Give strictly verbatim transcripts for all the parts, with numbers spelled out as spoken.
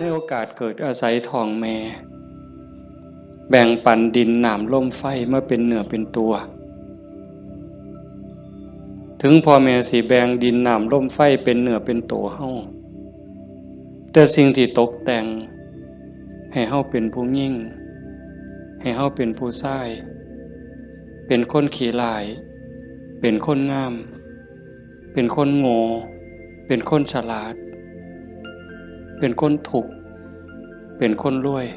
ในโอกาสเกิดอาศัยท้องแม่ แบ่งปันดินน้ำลมไฟมาเป็นเนื้อเป็นตัว ถึงพ่อแม่สิแบ่งดินน้ำลมไฟเป็นเนื้อเป็นตัวเฮา แต่สิ่งที่ตกแต่งให้เฮาเป็นผู้หญิง ให้เฮาเป็นผู้ชาย เป็นคนขี้ร้าย เป็นคนงาม เป็นคนโง่ เป็นคนฉลาด เป็นคนทุกข์ เป็นคนรวย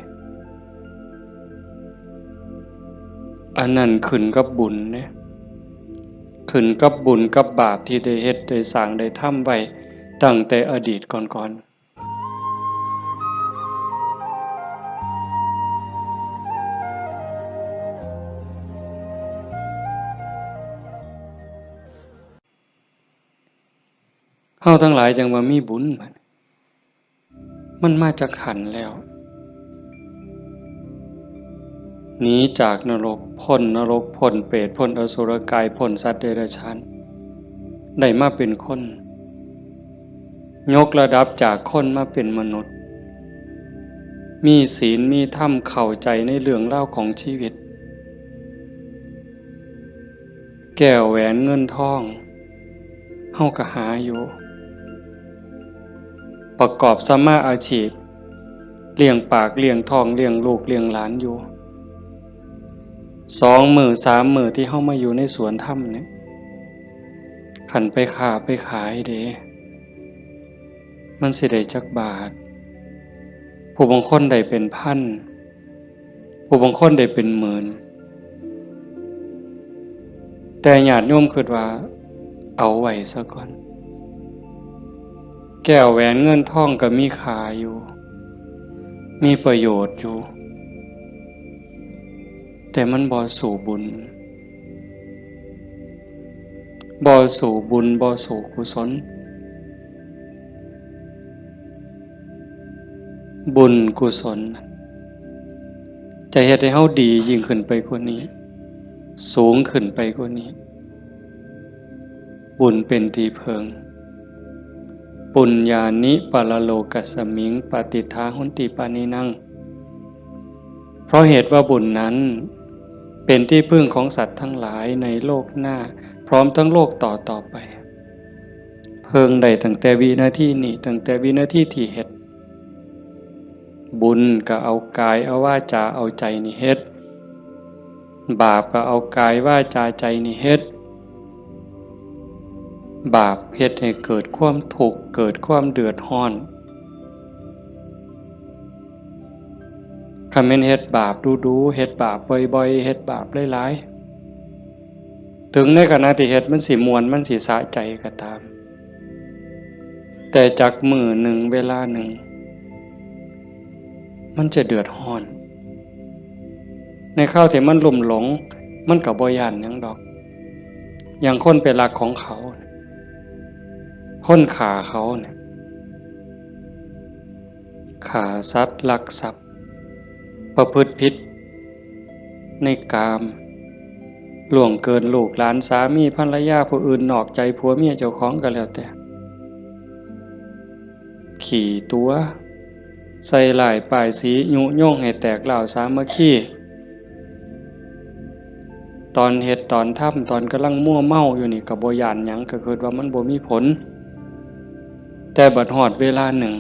อันนั้นขึ้นกับบุญเด้ ขึ้นกับบุญกับบาปที่ได้เฮ็ดได้สร้างได้ทำไว้ตั้งแต่อดีตก่อนๆ เฮาทั้งหลายจั่งว่ามีบุญบัด มันมาจากขันธ์แล้ว หนีจากนรก พ้นนรก พ้นเปรต พ้นอสุรกาย พ้นสัตว์เดรัจฉาน ได้มาเป็นคน ยกระดับจากคนมาเป็นมนุษย์ มีศีล มีธรรม เข้าใจในเรื่องราวของชีวิต แก้วแหวนเงินทอง เฮาก็หาอยู่ ประกอบสัมมาอาชีพ เลี้ยงปากเลี้ยงท้อง เลี้ยงลูกเลี้ยงหลานอยู่ สองมื้อสามมื้อที่เฮามาอยู่ในสวนธรรมเนี่ย คันไปค้าไปขายเด้ มันสิได้จักบาท ผู้บางคนได้เป็นพัน ผู้บางคนได้เป็นหมื่น แต่ญาติโยมคิดว่าเอาไว้ซะก่อน แก้วแหวนเงินทองก็มีค่าอยู่ มีประโยชน์อยู่ แต่มันบ่สู้บุญ บ่สู้บุญ บ่สู้กุศล บุญกุศล จะเฮ็ดให้เฮาดียิ่งขึ้นไปกว่านี้ สูงขึ้นไปกว่านี้ บุญเป็นที่เพิ่ง ปุญญานิปรโลกัสมิง ปฏิฏฐาหนติปาณินัง เพราะเหตุว่าบุญนั้นเป็นที่พึ่งของสัตว์ทั้งหลายในโลกหน้า พร้อมทั้งโลกต่อต่อไป เพิ่งได้ตั้งแต่วินาทีนี้ ตั้งแต่วินาทีที่เฮ็ด บุญก็เอากายเอาวาจาเอาใจนี่เฮ็ด บาปก็เอากายวาจาใจนี่เฮ็ด บาปเฮ็ดให้เกิดความทุกข์ เกิดความเดือดร้อน คันแม่นเฮ็ดบาปดูๆ เฮ็ดบาปบ่อยๆ เฮ็ดบาปหลายๆ ถึงในขณะที่เฮ็ดมันสิม่วน มันสิสะใจก็ตาม แต่จักมื้อหนึ่งเวลาหนึ่ง มันจะเดือดร้อน ในคราวที่มันลุ่มหลง มันก็บ่ย้านหยังดอก อย่างคนไปลักของเขา คนฆ่าเขาเนี่ย ฆ่าสัตว์ ลักทรัพย์ ประพฤติผิดในกาม ล่วงเกินลูกหลาน สามีภรรยาผู้อื่น นอกใจผัวเมียเจ้าของก็แล้วแต่ ขี้ตั๋ว ใส่ร้ายป้ายสี ยุยงให้แตกร้าวสามัคคี ตอนเฮ็ดตอนทำ ตอนกำลังมัวเมาอยู่นี่ก็บ่ย้านหยัง ก็คิดว่ามันบ่มีผล แต่บัดฮอดเวลาหนึ่ง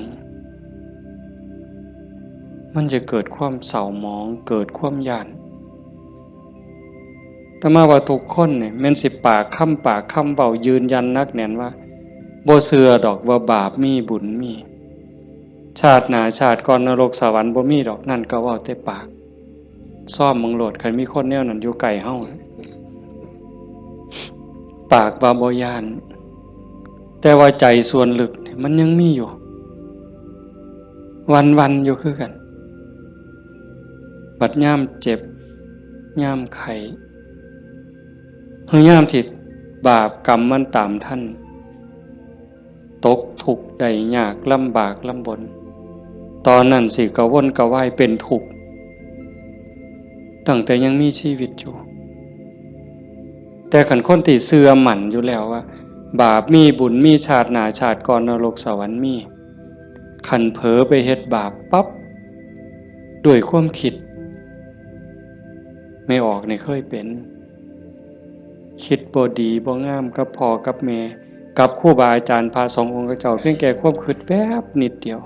มันจะเกิดความเศร้าหมอง เกิดความย้าน อาตมาว่าทุกคนเนี่ย แม่นสิปากคำ ปากคำเว้ายืนยันหนักแน่นว่า บ่เชื่อดอกว่าบาปมีบุญมี ชาติหน้าชาติก่อนนรกสวรรค์บ่มีดอก นั่นก็เว้าแต่ปาก ซ่อมเบิ่งโลด คันมีคนแนวนั้นอยู่ใกล้เฮา ปากว่าบ่ย้าน แต่ว่าใจส่วนลึกนี่มันยังมีอยู่ วันๆ อยู่คือกัน บัดยามเจ็บ ยามไข้ หรือยามที่บาปกรรมมันตามทัน ตกทุกข์ได้ยาก ลำบากลำบน ตอนนั้นสิกระวนกระวายเป็นทุกข์ ตั้งแต่ยังมีชีวิตอยู่ แต่คันคนที่เชื่อมั่นอยู่แล้วว่า บาปมีบุญมี ชาติหน้าชาติก่อนนรกสวรรค์มี คันเผลอไปเฮ็ดบาปปั๊บ ด้วยความคิด แม่ออกนี่เคยเป็น คิดบ่ดีบ่งามกับพ่อกับแม่ กับครูบาอาจารย์พระสงฆ์องค์เจ้า เพียงแค่ความคิดแป๊บนิดเดียว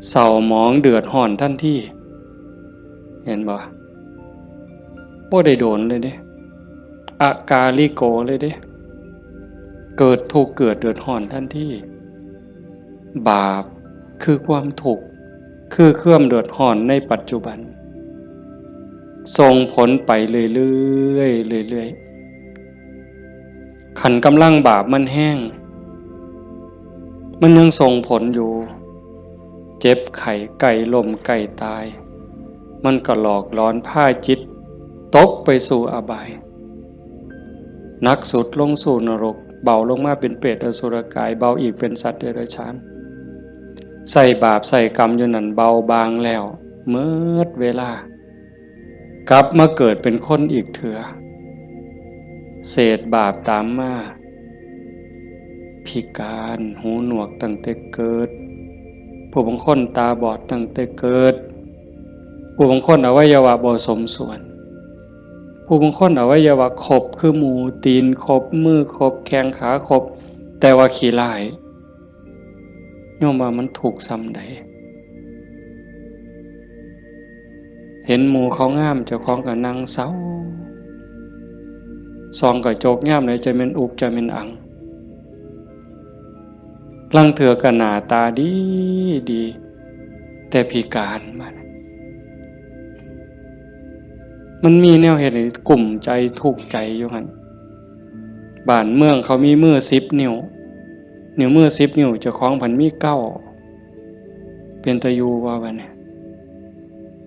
เศร้าหมองเดือดร้อนทันที เห็นบ่ บ่ได้โดนเลยเด้ อากาลิโกเลยเด้ เกิดทุกข์เกิดเดือดร้อนทันที บาปคือความทุกข์ คือความเดือดร้อนในปัจจุบัน ส่งผลไปเรื่อยๆ เรื่อยๆ คันกำลังบาปมันแฮง มันยังส่งผลอยู่ เจ็บไข้ใกล้ล้มใกล้ตาย มันก็หลอกหลอนพาจิตตกไปสู่อบาย หนักสุดลงสู่นรก เบาลงมาเป็นเปรตอสุรกาย เบาอีกเป็นสัตว์เดรัจฉาน ใส่บาปใส่กรรมอยู่นั่นเบาบางแล้ว เมิดเวลา กลับมาเกิดเป็นคนอีกเถื่อ เศษบาปตามมา พิการ หูหนวกตั้งแต่เกิด ผู้บางคนตาบอดตั้งแต่เกิด ผู้บางคนอวัยวะบ่สมส่วน ผู้บางคนอวัยวะครบคือหมู ตีนครบ มือครบ แข้งขาครบ แต่ว่าขี้ร้าย โยมว่ามันทุกข์ส่ำใด เห็นหมู่เขางาม เจ้าของก็นั่งเศร้า ส่องกระจกยามใดจะแม่นอุกจะแม่นอัง ลางเทื่อก็หน้าตาดีดี แต่พิการ บาดนี้ มันมีแนวเฮ็ดให้กุ้มใจทุกข์ใจอยู่หั่น บ้านเมืองเขามีมือสิบนิ้ว นิ้วมือสิบนิ้ว เจ้าของพันมีเก้า เป็นตาอยู่บ่บาดนี้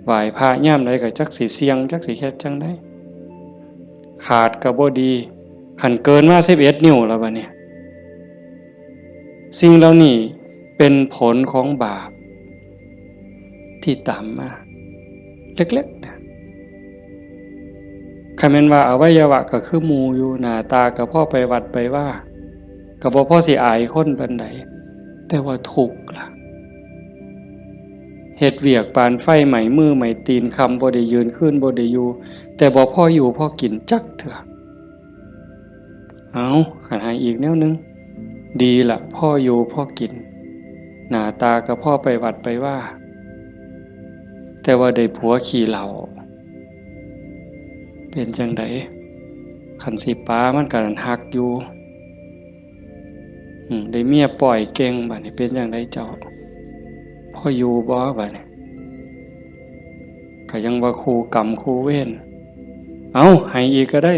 ไหว้พระยามใดก็จักสิเสี่ยง จักสิเฮ็ดจั่งใด ขาดก็บ่ดี คันเกินมาสิบเอ็ดนิ้วแล้วบาดนี้ สิ่งเหล่านี้เป็นผลของบาปที่ตามมา เล็กๆ นะ คันแม่นว่าอวัยวะก็คือหมู่อยู่ หน้าตาก็พอไปวัดไปวา ก็บ่พอสิอายคนปานใด แต่ว่าทุกข์ล่ะ เฮ็ดเวียกปานไฟไหม้มือไหม้ตีน ค่ำบ่ได้ยืน คืนบ่ได้อยู่ แต่บ่พออยู่พอกินจักเทื่อ เอา คันให้อีกแนวหนึ่ง ดีละ พออยู่พอกิน หน้าตาก็พอไปวัดไปวา แต่ว่าได้ผัวขี้เหล้า เป็นจั่งใด คันสิปามันก็ฮักอยู่ อืม ได้เมียป้อยเก่ง บาดนี้เป็นจั่งใดเจ้า พออยู่บ่ บาดนี้ ก็ยังว่าคู่กรรมคู่เวร เอา ให้อีกก็ได้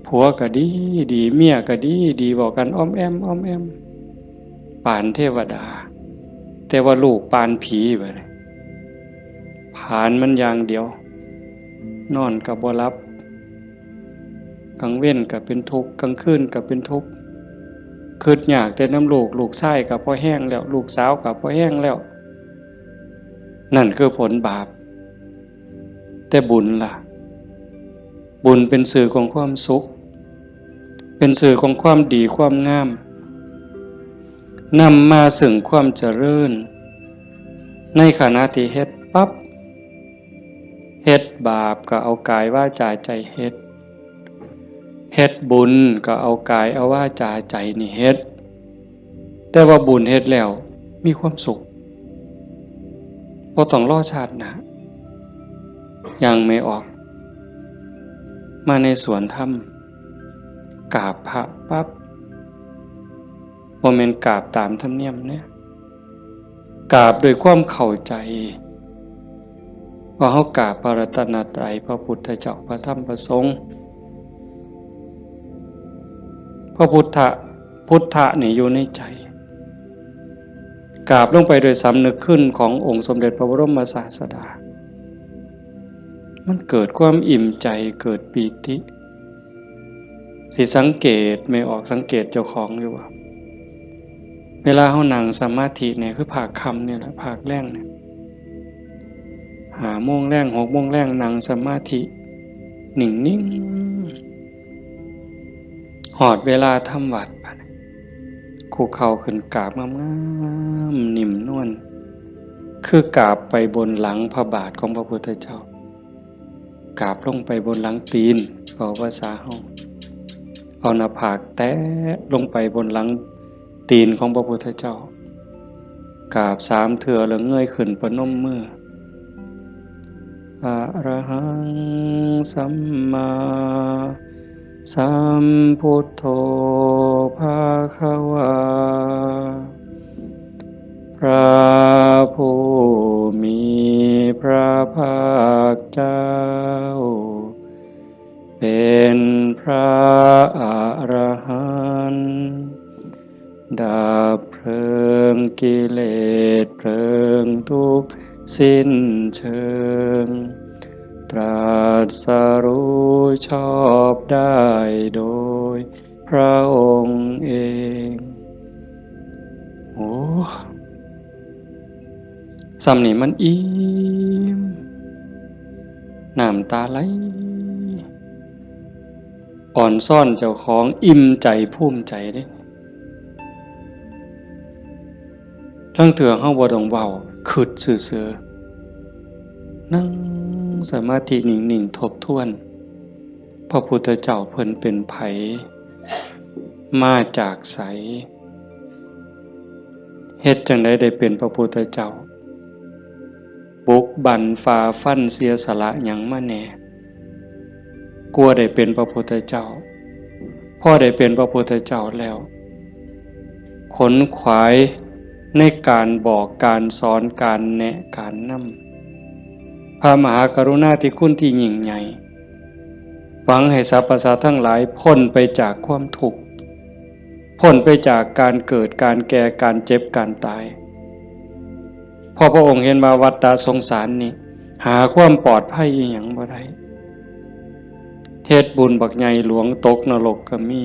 ผัวก็ดีดี เมียก็ดีดี เว้ากันอ้อมแอ้มอ้อมแอ้ม ปานเทวดา แต่ว่าลูกปานผี บาดนี้ ผลาญมันอย่างเดียว นอนก็บ่หลับ กลางเว็นก็เป็นทุกข์ กลางคืนก็เป็นทุกข์ คิดยากแต่นำลูก ลูกชายก็พอแฮงแล้ว ลูกสาวก็พอแฮงแล้ว นั่นคือผลบาป แต่บุญล่ะ บุญเป็นสื่อของความสุข เป็นสื่อของความดีความงาม นำมาซึ่งความเจริญ ในขณะที่เฮ็ดปั๊บ เฮ็ดบาปก็เอากายวาจาใจเฮ็ด เฮ็ดบุญก็เอากายเอาวาจาใจนี่เฮ็ด แต่ว่าบุญเฮ็ดแล้วมีความสุข บ่ต้องรอชาติหน้า ย่างแม่ออก มาในสวนธรรม กราบพระปั๊บ บ่แม่นกราบตามธรรมเนียมเด้ กราบด้วยความเข้าใจ ว่าเฮากราบพระรัตนตรัย พระพุทธเจ้า พระธรรม พระสงฆ์ พระพุทธะ พุทธะนี่อยู่ในใจ กราบลงไปโดยสำนึกคุณขององค์สมเด็จพระบรมศาสดา มันเกิดความอิ่มใจ เกิดปีติ สิสังเกต แม่ออกสังเกตเจ้าของอยู่ว่า เวลาเฮานั่งสมาธิเนี่ย คือภาคค่ำเนี่ยแหละ ภาคแลงเนี่ย ห้าโมงแลง หกโมงแลง นั่งสมาธิ นิ่งๆ ฮอดเวลาทำวัตร บาดนี้ คุกเข่าขึ้นกราบงามๆ นิ่มนวล คือกราบไปบนหลังพระบาทของพระพุทธเจ้า กราบลงไปบนหลังตีน เว้าภาษาเฮา เอาหน้าผากแตะลงไปบนหลังตีนของพระพุทธเจ้า กราบสามเทื่อแล้วเงยขึ้นประนมมือ อะระหังสัมมาสัมพุทโธภะคะวา พระผู้มีพระภาคเจ้า เป็นพระอรหันต์ ดับเพลิงกิเลสเพลิงทุกข์สิ้นเชิง ตรัสรู้ชอบได้โดยพระองค์เอง โอ้ ส่ำนี่มันอิ่ม น้ำตาไหล อ่อนซ้อนเจ้าของ อิ่มใจภูมิใจเด้ ลางเทื่อเฮาบ่ต้องเว้า คิดซื่อๆ นั่งสมาธินิ่งๆ ทบทวน พระพุทธเจ้าเพิ่นเป็นไผ มาจากไส เฮ็ดจั่งใดได้เป็นพระพุทธเจ้า บุกบั่นฝ่าฟันเสียสละหยังมาแหน่ กว่าได้เป็นพระพุทธเจ้า พอได้เป็นพระพุทธเจ้าแล้ว ขนขวายในการบอกการสอนการแนะการนำ พระมหากรุณาธิคุณที่ยิ่งใหญ่ หวังให้สรรพสัตว์ทั้งหลายพ้นไปจากความทุกข์ พ้นไปจากการเกิด การแก่ การเจ็บ การตาย เพราะพระองค์เห็นว่าวัฏฏะสงสารนี่ หาความปลอดภัยอีหยังบ่ได้ เฮ็ดบุญบักใหญ่หลวงตกนรกก็มี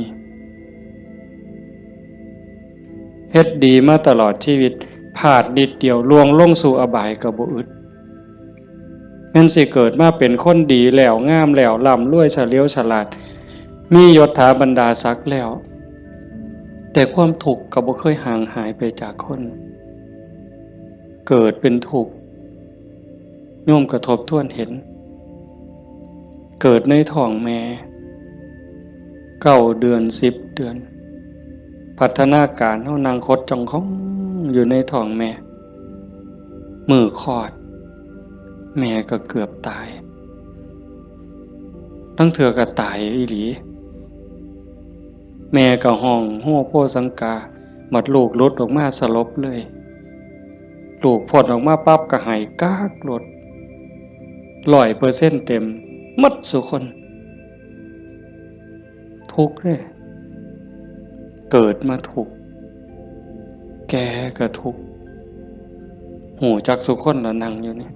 เฮ็ดดีมาตลอดชีวิต พลาดนิดเดียวล่วงลงสู่อบายก็บ่อึด แม่นสิเกิดมาเป็นคนดีแล้ว งามแล้ว ร่ำรวยเฉลียวฉลาด มียศถาบรรดาศักดิ์แล้ว แต่ความทุกข์ก็บ่เคยห่างหายไปจากคน เกิดเป็นทุกข์ โยมก็ทบทวนเห็น เกิดในท้องแม่ เก้าเดือน สิบเดือน พัฒนาการเฮานั่งขดจ้องของอยู่ในท้องแม่ มื้อคลอด แม่ก็เกือบตาย ลางเทื่อก็ตายอีหลี แม่ก็ฮ้องโฮโฮสังกา บัดลูกหลุดออกมาสลบเลย ลูกพ้นออกมาปั๊บก็ไห้ก๊ากโลด ร้อยเปอร์เซ็นต์เต็ม หมดซุคน ทุกข์เด้ เกิดมาทุกข์ แก่ก็ทุกข์ ฮู้จักซุคนล่ะนั่งอยู่นี่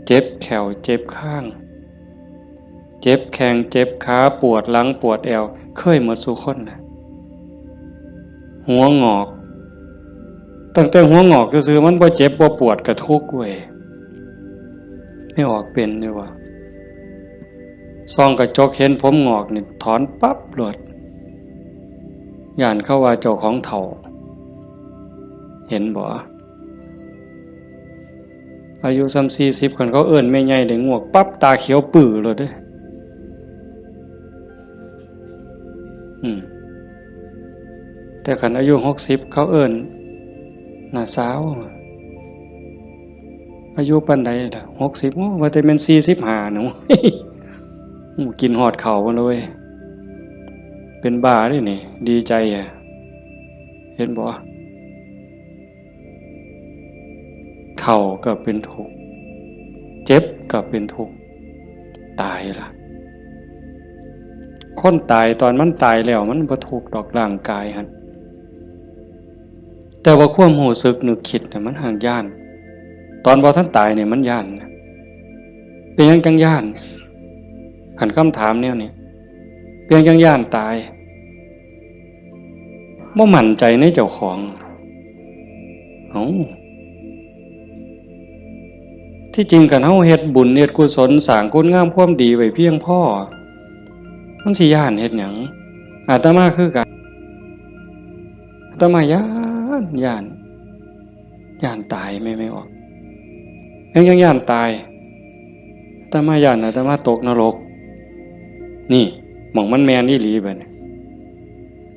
เจ็บแข้วเจ็บคาง เจ็บแข้งเจ็บขา ปวดหลังปวดแอว เคยหมดซุคนน่ะ หัวงอก ตั้งแต่หัวงอกซื่อๆ มันบ่เจ็บบ่ปวดก็ทุกข์เว้ย ไม่ออกเป็นนี่หว่า ส่องกระจกเห็นผมงอกนี่ถอนปั๊บโลด ย้านเขาว่าเจ้าของเฒ่า เห็นบ่ อายุส่ำสี่สิบ คันเขาเอิ้นแม่ใหญ่ได้งวกปั๊บ ตาเขียวปื้อโลดเด้ อืม แต่คันอายุหกสิบ เขาเอิ้นน้าสาว อายุปานใดล่ะ หกสิบ โอ้ ว่าแต่แม่นสี่สิบห้าหนู โอ้ กินฮอดข้าวมาเลย เป็นบ้าเด้นี่ ดีใจอะ เห็นบ่ เฒ่าก็เป็นทุกข์ เจ็บก็เป็นทุกข์ ตายล่ะ คนตายตอนมันตายแล้วมันบ่ทุกข์ดอกร่างกายหั่น แต่ว่าความรู้สึกนึกคิดน่ะมันห่างย้าน ตอนบ่ทันตายเนี่ยมันย้านนะ เป็นหยังจั่งย้าน คันคำถามแนวนี้ เป็นหยังจั่งย้านตาย บ่มั่นใจในเจ้าของ เอ้า ที่จริงคันเฮาเฮ็ดบุญเฮ็ดกุศลสร้างคุณงามความดีไว้เพียงพอ มันสิย้านเฮ็ดหยัง อาตมาคือกัน อาตมาย้าน ย้าน ย้านตาย แม่ แม่ออก ยัง ยังย้านตาย อาตมาย้าน อาตมาตกนรก นี่ หม่องมันแม่นอีหลีบัดนี้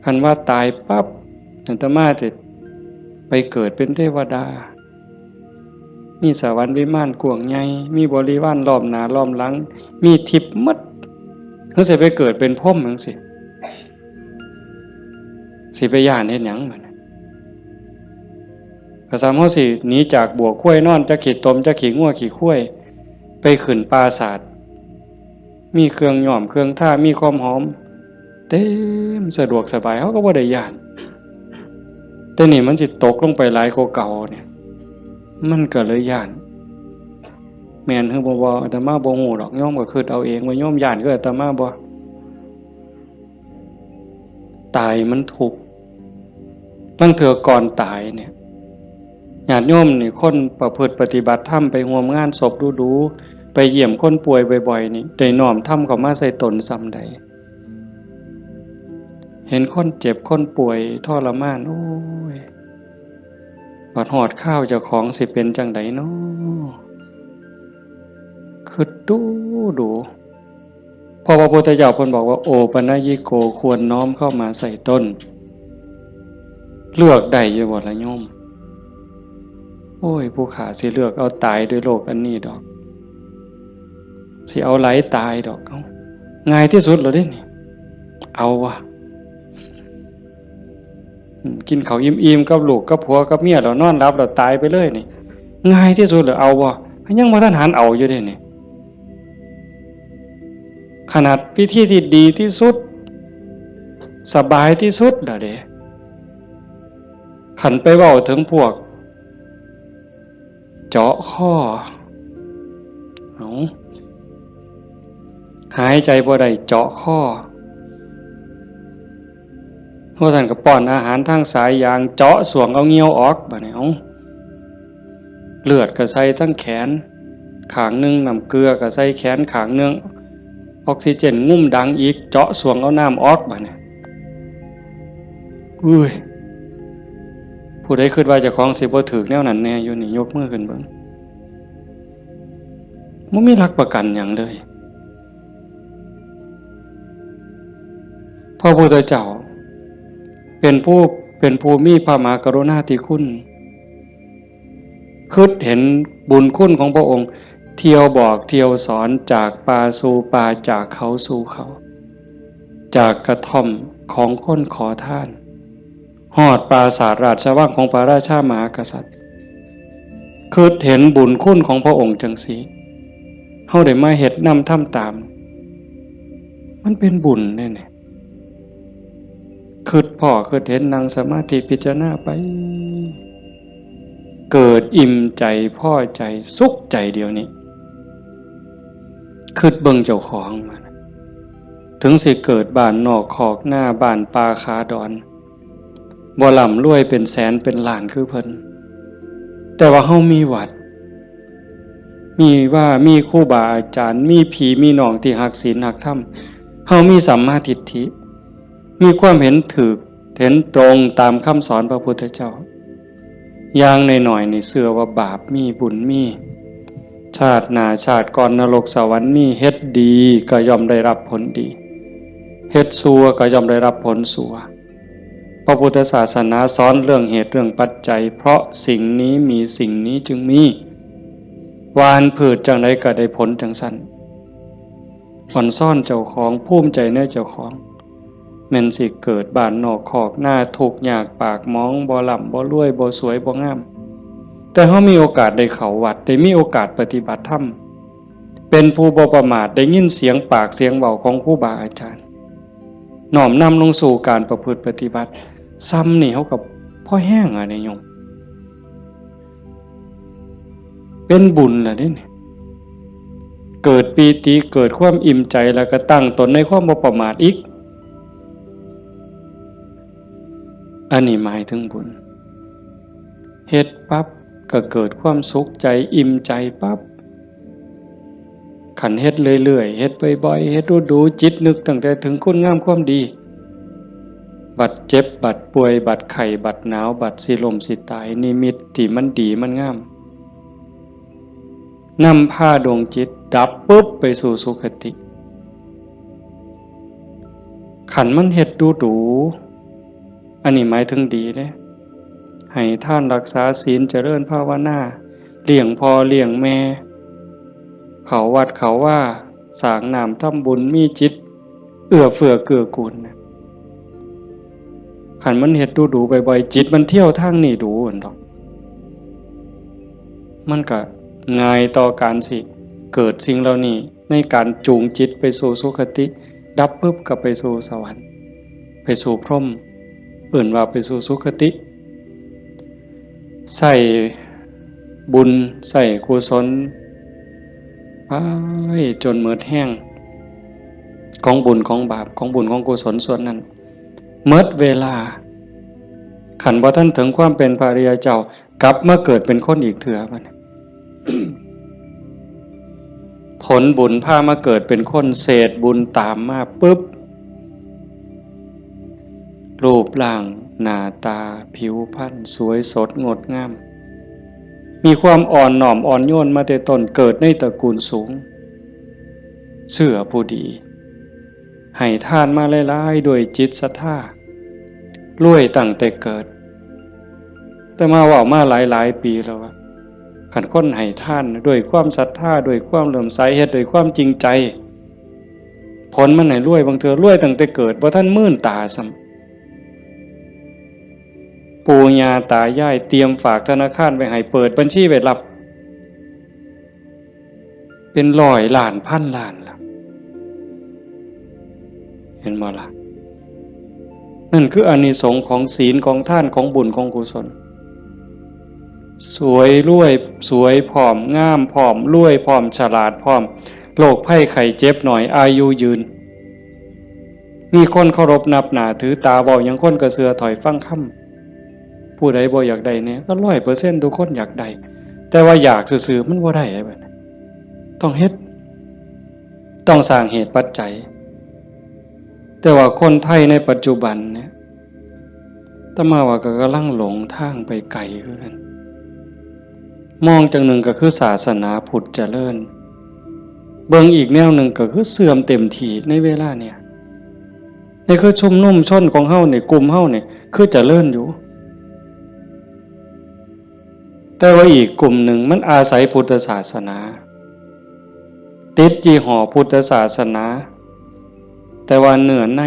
คันว่าตายปั๊บ อาตมาจะไปเกิดเป็นเทวดา มีสวรรค์วิมานกว้างใหญ่ มีบริวารล้อมหน้าล้อมหลัง มีทิพย์หมด เฮาสิไปเกิดเป็นพรหมจั่งซี้ สิไปย้านเฮ็ดหยังบัดนี้ ก็ส่ำเฮาสิหนีจากบั้วควายนอน จักขี้ตม จักขี้งัวขี้ควาย ไปขึ้นปราสาท มีเครื่องย้อมเครื่องทา มีความหอม เต็ม สะดวกสบาย เฮาก็บ่ได้ย้าน แต่นี่มันสิตกลงไปหลายกว่าเก่าเนี่ย มันก็เลยย้าน แม่นหรือบ่ บ่ อาตมาบ่ฮู้ดอก โยมก็คิดเอาเองว่าโยมย้านคืออาตมาบ่ ตายมันทุกข์ ลางเทื่อก่อนตายเนี่ย ญาติโยมนี่ คนประพฤติปฏิบัติธรรม ไปร่วมงานศพดูๆ ไปเยี่ยมคนป่วยบ่อยๆ นี่ ได้น้อมธรรมเข้ามาใส่ตนส่ำใด เห็นคนเจ็บคนป่วยทรมาน โอ้ย บัดฮอดคราวเจ้าของสิเป็นจั่งใดน้อ คิดดูดู เพราะว่าพระพุทธเจ้าเพิ่นบอกว่า โอปัญญิโก ควรน้อมเข้ามาใส่ตน เลือกได้อยู่บ่ล่ะโยม โอ้ย ผู้ข้าสิเลือกเอาตายด้วยโรคอันนี้ดอก สิเอาไหลตายดอก เอ้า ง่ายที่สุดแล้วเด้นี่ เอาวะ อืม กินข้าวอิ่มๆ กับลูกกับผัวกับเมียแล้วนอนหลับแล้วตายไปเลยนี่ ง่ายที่สุดแล้ว เอาวะ ยังบ่ทันหันเอาอยู่เด้นี่ ขนาดวิธีที่ดีที่สุด สบายที่สุดแล้วเด้ คันไปเว้าถึงพวก เจาะคอ เอา หายใจบ่ได้เจาะคอ ว่าซั่นก็ป้อนอาหารทางสายยาง เจาะส่วงเอาเหงื่อออก บัดนี้ เอา เลือดก็ใส่ทั้งแขนข้างหนึ่ง น้ำเกลือก็ใส่แขนข้างหนึ่ง ออกซิเจนงุ้มดังอีก เจาะส่วงเอาน้ำออก บัดนี้ อุ้ย ผู้ใดคิดว่าเจ้าของสิบ่ถืกแนวนั้นแน่อยู่นี่ ยกมือขึ้นเบิ่ง บ่มีหลักประกันหยังเลย พระพุทธเจ้า เป็นผู้ เป็นผู้มีพระมหากรุณาธิคุณ คิดเห็นบุญคุณของพระองค์ เที่ยวบอกเที่ยวสอน จากป่าสู่ป่า จากเขาสู่เขา จากกระท่อมของคนขอทาน ฮอดปราสาทราชวังของพระราชามหากษัตริย์ คิดเห็นบุญคุณของพระองค์จั่งซี้ เฮาได้มาเฮ็ดนำทำตาม มันเป็นบุญเด้เนี่ย คิดพ้อคิดเห็น นั่งสมาธิพิจารณาไป เกิดอิ่มใจ พอใจ สุขใจเดี๋ยวนี้ คิดเบิ่งเจ้าของมัน ถึงสิเกิดบ้านนอกคอกนา บ้านป่าขาดอน บ่ร่ำรวยเป็นแสนเป็นล้านคือเพิ่น แต่ว่าเฮามีวัด มีว่า มีครูบาอาจารย์ มีพี่มีน้องที่ฮักศีลฮักธรรม เฮามีสัมมาทิฏฐิ มีความเห็นถูก เห็นตรงตามคำสอนพระพุทธเจ้า อย่างน้อยๆ นี่เชื่อว่าบาปมี บุญมี ชาติหน้าชาติก่อนนรกสวรรค์มี เฮ็ดดีก็ย่อมได้รับผลดี เฮ็ดชั่วก็ย่อมได้รับผลชั่ว พระพุทธศาสนาสอนเรื่องเหตุเรื่องปัจจัย เพราะสิ่งนี้มีสิ่งนี้จึงมี หว่านพืชจั่งใดก็ได้ผลจั่งซั้น อ่อนซ้อนเจ้าของ ภูมิใจในเจ้าของ แม่นสิเกิดบ้านนอกคอกนา ทุกข์ยากปากหมอง บ่ร่ำบ่รวย บ่สวยบ่งาม แต่เฮามีโอกาสได้เข้าวัด ได้มีโอกาสปฏิบัติธรรม เป็นผู้บ่ประมาท ได้ยินเสียงปากเสียงเว้าของครูบาอาจารย์ น้อมนำลงสู่การประพฤติปฏิบัติ ส่ำนี่เฮาก็พอแฮงอะเนี่ยโยม เป็นบุญล่ะเด้เนี่ย เกิดปีติ เกิดความอิ่มใจ แล้วก็ตั้งตนในความบ่ประมาทอีก อันนี้หมายถึงบุญ เฮ็ดปั๊บก็เกิดความสุขใจ อิ่มใจปั๊บ คันเฮ็ดเรื่อยๆ เฮ็ดบ่อยๆ เฮ็ดดูๆ จิตนึกตั้งแต่ถึงคุณงามความดี บัดเจ็บ บัดป่วย บัดไข้ บัดหนาว บัดสิล้มสิตาย นิมิตที่มันดีมันงาม นำพาดวงจิตดับปุ๊บไปสู่สุคติ คันมันเฮ็ดดูดู อันนี้หมายถึงดีเด้ ให้ทานรักษาศีลเจริญภาวนา เลี้ยงพ่อเลี้ยงแม่ เข้าวัดเข้าวา สร้างน้ำทำบุญ มีจิตเอื้อเฟื้อเกื้อกูลนะ คันมันเฮ็ดดูดูบ่อยๆ จิตมันเที่ยวทางนี้ดูหั่นดอก มันก็ง่ายต่อการสิเกิดสิ่งเหล่านี้ ในการจูงจิตไปสู่สุคติ ดับปุ๊บก็ไปสู่สวรรค์ ไปสู่พรหม เอิ้นว่าไปสู่สุคติ ใส่บุญใส่กุศลไปจนหมดแฮง ของบุญของบาป ของบุญของกุศลส่วนนั้น หมดเวลา คันบ่ทันถึงความเป็นพระอริยเจ้า กลับมาเกิดเป็นคนอีกเทื่อบัดนี้ ผลบุญพามาเกิดเป็นคน เศษบุญตามมาปุ๊บ รูปร่างหน้าตาผิวพรรณสวยสดงดงาม มีความอ่อนน้อมอ่อนโยนมาแต่ต้น เกิดในตระกูลสูง เชื่อผู้ดี ให้ทานมาหลายๆ ด้วยจิตศรัทธา รวยตั้งแต่เกิด แต่มาเว้ามาหลายๆ ปีแล้วว่า คันคนให้ทานด้วยความศรัทธา ด้วยความเลื่อมใส เฮ็ดด้วยความจริงใจ ผลมันให้รวย บางเทื่อรวยตั้งแต่เกิด บ่ทันมื่นตาซ้ำ ปู่ย่าตายายเตรียมฝากธนาคารไว้ให้ เปิดบัญชีไว้รับ เป็นร้อยล้านพันล้านล่ะ เห็นบ่ล่ะ นั่นคืออานิสงส์ของศีล ของทาน ของบุญ ของกุศล สวยรวย สวยพร้อม งามพร้อม รวยพร้อม ฉลาดพร้อม โรคภัยไข้เจ็บน้อย อายุยืน มีคนเคารพนับหน้าถือตา เว้าหยังคนก็เชื่อถ้อยฟังคำ ผู้ใดบ่อยากได้แน่ ก็ร้อยเปอร์เซ็นต์ ทุกคนอยากได้ แต่ว่าอยากซื่อๆ มันบ่ได้บัดนี้ ต้องเฮ็ด ต้องสร้างเหตุปัจจัย แต่ว่าคนไทยในปัจจุบันเนี่ย อาตมาว่าก็กำลังหลงทางไปไกลคือกัน มองจั่งหนึ่งก็คือศาสนาพุทธเจริญ เบิ่งอีกแนวหนึ่งก็คือเสื่อมเต็มที่ในเวลาเนี่ย นี่คือชุมนุมชนของเฮานี่ กลุ่มเฮานี่ คือเจริญอยู่ แต่ว่าอีกกลุ่มหนึ่งมันอาศัยพุทธศาสนา ติดยี่ห้อพุทธศาสนา แต่ว่าเนื้อใน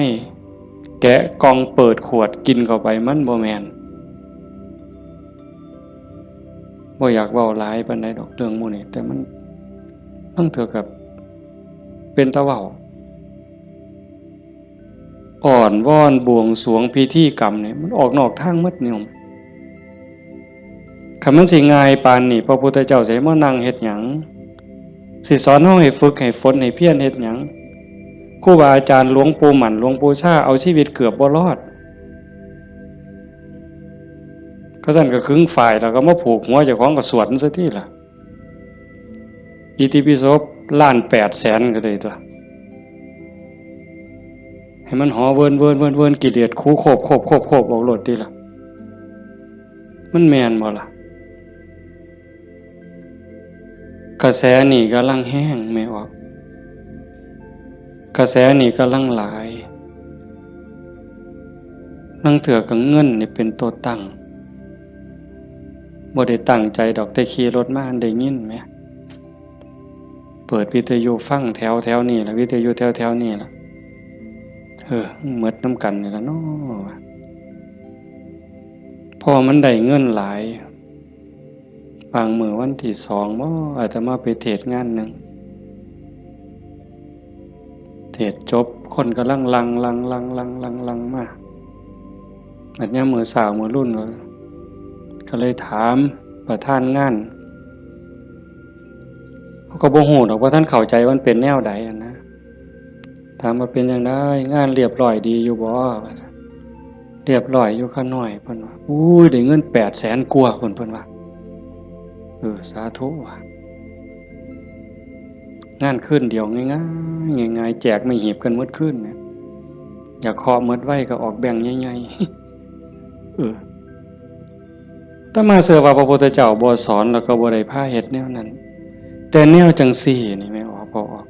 แกะกล่องเปิดขวดกินเข้าไป มันบ่แม่น บ่อยากเว้าหลายปานใดดอกเรื่องหมู่นี้ แต่มัน ลางเทื่อก็เป็นตาเว้า อ้อนวอนบวงสรวงพิธีกรรมนี่ มันออกนอกทางหมดโยม คันมันสิง่ายปานนี้ พระพุทธเจ้าสิให้มานั่งเฮ็ดหยัง สิสอนเฮาให้ฝึกให้ฝนให้เพียรเฮ็ดหยัง ครูบาอาจารย์หลวงปู่หมั่น หลวงปู่ชา เอาชีวิตเกือบบ่รอด เขาซั่นก็ขึงฝ้ายแล้วก็มาผูกหัวเจ้าของก็สวดมันซะติล่ะ อิติปิโสล้านแปดแสนก็ได้ตั๊ว ให้มันหอเวินเวินเวินเวิน กิเลสขูโคบโคบโคบโคบออกโลดติล่ะ มันแม่นบ่ล่ะ กระแสนี่กำลังแฮงแม่ออก กระแสนี่กำลังหลาย ลางเทื่อก็เงินนี่เป็นตัวตั้ง บ่ได้ตั้งใจดอก แต่ขี่รถมาได้ยินแหม เปิดวิทยุฟังแถวแถวนี่ล่ะ วิทยุแถวแถวนี่ล่ะ เออ หมดนำกันนี่ล่ะเนาะ เพราะว่ามันได้เงินหลาย บางมื้อวันที่สองบ่ อาตมาไปเทศน์งานหนึ่ง เทศน์จบ คนกำลังหลั่ง หลั่ง หลั่ง หลั่ง หลั่ง หลั่งมา บัดยามมื้อเช้ามื้อรุ่นก็ ก็เลยถามประธานงาน เขาก็บ่ฮู้ดอกว่าท่านเข้าใจว่ามันเป็นแนวใดอะนะ ถามว่าเป็นจั่งใด งานเรียบร้อยดีอยู่บ่ ว่าซั่น เรียบร้อยอยู่ข้าน้อย เพิ่นว่า อุ้ย ได้เงินแปดแสนกว่า เพิ่น เพิ่นว่า เออ สาธุ ว่ะ งานคืนเดียวง่ายๆ ง่ายๆ แจกไม่หีบกันหมดคืนเนี่ย อยากเคาะหมดไวก็ออกแบงค์ใหญ่ๆ เออ อาตมาเชื่อว่าพระพุทธเจ้าบ่สอนแล้วก็บ่ได้พาเฮ็ดแนวนั้น แต่แนวจังซี่นี่แม่ออก พอออก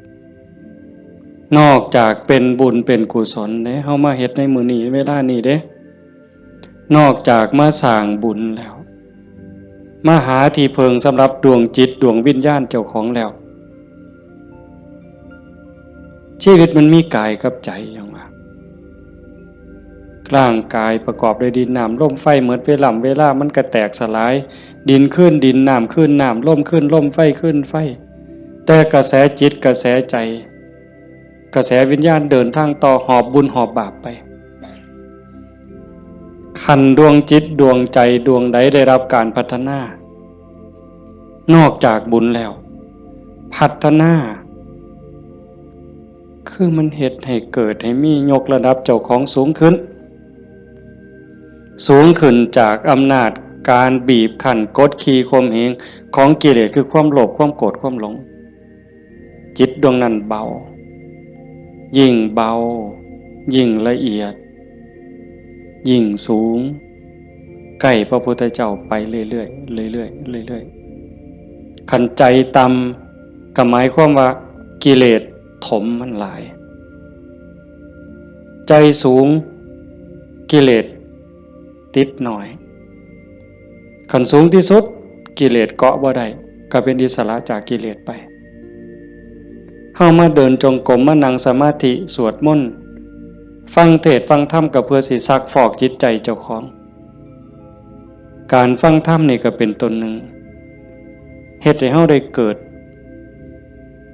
นอกจากเป็นบุญเป็นกุศลเด้ เฮามาเฮ็ดในมื้อนี้เวลานี้เด้ นอกจากมาสร้างบุญแล้ว มาหาที่เพิ่งสำหรับดวงจิตดวงวิญญาณเจ้าของแล้ว ชีวิตมันมีกายกับใจอย่างว่า ร่างกายประกอบด้วยดินน้ำลมไฟ หมดเวลา เวลามันก็แตกสลาย ดินคืนดิน น้ำคืนน้ำ ลมคืนลม ไฟคืนไฟ แต่กระแสจิตกระแสใจ กระแสวิญญาณเดินทางต่อ หอบบุญหอบบาปไป คันดวงจิตดวงใจดวงใดได้รับการพัฒนา นอกจากบุญแล้ว พัฒนา คือมันเฮ็ดให้เกิดให้มี ยกระดับเจ้าของสูงขึ้น สูงขึ้นจากอำนาจการบีบคั้นกดขี่ข่มเหงของกิเลส คือความโลภ ความโกรธ ความหลง จิตดวงนั้นเบา ยิ่งเบา ยิ่งละเอียด ยิ่งสูง ใกล้พระพุทธเจ้าไปเรื่อยๆ เรื่อยๆ เรื่อยๆ คันใจต่ำก็หมายความว่ากิเลสถมมันหลาย ใจสูง กิเลสติดน้อย คันสูงที่สุด กิเลสเกาะบ่ได้ ก็เป็นอิสระจากกิเลสไป เฮามาเดินจงกรม มานั่งสมาธิ สวดมนต์ ฟังเทศน์ฟังธรรม ก็เพื่อสิซักฟอกจิตใจเจ้าของ การฟังธรรมนี่ก็เป็นต้นหนึ่ง เฮ็ดให้เฮาได้เกิด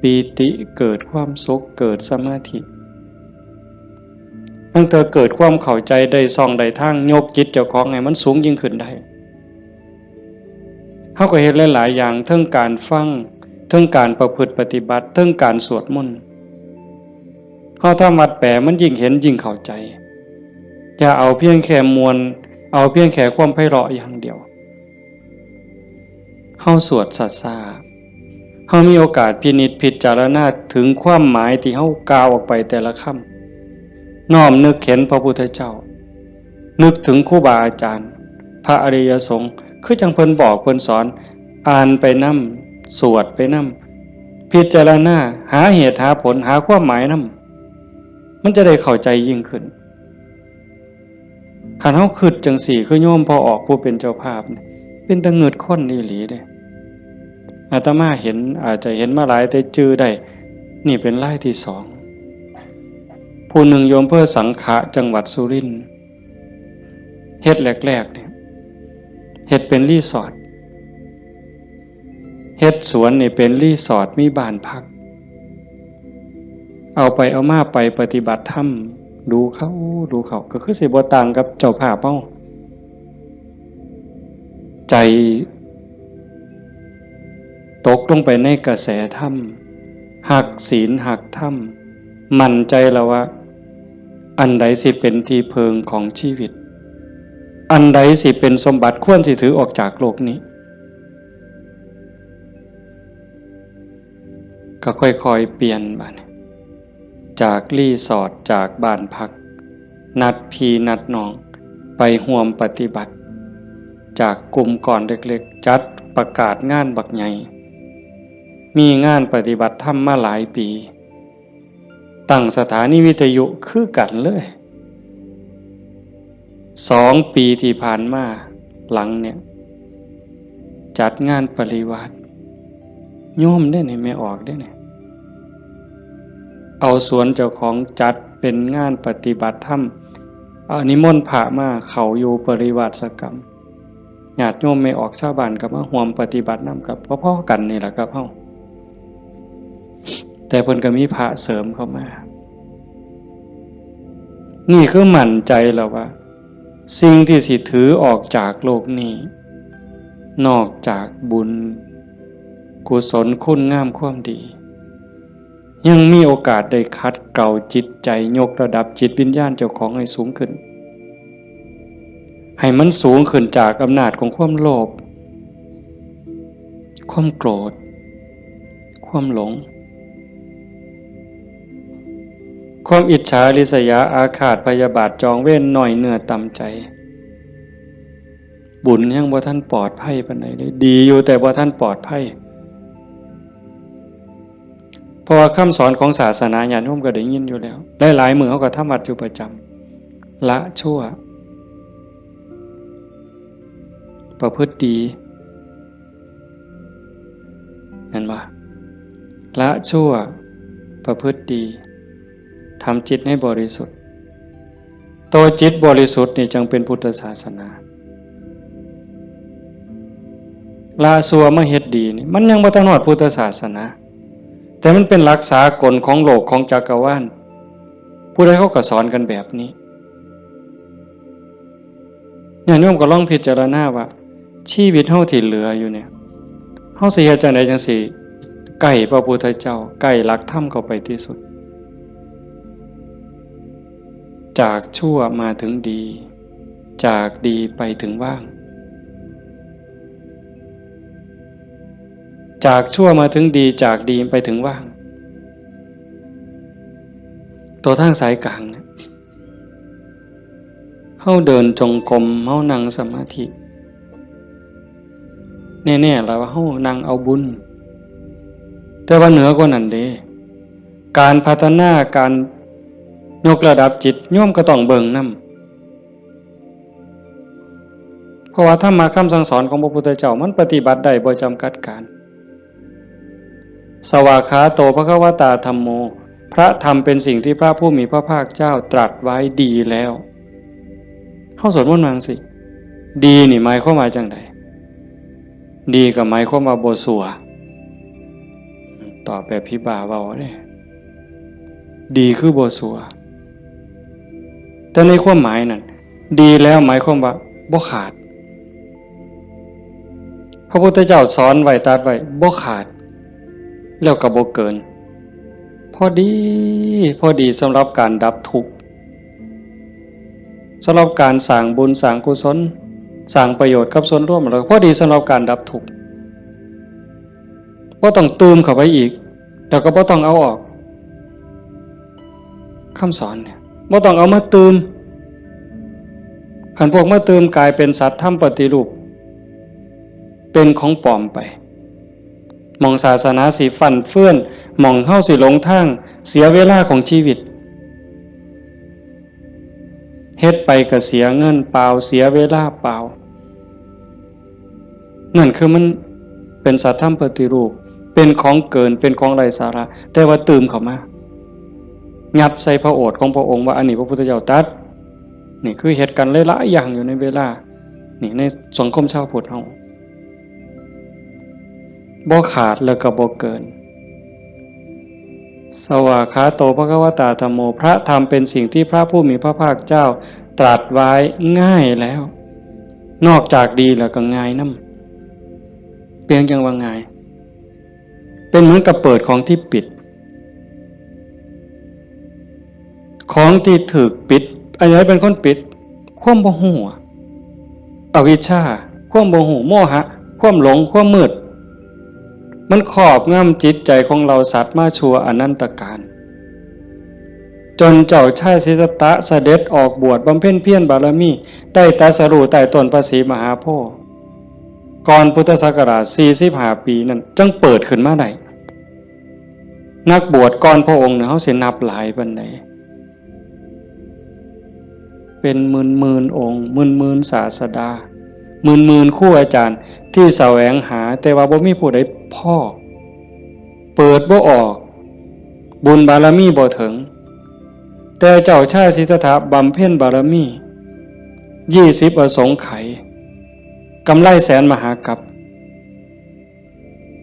ปีติ เกิดความสุข เกิดสมาธิ ตั้งแต่เกิดความเข้าใจ ได้ช่องได้ทาง ยกจิตเจ้าของให้มันสูงยิ่งขึ้นได้ เฮาก็เฮ็ดหลายๆ อย่าง เทิงการฟัง เทิงการประพฤติปฏิบัติ เทิงการสวดมนต์ เฮาทำวัดแปล มันยิ่งเห็นยิ่งเข้าใจ อย่าเอาเพียงแค่ม่วน เอาเพียงแค่ความไพเราะอย่างเดียว เฮาสวดช้าๆ เฮามีโอกาสพินิจพิจารณาถึงความหมายที่เฮากล่าวออกไปแต่ละคำ น้อมนึกเห็นพระพุทธเจ้า นึกถึงครูบาอาจารย์ พระอริยสงฆ์ คือจั่งเพิ่นบอกเพิ่นสอน อ่านไปนำ สวดไปนำ พิจารณา หาเหตุหาผล หาความหมายนำ มันจะได้เข้าใจยิ่งขึ้น คันเฮาคิดจั่งซี้ คือโยมพ่อออกผู้เป็นเจ้าภาพนี่ เป็นตาเงิดคนอีหลีเด้ อาตมาเห็น อาจจะเห็นมาหลายแต่จื่อได้ นี่เป็นรายที่สอง ผู้หนึ่งอยู่อำเภอสังขะ จังหวัดสุรินทร์ เฮ็ดแรกๆ เนี่ย เฮ็ดเป็นรีสอร์ท เฮ็ดสวนนี่เป็นรีสอร์ท มีบ้านพัก เอาไปเอามาไปปฏิบัติธรรม ดูเข้า ดูเข้า ก็คือสิบ่ต่างกับเจ้าภาพเฮา ใจตกลงไปในกระแสธรรม ฮักศีลฮักธรรม มั่นใจแล้วว่า อันใดสิเป็นที่เพิ่งของชีวิต อันใดสิเป็นสมบัติควรสิถือออกจากโลกนี้ ก็ค่อยๆ เปลี่ยนบัดนี้ จากรีสอร์ท จากบ้านพัก นัดพี่นัดน้อง ไปร่วมปฏิบัติ จากกลุ่มก้อนเล็กๆ จัดประกาศงานบักใหญ่ มีงานปฏิบัติธรรมมาหลายปี ตั้งสถานีวิทยุคือกันเลย สองปีที่ผ่านมาหลังเนี่ย จัดงานปริวาส โยมเด้เนี่ย แม่ออกเด้เนี่ย เอาสวนเจ้าของจัดเป็นงานปฏิบัติธรรม เอานิมนต์พระมาเข้าอยู่ปริวาสกรรม ญาติโยมแม่ออกชาวบ้านก็มาร่วมปฏิบัตินำ กับพอๆ กันนี่แหละครับเฮา แต่เพิ่นก็มีพระเสริมเข้ามา นี่คือมั่นใจแล้วว่า สิ่งที่สิถือออกจากโลกนี้ นอกจากบุญ กุศลคุณงามความดี ยังมีโอกาสได้ขัดเกลาจิตใจ ยกระดับจิตวิญญาณเจ้าของให้สูงขึ้น ให้มันสูงขึ้นจากอำนาจของความโลภ ความโกรธ ความหลง ความอิจฉาริษยาอาฆาตพยาบาทจองเวรน้อยเนื้อต่ำใจ บุญยังบ่ทันปลอดภัยปานใดเลย ดีอยู่แต่บ่ทันปลอดภัย เพราะว่าคำสอนของศาสนาญาติโยมก็ได้ยินอยู่แล้ว หลายๆมื้อเฮาก็ทำวัดอยู่ประจำ ละชั่ว ประพฤติดี เห็นบ่ ละชั่ว ประพฤติดี ทำจิตให้บริสุทธิ์ ตัวจิตบริสุทธิ์นี่จังเป็นพุทธศาสนา ละชั่วมาเฮ็ดดีนี่ มันยังบ่ทันฮอดพุทธศาสนา แต่มันเป็นหลักสากลของโลกของจักรวาล ผู้ใดเขาก็สอนกันแบบนี้ ญาติโยมก็ลองพิจารณาว่า ชีวิตเฮาที่เหลืออยู่เนี่ย เฮาสิเฮ็ดจั่งใดจั่งสิใกล้พระพุทธเจ้า ใกล้หลักธรรมเข้าไปที่สุด จากชั่วมาถึงดี จากดีไปถึงว่าง จากชั่วมาถึงดี จากดีไปถึงว่าง ตัวทางสายกลางเนี่ย เฮาเดินจงกรม เฮานั่งสมาธิ แน่ๆ แล้วว่าเฮานั่งเอาบุญ แต่ว่าเหนือกว่านั้นเด้ การพัฒนา การยกระดับจิต โยมก็ต้องเบิ่งนำ เพราะว่าธรรมะคำสั่งสอนของพระพุทธเจ้ามันปฏิบัติได้บ่จำกัดการ สวากขาโตภควตาธัมโม พระธรรมเป็นสิ่งที่พระผู้มีพระภาคเจ้าตรัสไว้ดีแล้ว เฮาสวดมนต์ว่าจั่งซี้ ดีนี่หมายความว่าจั่งใด ดีก็หมายความว่าบ่ซั่ว ตอบแบบผีบ้าเว้าเด้ ดีคือบ่ซั่ว แต่ในความหมายนั้น ดีแล้วหมายความว่าบ่ขาด พระพุทธเจ้าสอนไว้ตรัสไว้บ่ขาด แล้วก็บ่เกิน พอดี พอดีสำหรับการดับทุกข์ สำหรับการสร้างบุญสร้างกุศล สร้างประโยชน์กับส่วนรวม แล้วพอดีสำหรับการดับทุกข์ บ่ต้องตื่มเข้าไปอีก แล้วก็บ่ต้องเอาออก คำสอนเนี่ย บ่ต้องเอามาตื่ม คันพวกมาตื่มกลายเป็นสัตว์ธรรมปฏิรูป เป็นของปลอมไป หม่องศาสนาสิฟั่นเฟือน หม่องเฮาสิหลงทาง เสียเวลาของชีวิต เฮ็ดไปก็เสียเงินเปล่า เสียเวลาเปล่า นั่นคือมันเป็นสัตว์ธรรมปฏิรูป เป็นของเกิน เป็นของไร้สาระ แต่ว่าตื่มเข้ามา ยัดใส่พระโอษฐ์ของพระองค์ว่าอันนี้พระพุทธเจ้าตรัส นี่คือเฮ็ดกันหลายๆอย่างอยู่ในเวลา นี่ในสังคมชาวพุทธเฮา บ่ขาดแล้วก็บ่เกิน สวากขาโตภควตาธัมโม พระธรรมเป็นสิ่งที่พระผู้มีพระภาคเจ้าตรัสไว้ง่ายแล้ว นอกจากดีแล้วก็ง่ายนำ เพียงจั่งว่าง่าย เป็นเหมือนกับเปิดของที่ปิด ของที่ถูกปิด อันไหนเป็นคนปิด ความบ่ฮู้อะ อวิชชา ความบ่ฮู้ โมหะ ความหลง ความมืด มันครอบงำจิตใจของเราสัตว์มาชั่วอนันตกาล จนเจ้าชายสิทธัตถะเสด็จออกบวชบำเพ็ญเพียรบารมี ได้ตรัสรู้ใต้ต้นพระศรีมหาโพธิ์ ก่อนพุทธศักราชสี่สิบห้าปีนั่น จั่งเปิดขึ้นมาได้ นักบวชก่อนพระองค์เนี่ย เฮาสินับหลายปานใด เป็นหมื่นๆองค์ หมื่นๆศาสดา หมื่นๆครูอาจารย์ที่แสวงหา แต่ว่าบ่มีผู้ใดพ้อ เปิดบ่ออก บุญบารมีบ่ถึง แต่เจ้าชายสิทธัตถะบำเพ็ญบารมี ยี่สิบอสงไขย กำไรแสนมหากัป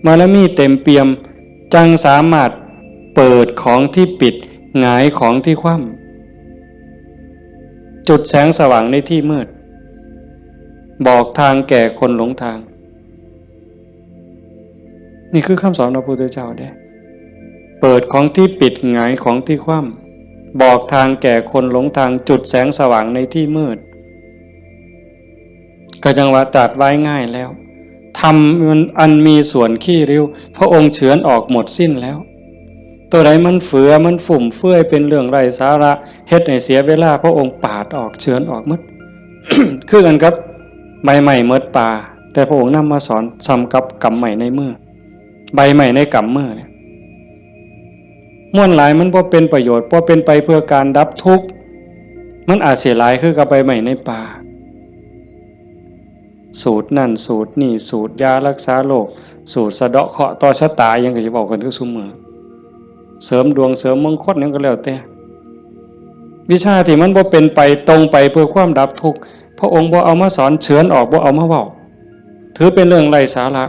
บารมีเต็มเปี่ยม จั่งสามารถเปิดของที่ปิด หงายของที่คว่ำ จุดแสงสว่างในที่มืด บอกทางแก่คนหลงทาง นี่คือคำสอนพระพุทธเจ้าเด้ เปิดของที่ปิด หงายของที่คว่ำ บอกทางแก่คนหลงทาง จุดแสงสว่างในที่มืด ก็จั่งว่าตรัสไว้ง่ายแล้ว ธรรมอันมีส่วนขี้ริ้ว พระองค์เฉือนออกหมดสิ้นแล้ว ตัวใดมันเฟือ มันฟุ่มเฟือย เป็นเรื่องไร้สาระ เฮ็ดให้เสียเวลา พระองค์ปาดออก เฉือนออกหมด คือกันกับใบไม้หมดป่า แต่พระองค์นำมาสอน ส่ำกับกำไม้ในมือ ใบไม้ในกำมือเนี่ย มวลหลายมันบ่เป็นประโยชน์ บ่เป็นไปเพื่อการดับทุกข์ มันอาจสิหลายคือกับใบไม้ในป่า สูตรนั่นสูตรนี่ สูตรยารักษาโรค สูตรสะเดาะเคราะห์ต่อชะตา อิหยังก็สิเว้ากันคือซุมื้อ เสริมดวงเสริมมงคลหยังก็แล้วแต่ วิชาที่มันบ่เป็นไปตรงไปเพื่อความดับทุกข์ พระองค์บ่เอามาสอน เฉือนออก บ่เอามาเว้า ถือเป็นเรื่องไร้สาระ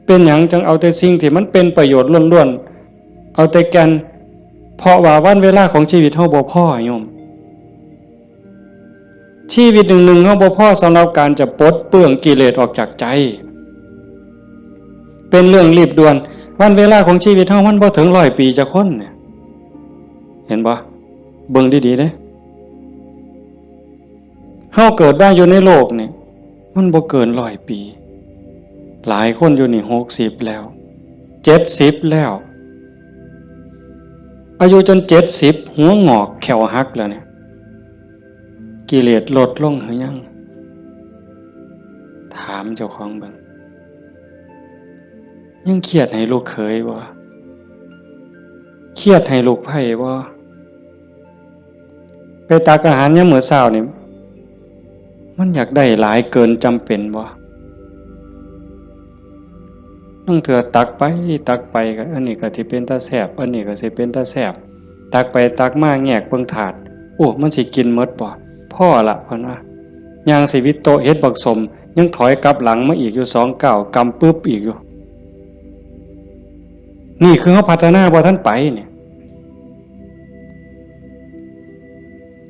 เป็นหยังจังเอาแต่สิ่งที่มันเป็นประโยชน์ล้วนๆ เอาแต่แก่น เพราะว่าวันเวลาของชีวิตเฮาบ่พอโยม ชีวิตหนึ่งๆ เฮาบ่พอสำหรับการจะปลดเปลื้องกิเลสออกจากใจ เป็นเรื่องรีบด่วน วันเวลาของชีวิตเฮามันบ่ถึงร้อยปีจักคนเนี่ย เห็นบ่ เบิ่งดีๆ เด้ เฮาเกิดมาอยู่ในโลกนี่ มันบ่เกินร้อยปี หลายคนอยู่นี่หกสิบแล้ว เจ็ดสิบแล้ว อายุจนเจ็ดสิบ หัวงอกแข้วหักแล้วเนี่ย กิเลสลดลงหรือยัง ถามเจ้าของเบิ่ง ยังเครียดให้ลูกเขยบ่ เครียดให้ลูกไพร่บ่ ไปตักอาหารยามมื้อเช้านี่ มันอยากได้หลายเกินจำเป็นบ่ ลางเทื่อตักไปตักไปก็ อันนี้ก็สิเป็นตาแซ่บ อันนี้ก็สิเป็นตาแซ่บ ตักไปตักมาแงกเบิ่งถาด โอ้ มันสิกินหมดบ่ พอละ เพิ่นว่า ย่างสิวิดโต๊ะเฮ็ดบักสม ยังถอยกลับหลังมาอีกอยู่สองก้าว กำปึ๊บอีกอยู่ นี่คือเฮาพัฒนาบ่ทันไปเนี่ย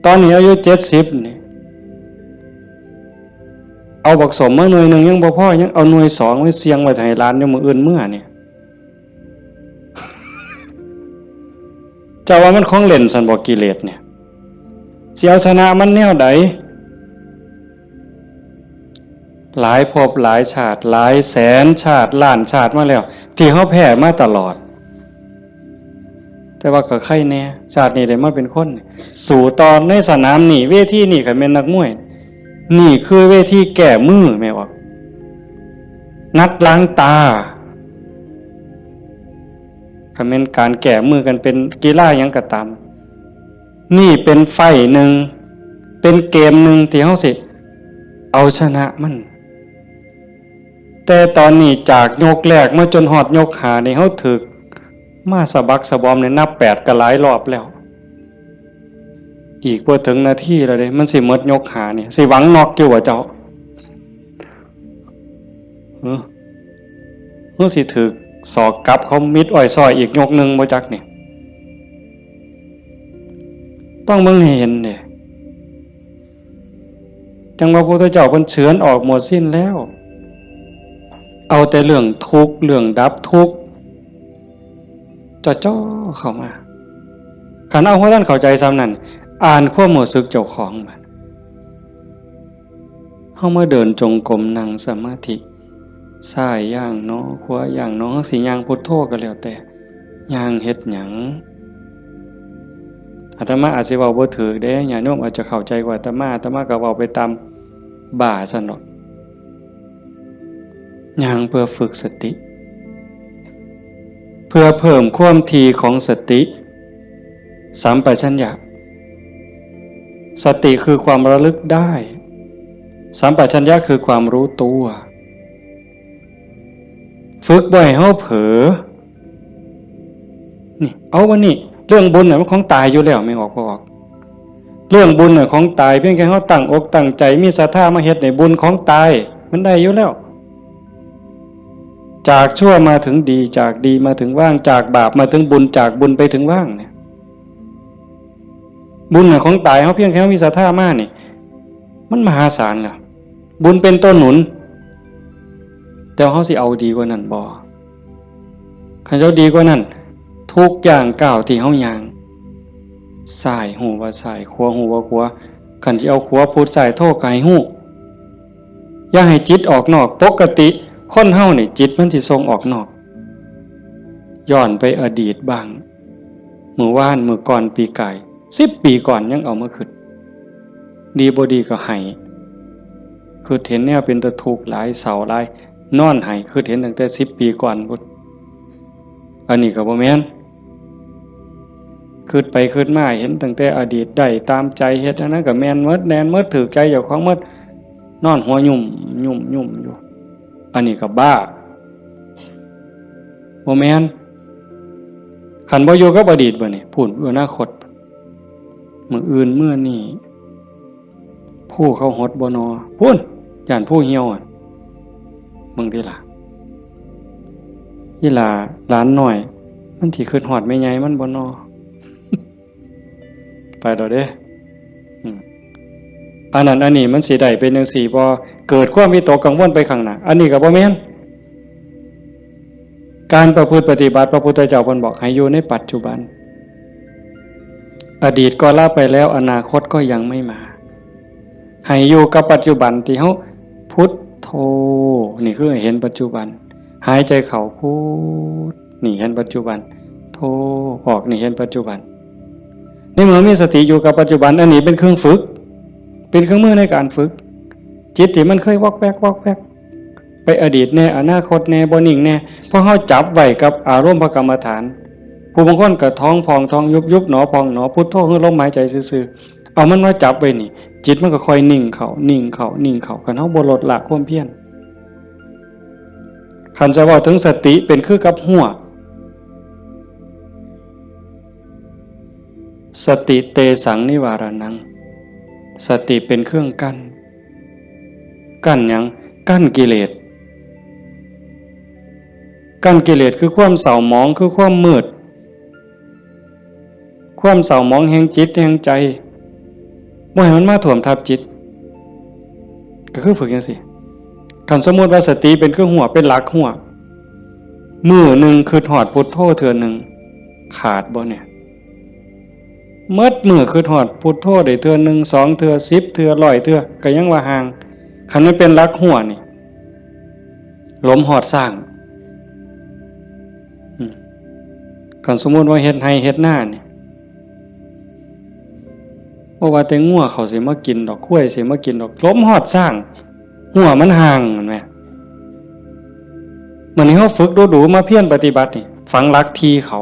ตอนนี้อายุเจ็ดสิบนี่ เอาบักสมมาหน่วยหนึ่งยังบ่พอ ยังเอาหน่วยสองไว้เสี่ยงไว้ให้หลานอยู่มื้ออื่นเมือเนี่ย เจ้าว่ามันของเล่นซั่นบ่ กิเลสเนี่ย สิเอาชนะมันแนวใด หลายภพหลายชาติ หลายแสนชาติ ล้านชาติมาแล้ว ที่เฮาแพ้มาตลอด แต่ว่าก็ไคแน่ ชาตินี้ได้มาเป็นคน สู้ต่อในสนามนี่ เวทีนี่ คันแม่นนักมวย นี่คือเวทีแก้มือ แม่นบ่ นัดล้างตา คันแม่นการแก้มือกันเป็นกีฬาหยังก็ตาม นี่เป็นไฟต์หนึ่ง เป็นเกมหนึ่งที่เฮาสิเอาชนะมัน แต่ตอนนี้จากยกแรกมาจนฮอดยกห้านี่ เฮาถืกมาสะบักสะบอมนี่ นับแปดก็หลายรอบแล้ว อีกบ่ถึงนาทีแล้วเด้ มันสิหมดยกห้านี่ สิหวังน็อกอยู่บ่เจ้า เออ เฮาสิถืกศอกกลับเขามิดอ้อยซ้อยอีกยกหนึ่งบ่จักนี่ ต้องเบิ่งให้เห็นเด้ จั่งว่าพระพุทธเจ้าเพิ่นเฉือนออกหมดสิ้นแล้ว เอาแต่เรื่องทุกข์ เรื่องดับทุกข์ จ่อๆ เข้ามา คันเอาบ่ทันเข้าใจส่ำนั้น อ่านความรู้สึกเจ้าของบัด เฮามาเดินจงกรม นั่งสมาธิ ซ้ายย่างหนอ ขวาย่างหนอ เฮาสิย่างพุทโธก็แล้วแต่ ย่างเฮ็ดหยัง อาตมาอาจสิเว้าบ่ถูกเด้ ญาติโยมอาจจะเข้าใจกว่าอาตมา อาตมาก็เว้าไปตามบ้าซั่นดอก ย่างเพื่อฝึกสติ เพื่อเพิ่มความถี่ของสติ สัมปชัญญะ สติคือความระลึกได้ สัมปชัญญะคือความรู้ตัว ฝึกบ่ให้เฮาเผลอ นี่ เอาวันนี้ เรื่องบุญน่ะมันของตายอยู่แล้ว แม่นออกบ่ออก เรื่องบุญน่ะของตาย เพียงแค่เฮาตั้งอกตั้งใจ มีศรัทธามาเฮ็ดนี่ บุญของตาย มันได้อยู่แล้ว จากชั่วมาถึงดี จากดีมาถึงว่าง จากบาปมาถึงบุญ จากบุญไปถึงว่างเนี่ย บุญน่ะของตาย เฮาเพียงแค่เฮามีศรัทธามานี่ มันมหาศาลแล้ว บุญเป็นตัวหนุน แต่เฮาสิเอาดีกว่านั้นบ่ คันเฮาดีกว่านั้น ทุกย่างก้าวที่เฮาย่าง ซ้ายฮู้ว่าซ้าย ขวาฮู้ว่าขวา คันสิเอาขวาพุทซ้ายโธก็ให้ฮู้ อย่าให้จิตออกนอก ปกติคนเฮานี่จิตมันสิส่งออกนอก ย้อนไปอดีตบ้าง มื้อวาน มื้อก่อน ปีกาย สิบปีก่อนยังเอามาคิด ดีบ่ดีก็ไห้ คิดเห็นแนวเป็นตาทุกข์หลาย เศร้าหลาย นอนไห้ คิดเห็นตั้งแต่สิบปีก่อนพุ้น อันนี้ก็บ่แม่น คิดไปคิดมาเห็นตั้งแต่อดีต ได้ตามใจ เฮ็ดอันนั้นก็แม่นหมด แม่นหมด ถูกใจเจ้าของหมด นอนหัวยุ่มยุ่มยุ่มอยู่ อันนี้ก็บ้า บ่แม่น คันบ่อยู่กับอดีตบัดนี้ พู้น อนาคต มื้ออื่นมื้อนี้ ผู้เขาหดบ่นอ พู้น ย่านผู้เหี่ยวอะ เบิ่งติล่ะ อีหล่าหลานน้อย มันสิคิดฮอดแม่ใหญ่มันบ่นอ ไปแล้วเด้ อืม อันนั้นอันนี้มันสิได้เป็นจั่งซี้บ่ เกิดความวิตกกังวลไปข้างหน้า อันนี้ก็บ่แม่น การประพฤติปฏิบัติ พระพุทธเจ้าเพิ่นบอกให้อยู่ในปัจจุบัน อดีตก็ละไปแล้ว อนาคตก็ยังไม่มา ให้อยู่กับปัจจุบันที่เฮาพุทโธ นี่คือให้เห็นปัจจุบัน หายใจเข้าพุท นี่เห็นปัจจุบัน โธ ออก นี่เห็นปัจจุบัน ในเมื่อมีสติอยู่กับปัจจุบัน อันนี้เป็นเครื่องฝึก เป็นเครื่องมือในการฝึก จิตที่มันเคยวอกแวกวอกแวก ไปอดีตแน่ อนาคตแน่ บ่นิ่งแน่ เพราะเฮาจับไว้กับอารมณ์พระกรรมฐาน ผู้บางคนก็ท้องพองท้องยุบ ยุบหนอพองหนอ พุทโธคือลมหายใจซื่อๆ เอามันมาจับไว้นี่ จิตมันก็ค่อยนิ่งเข้า นิ่งเข้า นิ่งเข้า คันเฮาบ่ลดละความเพียร คันจะเว้าถึงสติเป็นคือกับฮั้ว สติเตสังนิวารณัง สติเป็นเครื่องกั้น กั้นหยัง กั้นกิเลส กั้นกิเลสคือความเศร้าหมอง คือความมืด ความเศร้าหมองแห่งจิตแห่งใจ บ่ให้มันมาท่วมทับจิต ก็คือฝึกจั่งซี้ คันสมมุติว่าสติเป็นเครื่องฮั้ว เป็นหลักฮั้ว มื้อหนึ่งคิดฮอดพุทโธเทื่อหนึ่ง ขาดบ่เนี่ย หมดมื้อคิดฮอดพุทโธได้เทื่อหนึ่ง สองเทื่อ สิบเทื่อ ร้อยเทื่อ ก็ยังว่าห่าง คันมันเป็นหลักฮั้วนี่ หลมฮอดซ้าง อืม คันสมมุติว่าเฮ็ดไร่เฮ็ดนานี่ บ่ว่าแต่งัวเขาสิมากินดอก ควายสิมากินดอก หลมฮอดซ้าง ฮั้วมันห่าง แม่นบ่ มื้อนี้เฮาฝึกดูๆ มาเพียรปฏิบัตินี่ ฝังหลักที่เข้า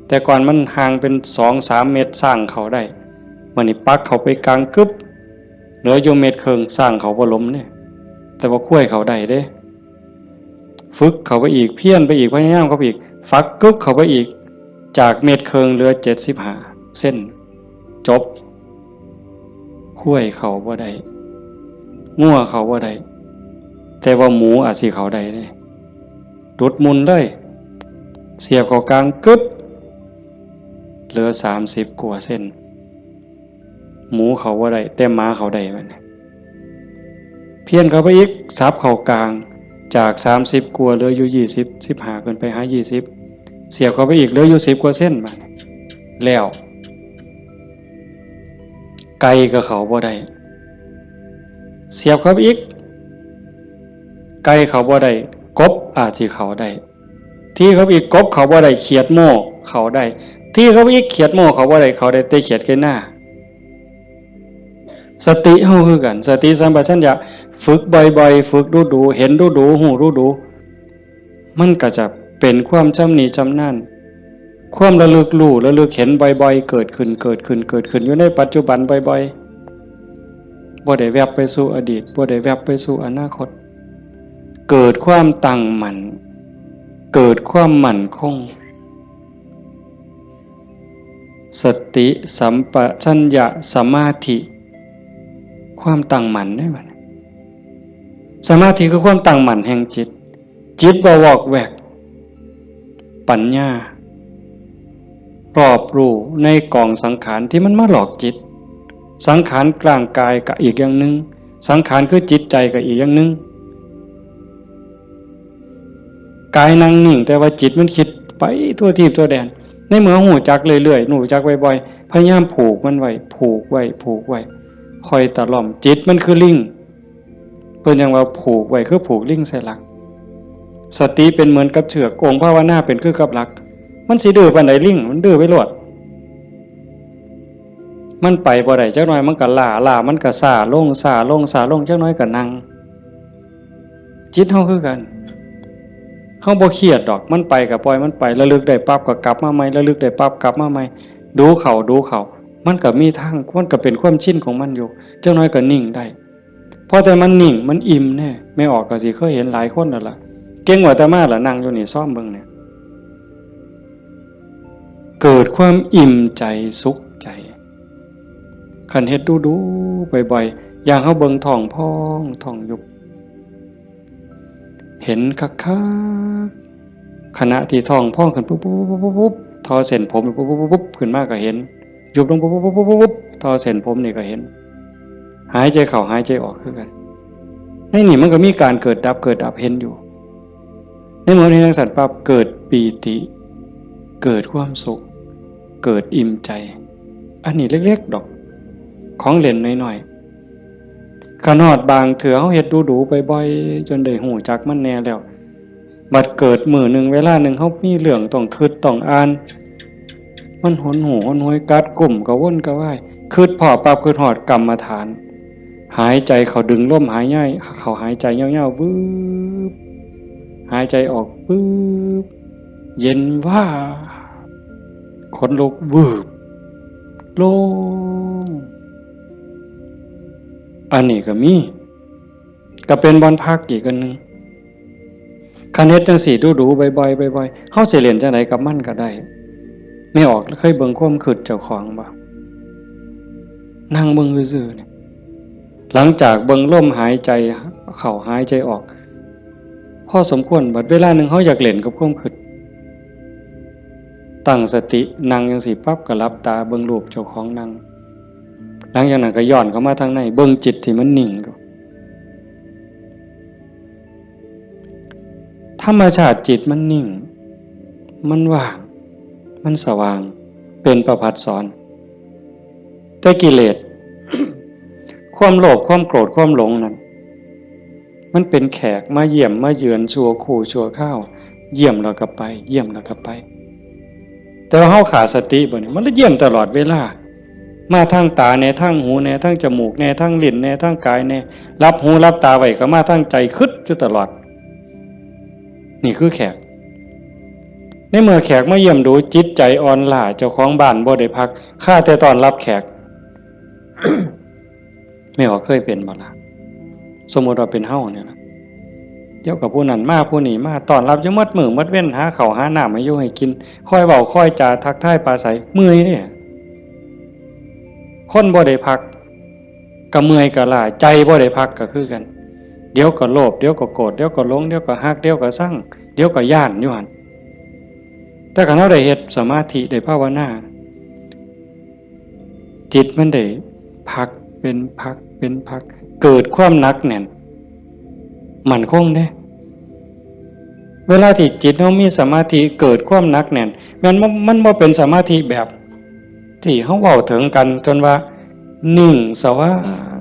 แต่ก่อนมันห่างเป็นสองสามเมตร ซ้างเข้าได้ มื้อนี้ปักเข้าไปกลางกึ๊บ เหลืออยู่เมตรครึ่ง ซ้างเข้าบ่หลมเนี่ย แต่ว่าควายเข้าได้เด้ ฝึกเข้าไปอีก เพียรไปอีก พยายามเข้าไปอีก ฝักกึ๊บเข้าไปอีก จากเมตรครึ่งเหลือเจ็ดสิบห้าเซน จบ ควายเข้าบ่ได้ งัวเข้าบ่ได้ แต่ว่าหมูอาจสิเข้าได้เด้ ดุดมุนเลย เสียบเข้ากลางกึ๊บ เหลือสามสิบกว่าเซน หมูเข้าบ่ได้ แต่หมาเข้าได้บัดนี้ เพี้ยนเข้าไปอีก สับเข้ากลาง จากสามสิบกว่าเหลืออยู่ยี่สิบ สิบห้าขึ้นไปหายี่สิบ เสียบเข้าไปอีกเหลืออยู่สิบกว่าเซนบัดนี้ แล้ว ไก่ก็เข้าบ่ได้ เสียบเข้าไปอีก ไก่เข้าบ่ได้ กบอาจสิเข้าได้ ทีเข้าไปอีก กบเข้าบ่ได้ เขียดโม่เข้าได้ ทีเข้าไปอีก เขียดโม่เข้าบ่ได้ เข้าได้แต่เขียดไก่นา สติเฮาคือกัน สติสัมปชัญญะ ฝึกบ่อยๆ ฝึกดูๆ เห็นดูๆ ฮู้ดูๆ มันก็จะเป็นความชำนิชำนาญ ความระลึกรู้ ระลึกเห็นบ่อยๆ เกิดขึ้น เกิดขึ้น เกิดขึ้น อยู่ในปัจจุบันบ่อยๆ บ่ได้แวบไปสู่อดีต บ่ได้แวบไปสู่อนาคต เกิดความตั้งมั่น เกิดความมั่นคง สติสัมปชัญญะสมาธิ ความตั้งมั่นเด้บัดนี้ สมาธิคือความตั้งมั่นแห่งจิต จิตบ่วอกแวก ปัญญา รอบรู้ในกองสังขารที่มันมาหลอกจิต สังขารร่างกายก็อีกอย่างหนึ่ง สังขารคือจิตใจก็อีกอย่างหนึ่ง กายนั่งนิ่ง แต่ว่าจิตมันคิดไปทั่วทีปทั่วแดน ในเมื่อฮู้จักเรื่อยๆ ฮู้จักบ่อยๆ พยายามผูกมันไว้ ผูกไว้ ผูกไว้ ค่อยตะล่อม จิตมันคือลิง เพิ่นยังว่าผูกไว้คือผูกลิงใส่หลัก สติเป็นเหมือนกับเชือก องค์ภาวนาเป็นคือกับหลัก มันสิดื้อปานใด ลิง มันดื้อไปโลด มันไปบ่ได้ จักหน่อยมันก็ล้า ล้ามันก็ซ้าลง ซ้าลง ซ้าลง จักหน่อยก็นั่ง จิตเฮาคือกัน เฮาบ่เครียดดอก มันไปก็ปล่อยมันไป ระลึกได้ปั๊บก็กลับมาใหม่ ระลึกได้ปั๊บกลับมาใหม่ ดูเข้า ดูเข้า มันก็มีทาง มันก็เป็นความชินของมันอยู่ จักหน่อยก็นิ่งได้ พอแต่มันนิ่ง มันอิ่มแน่ แม่ออกก็สิเคยเห็นหลายคนแล้วล่ะ เก่งกว่าอาตมาล่ะ นั่งอยู่นี่ ซอมเบิ่งเนี่ย เกิดความอิ่มใจ สุขใจ คันเฮ็ดดูๆ บ่อยๆ อย่างเฮาเบิ่งท้องพอง ท้องยุบ เห็นคักๆ ขณะที่ท้องพองขึ้นปุ๊บปุ๊บปุ๊บปุ๊บปุ๊บ ทอเส้นผมปุ๊บปุ๊บปุ๊บปุ๊บ ขึ้นมาก็เห็น ยุบลงปุ๊บปุ๊บปุ๊บปุ๊บปุ๊บ ทอเส้นผมนี่ก็เห็น หายใจเข้า หายใจออกคือกัน ในนี่มันก็มีการเกิดดับ เกิดดับ เห็นอยู่ ในเมื่อเห็นจั่งซั้นปั๊บ เกิดปีติ เกิดความสุข เกิดอิ่มใจ อันนี้เล็กๆ ดอก ของเล่นน้อยๆ คันฮอดบางเทื่อเฮาเฮ็ดดูๆ บ่อยๆ จนได้ฮู้จักมันแน่แล้ว บัดเกิดมื้อหนึ่งเวลาหนึ่ง เฮามีเรื่องต้องคิดต้องอ่าน มันหนหูหนหวย กัดกุ้มกระวนกระวาย คิดพ้อปั๊บ คิดฮอดกรรมฐาน หายใจเข้า ดึงลมหายใจเข้า หายใจยาวๆ วืบ หายใจออก วืบ เย็นวาบ ขนลุก วืบ โล่ง อันนี้ก็มี ก็เป็นบ่อนพักอีกอันหนึ่ง คันเฮ็ดจั่งซี้ดูๆ บ่อยๆ บ่อยๆ เฮาสิเล่นจั่งใดกับมันก็ได้ แม่ออกเคยเบิ่งความคิดเจ้าของบ่ นั่งเบิ่งซื่อๆ เนี่ย หลังจากเบิ่งลมหายใจเข้า หายใจออก พอสมควร บัดเวลาหนึ่งเฮาอยากเล่นกับความคิด ตั้งสติ นั่งจั่งซี้ปั๊บ ก็หลับตาเบิ่งรูปเจ้าของนั่ง หลังจากนั้นก็ย้อนเข้ามาทางใน เบิ่งจิตที่มันนิ่งอยู่ ธรรมชาติจิตมันนิ่ง มันว่าง มันสว่าง เป็นประภัสสร แต่กิเลส ความโลภ ความโกรธ ความหลงนั่น มันเป็นแขกมาเยี่ยมมาเยือนชั่วครู่ชั่วคราว เยี่ยมแล้วก็ไป เยี่ยมแล้วก็ไป แต่ว่าเฮาขาดสติบ่นี่ มันเลยเยี่ยมตลอดเวลา มาทางตาแน่ ทางหูแน่ ทางจมูกแน่ ทางลิ้นแน่ ทางกายแน่ หลับหูหลับตาไว้ก็มาทางใจ คิดอยู่ตลอด นี่คือแขก ในเมื่อแขกมาเยี่ยมดู จิตใจอ่อนล้า เจ้าของบ้านบ่ได้พัก ข้าแต่ต้อนรับแขก แม่ออกเคยเป็นบ่ล่ะ สมมุติว่าเป็นเฮาเนี่ยล่ะ เดี๋ยวก็ผู้นั้นมา ผู้นี้มา ต้อนรับอยู่หมดมื้อหมดเว็น หาข้าวหาน้ำให้อยู่ให้กิน คอยเว้าคอยจา ทักทายปราศรัย เมื่อยเด้ คนบ่ได้พัก ก็เมื่อยก็ล้า ใจบ่ได้พักก็คือกัน เดี๋ยวก็โลภ เดี๋ยวก็โกรธ เดี๋ยวก็หลง เดี๋ยวก็ฮัก เดี๋ยวก็ซัง เดี๋ยวก็ย้านอยู่หั่น แต่คันเฮาได้เฮ็ดสมาธิ ได้ภาวนา จิตมันได้พักเป็นพักเป็นพัก เกิดความหนักแน่น มั่นคงเด้ เวลาที่จิตเฮามีสมาธิ เกิดความหนักแน่น แม่นบ่ มันบ่เป็นสมาธิแบบที่เฮาเว้าถึงกัน จนว่านิ่งสว่าง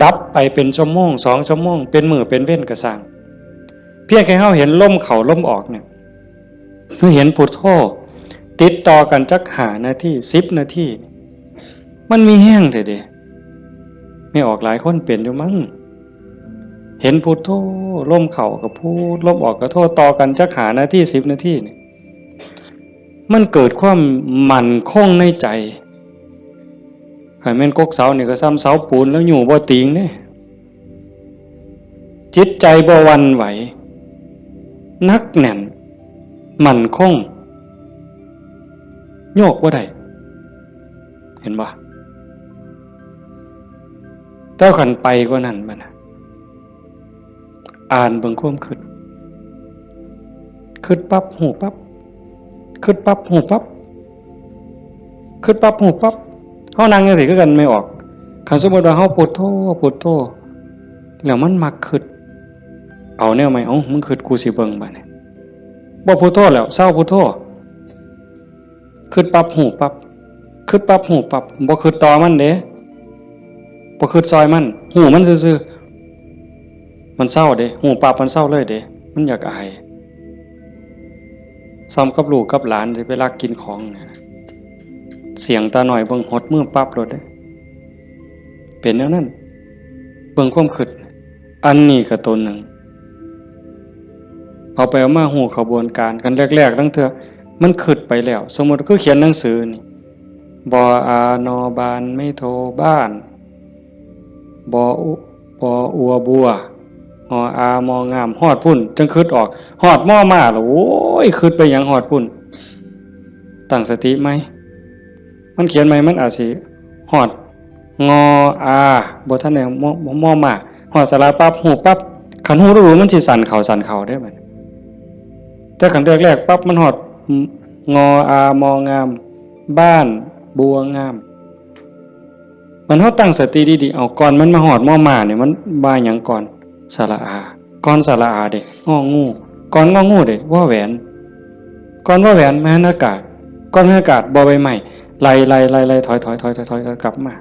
ดับไปเป็นชั่วโมง สองชั่วโมง เป็นมื้อเป็นเว็นก็ซ่าง เพียงแค่เฮาเห็นลมเข้าลมออกเนี่ย คือเห็นพุทโธติดต่อกันจักห้านาที สิบนาที มันมีแฮงแท้เด้ แม่ออกหลายคนเป็นอยู่มั้ง เห็นพุทโธ ลมเข้าก็พุท ลมออกก็โธ ต่อกันจักห้านาที สิบนาทีนี่ มันเกิดความมั่นคงในใจ คันแม่นกกเสานี่ก็ส่ำเสาปูนแล้วอยู่บ่ติงเด้ จิตใจบ่หวั่นไหว หนักแน่น มั่นคง โยกบ่ได้ เห็นบ่ แต่คันไปกว่านั้นบัดน่ะ อ่านเบิ่งความคิด คิดปั๊บ ฮู้ปั๊บ คิดปั๊บ ฮู้ปั๊บ คิดปั๊บ ฮู้ปั๊บ เฮานั่งจั่งซี้คือกัน แม่ออก คันสมมุติว่าเฮาพุทโธ พุทโธ แล้วมันมักคิด เอาแนวใหม่ เอ้า มึงคิด กูสิเบิ่งบัดนี้ บ่พุทโธแล้ว เซาพุทโธ คิดปั๊บ ฮู้ปั๊บ คิดปั๊บ ฮู้ปั๊บ บ่คิดต่อมันเด้ บ่คิดซอยมัน ฮู้มันซื่อๆ มันเซาเด้ ฮู้ปั๊บมันเซาเลยเด้ มันอยากอาย ส่ำกับลูกกับหลานสิไปลักกินของนะ เสี้ยงตาน้อยเบิ่งหดมือปั๊บโลดเด้ เป็นแนวนั้น เบิ่งความคิด อันนี้ก็ตัวหนึ่ง เอาไปเอามาฮู้ขบวนการกันแรกๆ ตั้งเทื่อมันคิดไปแล้ว สมมุติคือเขียนหนังสือนี่ บออา นอบาน ไม้โท บ้าน บออุ บออัว บัว ฮออา มองาม ฮอดพุ้น จั่งคิดออก ฮอดมอม้าแล้ว โอ้ย คิดไปหยังฮอดพุ้น ตั้งสติใหม่ มันเขียนใหม่ มันอาจสิฮอด งออา บ่ทันได้ มอ มอม้า ฮอดสระปั๊บ ฮู้ปั๊บ คันฮู้ดูมันสิสั่นเข้า สั่นเข้าเด้บัดนี้ แต่คันแรกๆ ปั๊บ มันฮอด งออา มองาม บ้าน บัวงาม มันเฮาตั้งสติดีๆ เอา ก่อนมันมาฮอดมอม้าเนี่ย มันว่าหยังก่อน สระอา ก่อนสระอาเด้ งองู ก่อนงองูเด้ วอแหวน ก่อนวอแหวน มหันตากาศ ก่อนมหันตากาศ บอใบไม้ ไล่ๆๆๆ ถอยๆๆๆๆ กลับมา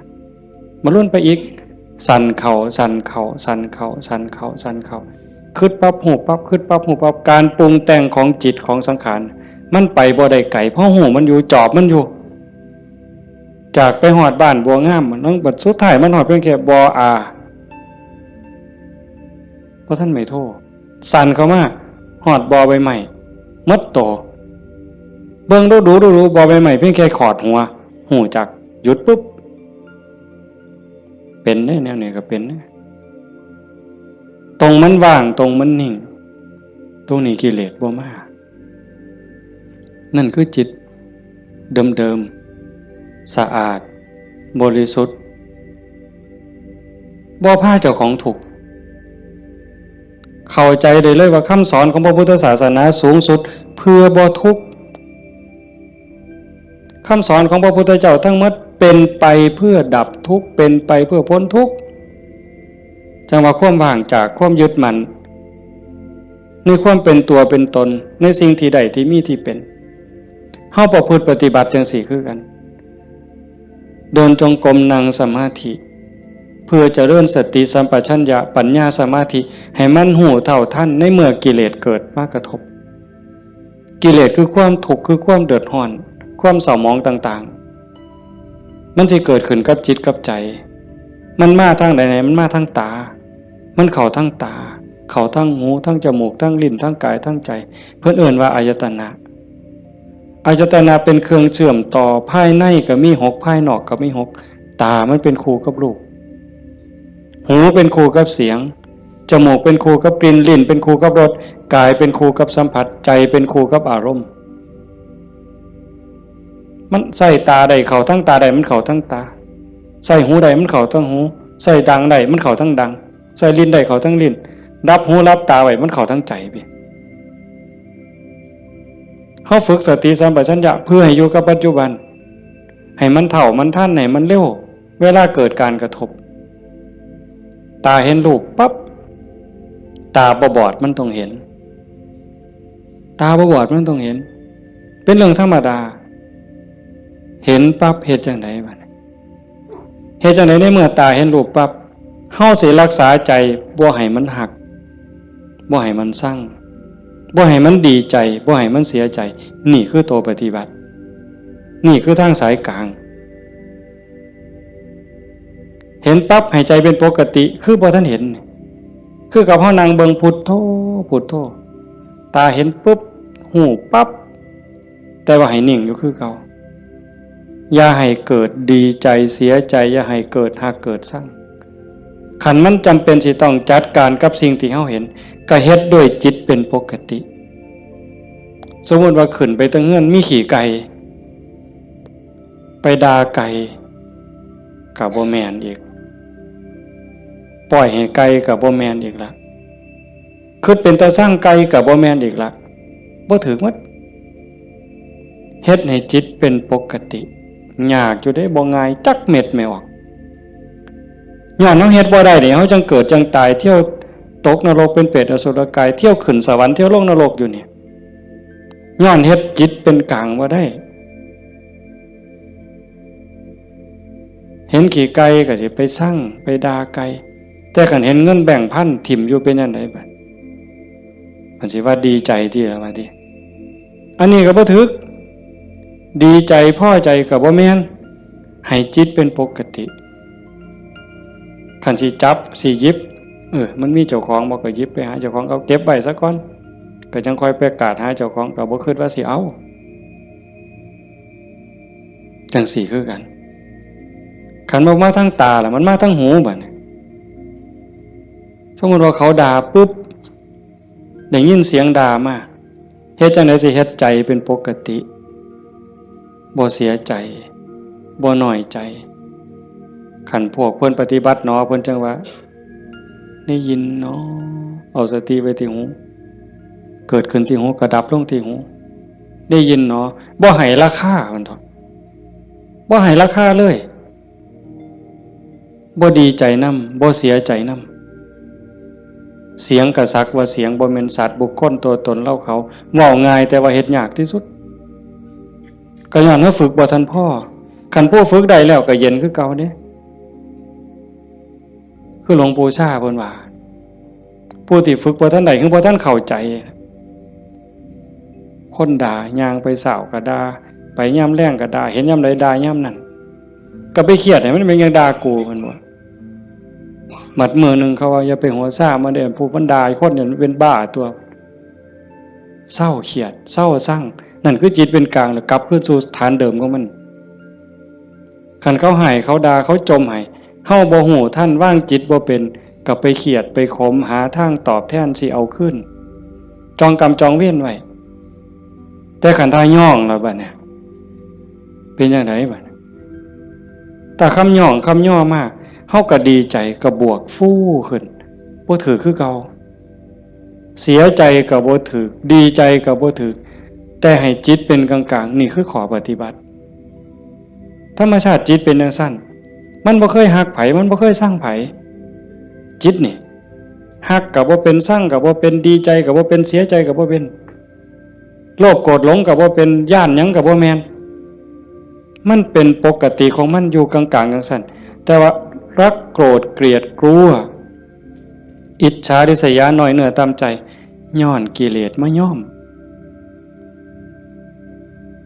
มาลุ้นไปอีก สั่นเข้า สั่นเข้า สั่นเข้า สั่นเข้า สั่นเข้า คิดปั๊บ ฮู้ปั๊บ คิดปั๊บ ฮู้ปั๊บ การปรุงแต่งของจิตของสังขาร มันไปบ่ได้ไกล เพราะฮู้มันอยู่ จอบมันอยู่ จากไปฮอดบ้านบัวงาม มันบัดสุดท้ายมันฮอดเพียงแค่บออา บ่ทันไม้โท สั่นเข้ามา ฮอดบอใบไม้ หมดโต เบิ่งดูๆๆๆ บอใบไม้เพียงแค่ขอดหัว ฮู้จัก หยุดปุ๊บ เป็นเด้ แนวนี้ก็เป็นเด้ ตรงมันว่าง ตรงมันนิ่ง ตรงนี้กิเลสบ่มา นั่นคือจิตเดิมๆ สะอาด บริสุทธิ์ บ่พาเจ้าของทุกข์ เข้าใจได้เลยว่าคำสอนของพระพุทธศาสนาสูงสุดเพื่อบ่ทุกข์ คำสอนของพระพุทธเจ้าทั้งหมดเป็นไปเพื่อดับทุกข์ เป็นไปเพื่อพ้นทุกข์ จั่งว่าความว่างจากความยึดมั่น ในความเป็นตัวเป็นตน ในสิ่งที่ได้ที่มีที่เป็น เฮาประพฤติปฏิบัติจั่งซี้คือกัน เดินจงกรม นั่งสมาธิ เพื่อเจริญสติสัมปชัญญะ ปัญญาสมาธิ ให้มันฮู้เท่าทันในเมื่อกิเลสเกิดมากระทบ กิเลสคือความทุกข์ คือความเดือดร้อน ความเศร้าหมองต่างๆ มันสิเกิดขึ้นกับจิตกับใจ มันมาทางใด มันมาทางตา มันเข้าทางตา เข้าทางหู ทางจมูก ทางลิ้น ทางกาย ทางใจ เพิ่นเอิ้นว่าอายตนะ อายตนะเป็นเครื่องเชื่อมต่อ ภายในก็มีหก ภายนอกก็มีหก ตามันเป็นคู่กับรูป หูเป็นคู่กับเสียง จมูกเป็นคู่กับกลิ่น ลิ้นเป็นคู่กับรส กายเป็นคู่กับสัมผัส ใจเป็นคู่กับอารมณ์ มันใส่ตาได้เข้าทั้งตาได้ มันเข้าทั้งตา ใส่หูได้มันเข้าทั้งหู ใส่ดังได้มันเข้าทั้งดัง ใส่ลิ้นได้เข้าทั้งลิ้น รับหูรับตาไว้มันเข้าทั้งใจไป เฮาฝึกสติสัมปชัญญะเพื่อให้อยู่กับปัจจุบัน ให้มันเท่ามันทัน ให้มันเร็ว เวลาเกิดการกระทบ ตาเห็นรูปปั๊บ ตาบ่บอดมันต้องเห็น ตาบ่บอดมันต้องเห็น เป็นเรื่องธรรมดา เห็นปั๊บเฮ็ดจั่งใดบัดนี้ เฮ็ดจั่งใดในเมื่อตาเห็นรูปปั๊บ เฮาสิรักษาใจบ่ให้มันฮัก บ่ให้มันซัง บ่ให้มันดีใจ บ่ให้มันเสียใจ นี่คือตัวปฏิบัติ นี่คือทางสายกลาง เห็นปั๊บให้ใจเป็นปกติ คือบ่ทันเห็น คือกับเฮานั่งเบิ่งพุทโธ พุทโธ ตาเห็นปุ๊บ ฮู้ปั๊บ แต่ว่าให้นิ่งอยู่คือเก่า อย่าให้เกิดดีใจเสียใจ อย่าให้เกิดฮักเกิดซัง คันมันจำเป็นสิต้องจัดการกับสิ่งที่เฮาเห็น ก็เฮ็ดด้วยจิตเป็นปกติ สมมุติว่าขึ้นไปเทิงเฮือนมีขี้ไก่ ไปด่าไก่ ก็บ่แม่นอีก ปล่อยให้ไก่ก็บ่แม่นอีกละ คิดเป็นตาซังไก่ก็บ่แม่นอีกละ บ่ถืกหมด เฮ็ดให้จิตเป็นปกติ ยากอยู่เด้ บ่ง่ายจักเม็ดแม่ออก ย้อนเฮาเฮ็ดบ่ได้นี่ เฮาจั่งเกิดจั่งตาย เที่ยวตกนรกเป็นเปรตอสุรกาย เที่ยวขึ้นสวรรค์ เที่ยวลงนรกอยู่นี่ ย้อนเฮ็ดจิตเป็นกลางบ่ได้ เห็นขี้ไก่ก็สิไปซัง ไปด่าไก่ แต่คันเห็นเงินแบงค์พันถิ่มอยู่เป็นจั่งใดบัด มันสิว่าดีใจติล่ะว่าติ อันนี้ก็บ่ถืก ดีใจพอใจก็บ่แม่น ให้จิตเป็นปกติ คันสิจับสิหยิบ เออ มันมีเจ้าของบ่ก็หยิบไปหาเจ้าของ เอาเก็บไว้ซะก่อน ก็จั่งค่อยไปกาดหาเจ้าของ ก็บ่คิดว่าสิเอา จั่งซี้คือกัน คันบ่มาทางตาล่ะ มันมาทางหูบัดนี้ สมมุติว่าเขาด่าปุ๊บ ได้ยินเสียงด่ามา เฮ็ดจั่งใดสิเฮ็ดใจเป็นปกติ บ่เสียใจ บ่น้อยใจ คันพวกเพิ่นปฏิบัติหนอ เพิ่นจั่งว่า ได้ยินหนอ เอาสติไว้ที่หู เกิดขึ้นที่หู ก็ดับลงที่หู ได้ยินหนอ บ่ให้ราคา เพิ่นเถาะ บ่ให้ราคาเลย บ่ดีใจนำ บ่เสียใจนำ เสียงก็สักว่าเสียง บ่แม่นสัตว์บุคคลตัวตนเราเขา เว้าง่ายแต่ว่าเฮ็ดยากที่สุด ก็ย้อนว่าฝึกบ่ทันพอ คันผู้ฝึกได้แล้วก็เย็นคือเก่าเด้ คือหลวงปู่ชาเพิ่นว่า ผู้ที่ฝึกบ่ทันได้ คือบ่ทันเข้าใจ คนด่า ย่างไปเช้าก็ด่า ไปยามแลงก็ด่า เห็นยามใดด่ายามนั้น ก็ไปเครียดให้มันเป็นหยังด่ากู เพิ่นว่า บัดมื้อหนึ่งเขาว่า อย่าไปหัวซ่ามันเด้อ ผู้มันด่าคนเนี่ยมันเป็นบ้าตัว เซาเครียด เซาซัง นั่นคือจิตเป็นกลาง แล้วกลับคืนสู่ฐานเดิมของมัน คันเขาให้ เขาด่า เขาจ่มให้ เฮาบ่ฮู้ทัน วางจิตบ่เป็น ก็ไปเครียด ไปขม หาทางตอบแทนสิเอาคืน จองกรรมจองเวรไว้ แต่คันถ้าย้องแล้วบัดเนี่ย เป็นจั่งใดบัดเนี่ย ถ้าคำย้องคำย่อมา เฮาก็ดีใจ ก็บวกฟูขึ้น บ่ถืกคือเก่า เสียใจก็บ่ถืก ดีใจก็บ่ถืก แต่ให้จิตเป็นกลางๆ นี่คือข้อปฏิบัติ ธรรมชาติจิตเป็นจั่งซั้น มันบ่เคยฮักไผ มันบ่เคยซังไผ จิตนี่ ฮักก็บ่เป็น ซังก็บ่เป็น ดีใจก็บ่เป็น เสียใจก็บ่เป็น โลภโกรธหลงก็บ่เป็น ย้านหยังก็บ่แม่น มันเป็นปกติของมันอยู่กลางๆ จั่งซั้น แต่ว่ารักโกรธเกลียดกลัว อิจฉาริษยา น้อยเนื้อต่ำใจ ย้อนกิเลสมาย้อม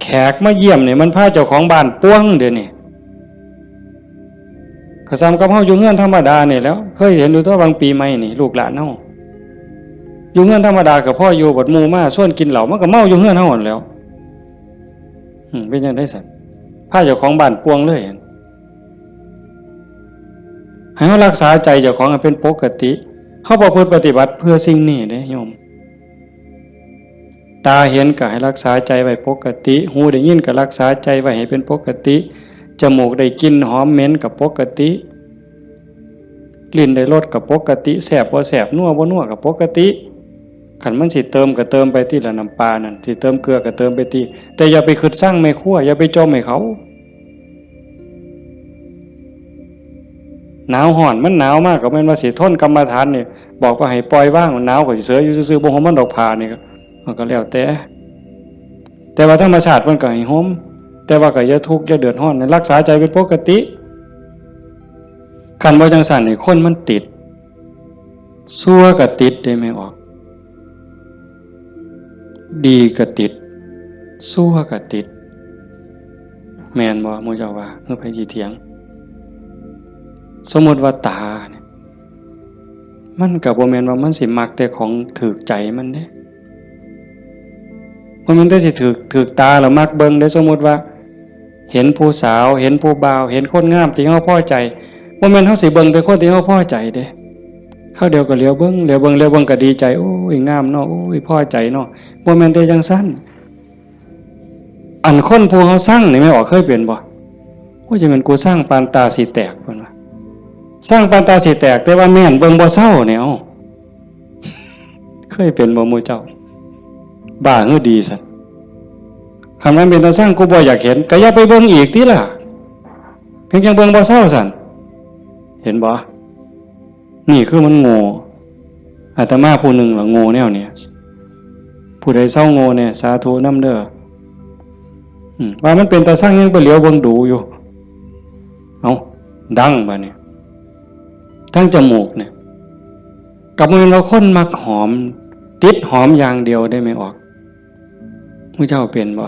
แขกมาเยี่ยมนี่มันพาเจ้าของบ้านป่วงเดี๋ยวนี้ ก็ส่ำกับเฮาอยู่เฮือนธรรมดานี่แหล้ว เคยเห็นอยู่ตั๊ว บางปีใหม่นี่ ลูกหลานเฮาอยู่เฮือนธรรมดาก็พออยู่ บัดหมู่มาชวนกินเหล้า มันก็เมาอยู่เฮือนเฮาหั้นแหล้ว อืม เป็นจั่งใดซั้น พาเจ้าของบ้านป่วงเลย ให้เฮารักษาใจเจ้าของให้เป็นปกติ เฮาประพฤติปฏิบัติเพื่อสิ่งนี้เด้โยม ตาเห็นก็ให้รักษาใจไว้ปกติ หูได้ยินก็รักษาใจไว้ให้เป็นปกติ จมูกได้กลิ่นหอมเหม็นก็ปกติ ลิ้นได้รสก็ปกติ แซ่บบ่แซ่บ นัวบ่นัวก็ปกติ คันมันสิเติมก็เติมไปติละ น้ำปลานั่น สิเติมเกลือก็เติมไปติ แต่อย่าไปคิดซังแม่ครัว อย่าไปจ่มให้เขา หนาวฮ้อน มันหนาวมากก็แม่นว่าสิทนกรรมฐานนี่ บอกว่าให้ปล่อยวาง หนาวก็สิเสยอยู่ซื่อๆ บ่ห่มมันดอกผ้านี่ก็ มันก็แล้วแต่ แต่ว่าธรรมชาติมันก็ให้ห่ม แต่ว่าก็อย่าทุกข์อย่าเดือดร้อน รักษาใจเป็นปกติ คันบ่จั่งซั้นนี่คนมันติด ซั่วก็ติดเด้แม่ออก ดีก็ติด ซั่วก็ติด แม่นบ่หมู่เจ้าว่า คือไผสิเถียง สมมุติว่าตาเนี่ย มันก็บ่แม่นว่ามันสิมักแต่ของถืกใจมันเด้ บ่แม่นแต่สิถืก ถืกตาแล้วมักเบิ่งเด้ สมมุติว่า เห็นผู้สาว เห็นผู้บ่าว เห็นคนงามที่เฮาพอใจ บ่แม่นเฮาสิเบิ่งแต่คนที่เฮาพอใจเด้ คราวเดียวก็เหลียวเบิ่ง เหลียวเบิ่ง เหลียวเบิ่งก็ดีใจ โอ้ย งามเนาะ โอ้ย พอใจเนาะ บ่แม่นแต่จั่งซั้น อันคนผู้เฮาซังนี่แม่ออกเคยเป็นบ่ โอ้ย จะแม่นกูซังปานตาสิแตก เพิ่นว่า ซังปานตาสิแตก แต่ว่าแม่นเบิ่งบ่เซาเนี่ย เอ้า เคยเป็นบ่หมู่เจ้า บ้าหรือดีซั้น คันมันเป็นตาซัง กูบ่อยากเห็น ก็อย่าไปเบิ่งอีกติล่ะ เพียงจั่งเบิ่งบ่เซาซั้น เห็นบ่ นี่คือมันโง่ อาตมาผู้หนึ่งล่ะโง่แนวเนี้ย ผู้ใดเซาโง่แน่ สาธุนำเด้อ อืม ว่ามันเป็นตาซังยังไปเหลียวเบิ่งดูอยู่ เอ้า ดังบาดนี้ ทั้งจมูกเนี่ย ก็บ่แม่นว่าคนมักหอม ติดหอมอย่างเดียวเด้แม่ออก มื้อเจ้าเป็นบ่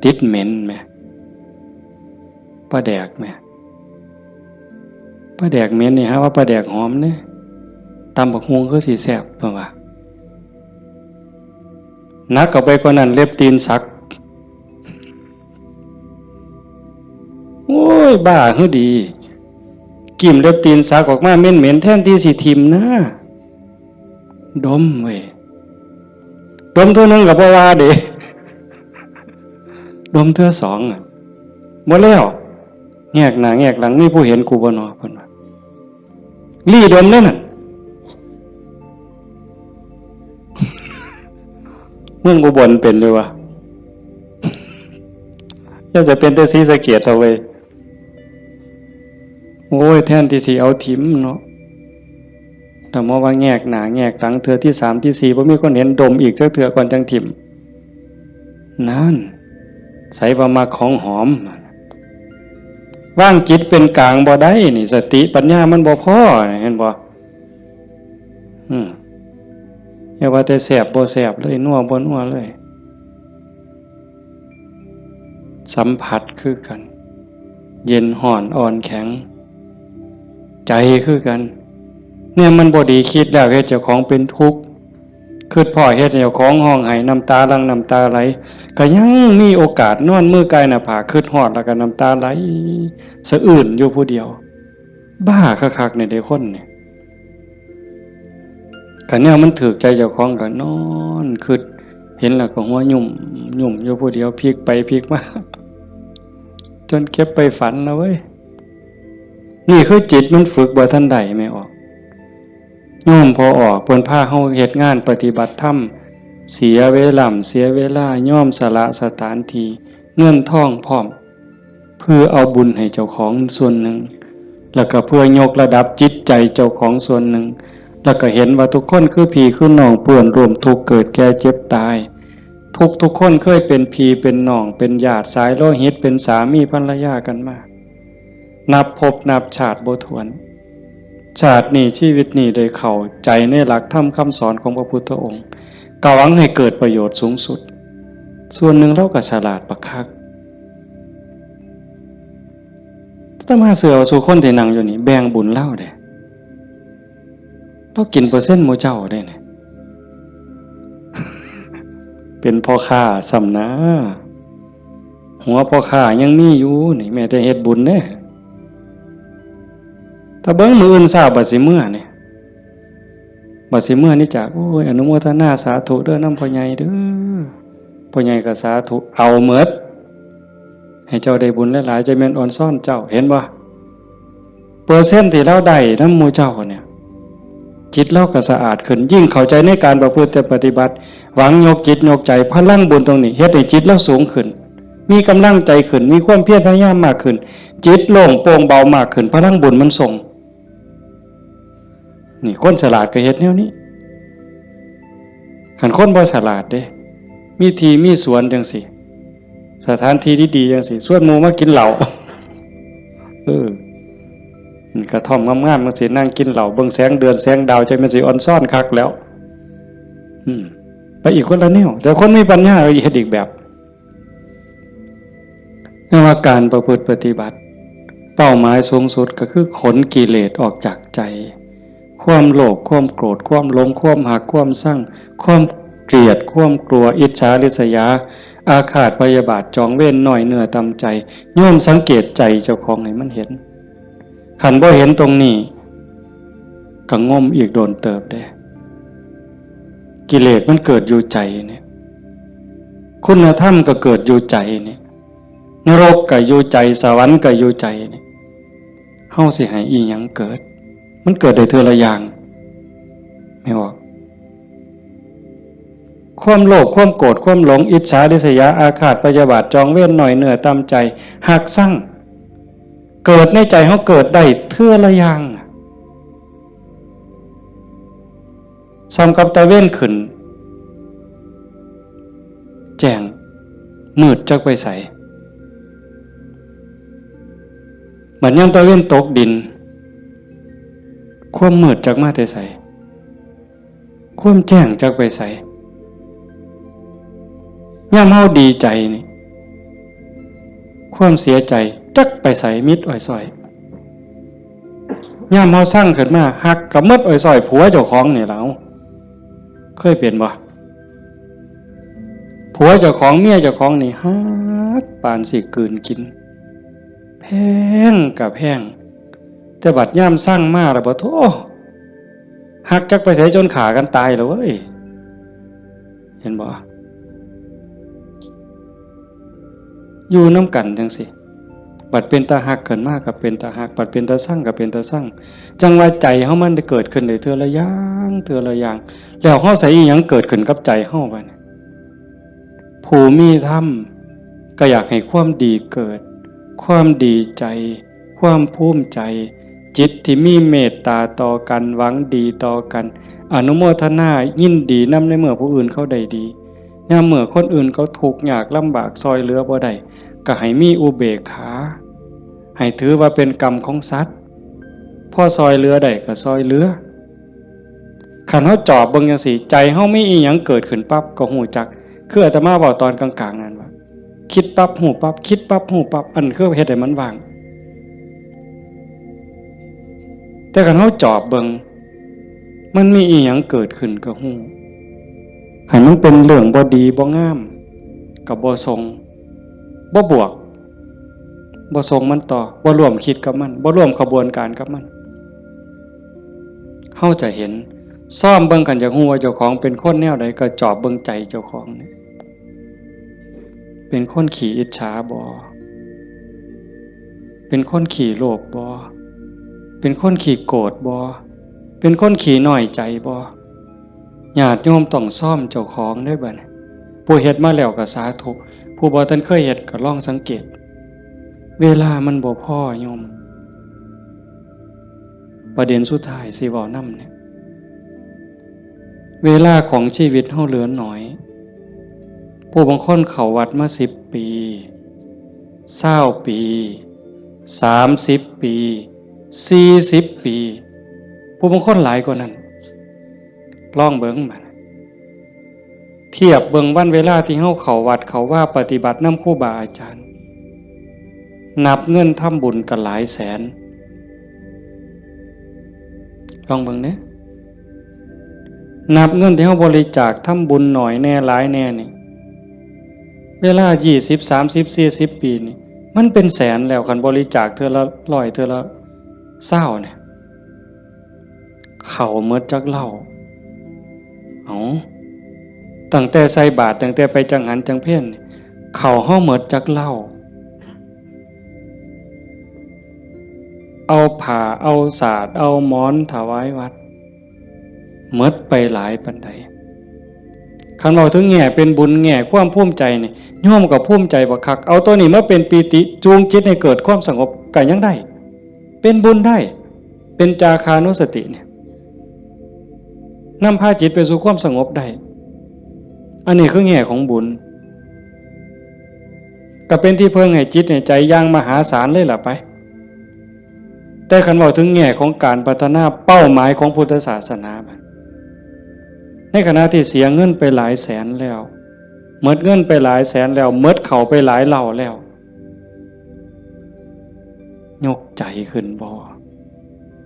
ติดเหม็นแหม ปลาแดกแหม ปลาแดกเหม็นนี่ หาว่าปลาแดกหอมเด้ ตำบักหุ่งคือสิแซ่บ เพิ่นว่า หนักเข้าไปกว่านั้น เล็บตีนสัก โอ้ย บ้าคือดี กิ่มเล็บตีนสักออกมาเหม็นๆ แทนที่สิถิ่มนะ ดมเว้ย ดมเทื่อหนึ่งก็บ่ว่าเด้ ดมเทื่อสองอะ บ่แล้ว แงกหน้าแงกหลัง มีผู้เห็นกูบ่นอ เพิ่นว่า ลี่ดมเด้อนั่น เมืองอุบลเป็นอยู่วะ อย่าจะเป็นแต่ศรีสะเกษเอาเว้ย โอ้ย แทนที่สิเอาถิ่มเนาะ แต่มาว่าแงกหน้าแงกหลัง เทื่อที่สามที่สี่ บ่มีคนเห็น ดมอีกจักเทื่อก่อนจั่งถิ่ม นั่น ใสว่ามักของหอม วางจิตเป็นกลางบ่ได้นี่ สติปัญญามันบ่พอ เห็นบ่ อืม อย่าว่าแต่แซ่บบ่แซ่บเลย นัวบ่นัวเลย สัมผัสคือกัน เย็นฮ้อนอ่อนแข็ง ใจคือกัน เนี่ยมันบ่ดี คิดแล้วเฮ็ดเจ้าของเป็นทุกข์ คิดพ้อเฮ็ดให้เจ้าของร้องไห้ น้ำตาหลั่งน้ำตาไหล ก็ยังมีโอกาสนอนมือกายหน้าผาก คิดฮอดแล้วก็น้ำตาไหล สะอื้นอยู่ผู้เดียว บ้าคักๆ เนี่ยเด้คนเนี่ย คันแนวมันถืกใจเจ้าของก็นอนคิด เห็นแล้วก็หัวยุ่มยุ่มอยู่ผู้เดียว พลิกไปพลิกมา จนเก็บไปฝันนะเว้ย นี่คือจิตมันฝึกบ่ทันได้ แม่ออก โยมพ่อออก เพิ่นพาเฮาเฮ็ดงานปฏิบัติธรรม เสียเวลา เสียเวลา ยอมสละสถานที่ เงินทองพร้อม เพื่อเอาบุญให้เจ้าของส่วนหนึ่ง แล้วก็เพื่อยกระดับจิตใจเจ้าของส่วนหนึ่ง แล้วก็เห็นว่าทุกคนคือพี่คือน้อง เปื้อนร่วมทุกข์เกิดแก่เจ็บตาย ทุกทุกคนเคยเป็นพี่เป็นน้อง เป็นญาติสายโลหิต เป็นสามีภรรยากันมา นับภพนับชาติบ่ถ้วน ชาตินี้ชีวิตนี้ได้เข้าใจในหลักธรรมคำสอนของพระพุทธองค์ ก็หวังให้เกิดประโยชน์สูงสุด ส่วนหนึ่งลาวก็ฉลาดบักคัก อาตมาเชื่อว่าซุคนที่นั่งอยู่นี่แบ่งบุญลาวเด้ ลาวกินเปอร์เซ็นต์หมู่เจ้าเด้นี่ เป็นพ่อค้าซ้ำนะ หัวพ่อค้ายังมีอยู่นี่ แม้แต่เฮ็ดบุญเด้ ถ้าเบิ่งมื้ออื่นเช้าบัดสิเมือนี่ บัดสิเมือนี่จาก โอ้ย อนุโมทนาสาธุเด้อนำพ่อใหญ่เด้อ พ่อใหญ่ก็สาธุ เอาหมด ให้เจ้าได้บุญหลายๆ จะแม่นออนซ่อนเจ้า เห็นบ่ เปอร์เซ็นต์ที่ลาวได้นำหมู่เจ้าเนี่ย จิตลาวก็สะอาดขึ้น ยิ่งเข้าใจในการประพฤติปฏิบัติ หวังยกจิตยกใจ พลังบุญตรงนี้เฮ็ดให้จิตลาวสูงขึ้น มีกำลังใจขึ้น มีความเพียรพยายามมากขึ้น จิตโล่งโปร่งเบามากขึ้น พลังบุญมันส่ง นี่คนฉลาดก็เฮ็ดแนวนี้ คันคนบ่ฉลาดเด้ มีที่มีสวนจังซี่ สถานที่ดีๆจังซี่ ชวนหมู่มากินเหล้า เออ นี่กระท่อมงามๆจังซี่ นั่งกินเหล้า เบิ่งแสงเดือนแสงดาว จักแม่นสิออนซ่อนคักแล้ว อืม ไปอีกคนละแนว แต่คนมีปัญญาเฮ็ดอีกแบบ เรียกว่าการประพฤติปฏิบัติ เป้าหมายสูงสุดก็คือขนกิเลสออกจากใจ ความโลภ ความโกรธ ความหลง ความฮัก ความชัง ความเกลียด ความกลัว อิจฉาริษยา อาฆาตพยาบาท จองเวร น้อยเนื้อต่ำใจ โยมสังเกตใจเจ้าของให้มันเห็น คันบ่เห็นตรงนี้ ก็งมอีกโดนเติบเด้ กิเลสมันเกิดอยู่ใจเนี่ย คุณธรรมก็เกิดอยู่ใจเนี่ย นรกก็อยู่ใจ สวรรค์ก็อยู่ใจเนี่ย เฮาสิให้อีหยังเกิด มันเกิดได้เทื่อละอย่าง แม่นบ่ ความโลภ ความโกรธ ความหลง อิจฉาริษยา อาฆาตพยาบาท จองเวร น้อยเนื้อต่ำใจ ฮักชัง เกิดในใจเฮาเกิดได้เทื่อละอย่าง ส่ำกับตะเว็นขึ้น แจ้ง มืดจักไปไส บัดยามตะเว็นตกดิน ความมืดจักมาแต่ไส ความแจ้งจักไปไส ยามเฮาดีใจนี่ ความเสียใจจักไปไส มิดอ้อยซ้อย ยามเฮาซังขึ้นมา ฮักก็มิดอ้อยซ้อย ผัวเจ้าของนี่ล่ะ เอ้า เคยเป็นบ่ ผัวเจ้าของ เมียเจ้าของนี่ฮักปานสิกลืนกิน แพงก็แพง แต่บัดยามซังมาแล้วบ่ โธ่ ฮักจักไปไส จนฆ่ากันตายแล้วเว้ย เห็นบ่ อยู่นำกันจั่งซี้ บัดเป็นตาฮักขึ้นมาก็เป็นตาฮัก บัดเป็นตาซังก็เป็นตาซัง จั่งว่าใจเฮามันได้เกิดขึ้นได้เทื่อละอย่าง เทื่อละอย่าง แล้วเฮาใส่อีหยังเกิดขึ้นกับใจเฮาบัดนี้ ผู้มีธรรมก็อยากให้ความดีเกิด ความดีใจ ความภูมิใจ จิตที่มีเมตตาต่อกัน หวังดีต่อกัน อนุโมทนายินดีนำในเมื่อผู้อื่นเขาได้ดี ยามเมื่อคนอื่นเขาทุกข์ยากลำบาก ซอยเหลือบ่ได้ ก็ให้มีอุเบกขา ให้ถือว่าเป็นกรรมของสัตว์ พอซอยเหลือได้ก็ซอยเหลือ คันเฮาจอบเบิ่งจั่งซี้ ใจเฮามีอีหยังเกิดขึ้นปั๊บก็ฮู้จัก คืออาตมาเว้าตอนกลางๆ นั่นว่า คิดปั๊บฮู้ปั๊บ คิดปั๊บฮู้ปั๊บ อันคือเฮ็ดให้มันว่าง แต่คันเฮาจอบเบิ่ง มันมีอีหยังเกิดขึ้นก็ฮู้ คันมันเป็นเรื่องบ่ดีบ่งาม ก็บ่ส่ง บ่บวก บ่ส่งมันต่อ บ่ร่วมคิดกับมัน บ่ร่วมขบวนการกับมัน เฮาจะเห็น ซ่อมเบิ่ง คันอยากฮู้ว่าเจ้าของเป็นคนแนวใด ก็จอบเบิ่งใจเจ้าของนี่ เป็นคนขี้อิจฉาบ่ เป็นคนขี้โลภบ่ เป็นคนขี้โกรธบ่ เป็นคนขี้น้อยใจบ่ ญาติโยมต้องซ่อมเจ้าของเด้อบัดนี้ ผู้เฮ็ดมาแล้วก็สาธุ ผู้บ่ทันเคยเฮ็ดก็ลองสังเกต เวลามันบ่พอโยม ประเด็นสุดท้ายสิเว้านำเนี่ย เวลาของชีวิตเฮาเหลือน้อย ผู้บางคนเข้าวัดมาสิบปี ซาวปี สามสิบปี สี่สิบปี ผู้บางคนหลายกว่านั้น ลองเบิ่งบัด เทียบเบิ่งวันเวลาที่เฮาเข้าวัดเข้าวาปฏิบัตินำครูบาอาจารย์ นับเงินทำบุญก็หลายแสน ลองเบิ่งเด้ นับเงินที่เฮาบริจาคทำบุญน้อยแน่หลายแน่นี่ เวลายี่สิบ สามสิบ สี่สิบ ปีนี่ มันเป็นแสนแล้ว คันบริจาคเทื่อละร้อย เทื่อละซาวเนี่ย เข้าหมดจักเหล้า เอ้า ตั้งแต่ใส่บาตร ตั้งแต่ไปจังหันจังเพลนี่ เข้าเฮาหมดจักเหล้า เอาผ้า เอาสาด เอาหมอนถวายวัด หมดไปหลายปานใด คันเว้าถึงแง่เป็นบุญ แง่ความภูมิใจนี่ โยมก็ภูมิใจบักคัก เอาตัวนี้มาเป็นปีติ จูงจิตให้เกิดความสงบก็ยังได้ เป็นบุญได้ เป็นจาคานุสติเนี่ย นำพาจิตไปสู่ความสงบได้ อันนี้คือแง่ของบุญ ก็เป็นที่เพิ่งให้จิตให้ใจอย่างมหาศาลเลยล่ะไป แต่คันเว้าถึงแง่ของการพัฒนาเป้าหมายของพุทธศาสนาบัด ในขณะที่เสียเงินไปหลายแสนแล้ว หมดเงินไปหลายแสนแล้ว หมดเข้าไปหลายเหล้าแล้ว ยกใจขึ้นบ่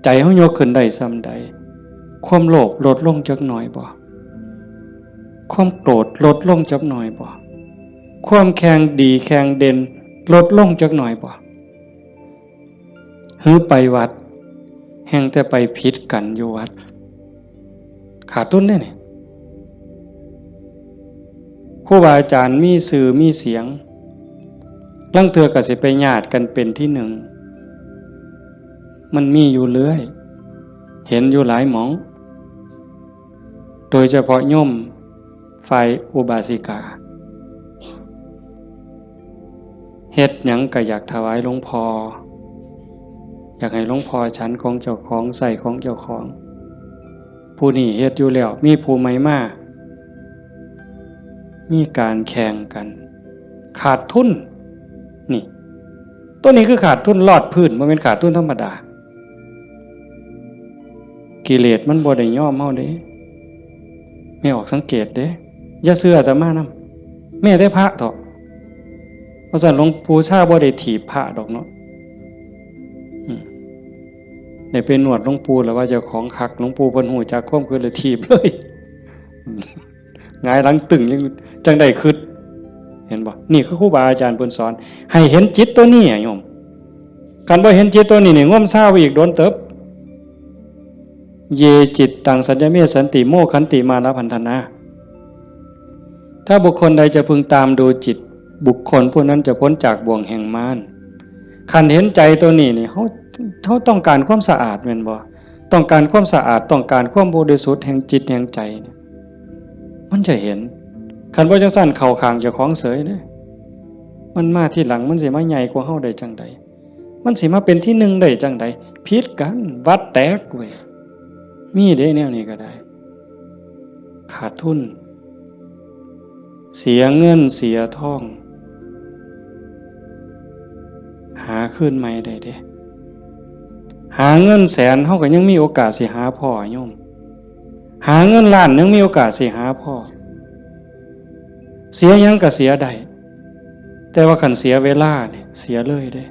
ใจเฮายกขึ้นได้ส่ำใด ความโลภลดลงจักหน่อยบ่ ความโกรธลดลงจักหน่อยบ่ ความแข่งดีแข่งเด่นลดลงจักหน่อยบ่ หือไปวัด แฮ่งแต่ไปผิดกันอยู่วัด ขาดทุนเด้นี่ ครูบาอาจารย์มีชื่อมีเสียง ลางเทื่อก็สิไปญาติกันเป็นที่หนึ่ง มันมีอยู่เรื่อย เห็นอยู่หลายหม่อง โดยเฉพาะโยมฝ่ายอุบาสิกา เฮ็ดหยังก็อยากถวายหลวงพ่อ อยากให้หลวงพ่อฉันของเจ้าของ ใช้ของเจ้าของ ผู้นี้เฮ็ดอยู่แล้ว มีผู้ใหม่มา มีการแข่งกัน ขาดทุน นี่ ตัวนี้คือขาดทุนลอดพื้น บ่แม่นขาดทุนธรรมดา กิเลสมันบ่ได้ยอมเฮาเด้ แม่ออกสังเกตเด้ อย่าเชื่ออาตมานำ แม้แต่พระเถาะ เพราะฉะนั้นหลวงปู่ชาบ่ได้ถีบพระดอกเนาะ อืม ได้ไปนวดหลวงปู่แล้วว่าเจ้าของคัก หลวงปู่เพิ่นฮู้จักความคิดเลยถีบเลย หงายหลังตึงยังจังได้คิด เห็นบ่ นี่คือครูบาอาจารย์เพิ่นสอน ให้เห็นจิตตัวนี้อะโยม คันบ่เห็นจิตตัวนี้นี่ งมซาวอีกโดนเติบ เย จิตตัง สัญญเม สันติ โม ขันติ มานะ พันธนา ถ้าบุคคลใดจะพึงตามดูจิต บุคคลผู้นั้นจะพ้นจากบ่วงแห่งมาร คันเห็นใจตัวนี้นี่ เฮา เฮาต้องการความสะอาดแม่นบ่ ต้องการความสะอาด ต้องการความบริสุทธิ์แห่งจิตแห่งใจเนี่ย มันจะเห็น คันบ่จังซั่นเข้าข้างเจ้าของเสยเด้ มันมาทีหลัง มันสิมาใหญ่กว่าเฮาได้จังใด มันสิมาเป็นที่หนึ่งได้จังใด ผิดกัน วัดแตกเว้ย มีเด้แนวนี้ก็ได้ ขาดทุน เสียเงินเสียทอง หาคืนใหม่ได้เด้ หาเงินแสน เฮาก็ยังมีโอกาสสิหาพ้อโยม หาเงินล้านยังมีโอกาสสิหาพ้อ เสียหยังก็เสียได้ แต่ว่าคันเสียเวลาเนี่ย เสียเลยเด้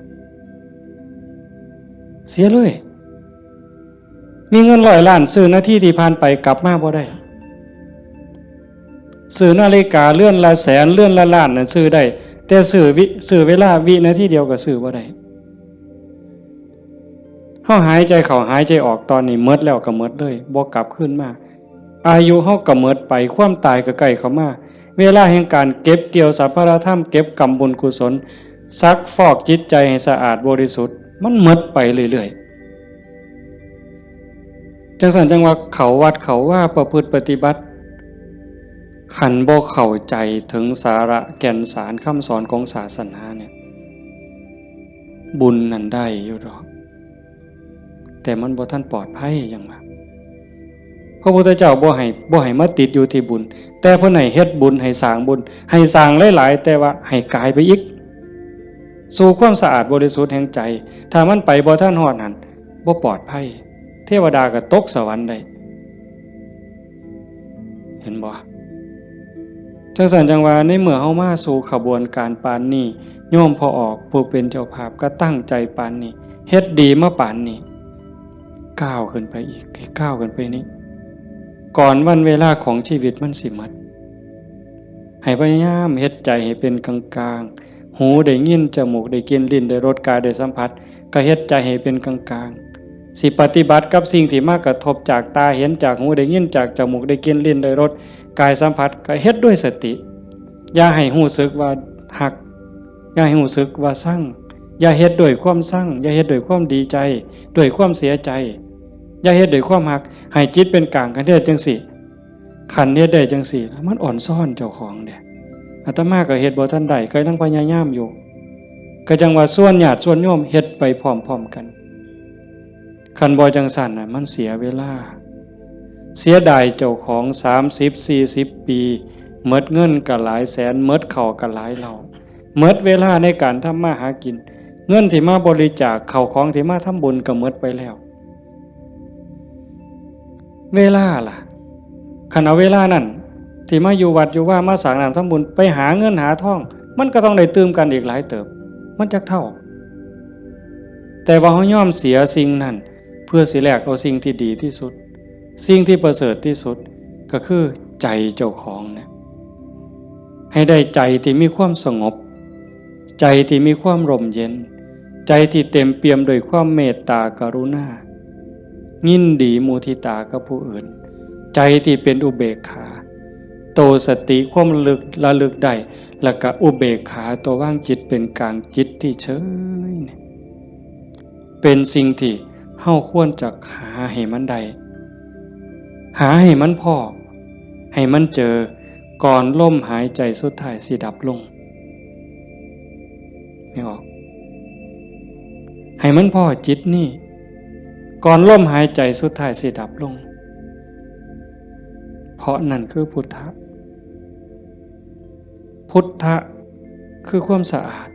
เสียเลย มีเงินร้อยล้าน ซื้อนาทีที่ผ่านไปกลับมาบ่ได้ ซื้อนาฬิกาเรือนละแสน เรือนละล้านน่ะซื้อได้ แต่ซื้อวิ ซื้อเวลาวินาทีเดียวก็ซื้อบ่ได้ เฮาหายใจเข้าหายใจออกตอนนี้หมดแล้วก็หมดเลย บ่กลับคืนมา อายุเฮาก็หมดไป ความตายก็ใกล้เข้ามา เวลาแห่งการเก็บเกี่ยวสรรพธรรม เก็บกำบุญกุศล ซักฟอกจิตใจให้สะอาดบริสุทธิ์ มันหมดไปเรื่อยๆ จังซั่นจังว่าเข้าวัดเข้าวาประพฤติปฏิบัติ คันบ่เข้าใจถึงสาระแก่นสารคำสอนของศาสนาเนี่ย บุญนั่นได้อยู่ดอก แต่มันบ่ทันปลอดภัยหยังว่า พระพุทธเจ้าบ่ให้ บ่ให้มาติดอยู่ที่บุญ แต่เพิ่นให้เฮ็ดบุญ ให้สร้างบุญ ให้สร้างหลายๆ แต่ว่าให้กายไปอีก สู่ความสะอาดบริสุทธิ์แห่งใจ ถ้ามันไปบ่ทันฮอดหั่น บ่ปลอดภัย เทวดาก็ตกสวรรค์ได้ เห็นบ่ จังซั่นจังว่า ในเมื่อเฮามาสู่ขบวนการปานนี้ โยมพ่อออกผู้เป็นเจ้าภาพก็ตั้งใจปานนี้ เฮ็ดดีมาปานนี้ ก้าวขึ้นไปอีก ให้ก้าวขึ้นไปนี้ ก่อนวันเวลาของชีวิตมันสิหมด ให้พยายามเฮ็ดใจให้เป็นกลางๆ หูได้ยิน จมูกได้กลิ่น ลิ้นได้รส กายได้สัมผัส ก็เฮ็ดใจให้เป็นกลางๆ สิปฏิบัติกับสิ่งที่มากระทบจากตาเห็น จากหูได้ยิน จากจมูกได้กลิ่น ลิ้นได้รส กายสัมผัส ก็เฮ็ดด้วยสติ อย่าให้รู้สึกว่าฮัก อย่าให้รู้สึกว่าซัง อย่าเฮ็ดด้วยความซัง อย่าเฮ็ดด้วยความดีใจ ด้วยความเสียใจ อย่าเฮ็ดด้วยความฮัก ให้จิตเป็นกลาง คันเฮ็ดจังซี่ คันเฮ็ดได้จังซี่ มันอ่อนซ้อนเจ้าของเด้ อาตมาก็เฮ็ดบ่ทันได้ ก็ยังพยายามอยู่ ก็จังว่าชวนญาติชวนโยมเฮ็ดไปพร้อมๆ กัน คันบ่จังซั่นน่ะ มันเสียเวลา เสียดายเจ้าของ สามสิบ สี่สิบ ปี หมดเงินก็หลายแสน หมดข้าวก็หลายเหล้า หมดเวลาในการทำมาหากิน เงินที่มาบริจาค ข้าวของที่มาทำบุญก็หมดไปแล้ว เวลาล่ะ คันเอาเวลานั่น ที่มาอยู่วัดอยู่วา มาสร้างน้ำทำบุญ ไปหาเงินหาทอง มันก็ต้องได้ตื่มกันอีกหลายเติบ มันจักเท่า แต่ว่าเฮายอมเสียสิ่งนั้น เพื่อสิแลกเอาสิ่งที่ดีที่สุด สิ่งที่ประเสริฐที่สุด ก็คือใจเจ้าของเนี่ย ให้ได้ใจที่มีความสงบ ใจที่มีความร่มเย็น ใจที่เต็มเปี่ยมด้วยความเมตตากรุณา ยินดีมุทิตากับผู้อื่น ใจที่เป็นอุเบกขา โตสติความระลึก ระลึกได้ แล้วก็อุเบกขา ตัววางจิตเป็นกลาง จิตที่เฉยเนี่ย เป็นสิ่งที่เฮาควรจะหาให้มันได้ หาให้มันพ้อ ให้มันเจอ ก่อนลมหายใจสุดท้ายสิดับลง ไม่ออก ให้มันพ้อจิตนี่ ก่อนลมหายใจสุดท้ายสิดับลง เพราะนั่นคือพุทธะ พุทธะคือความสะอาด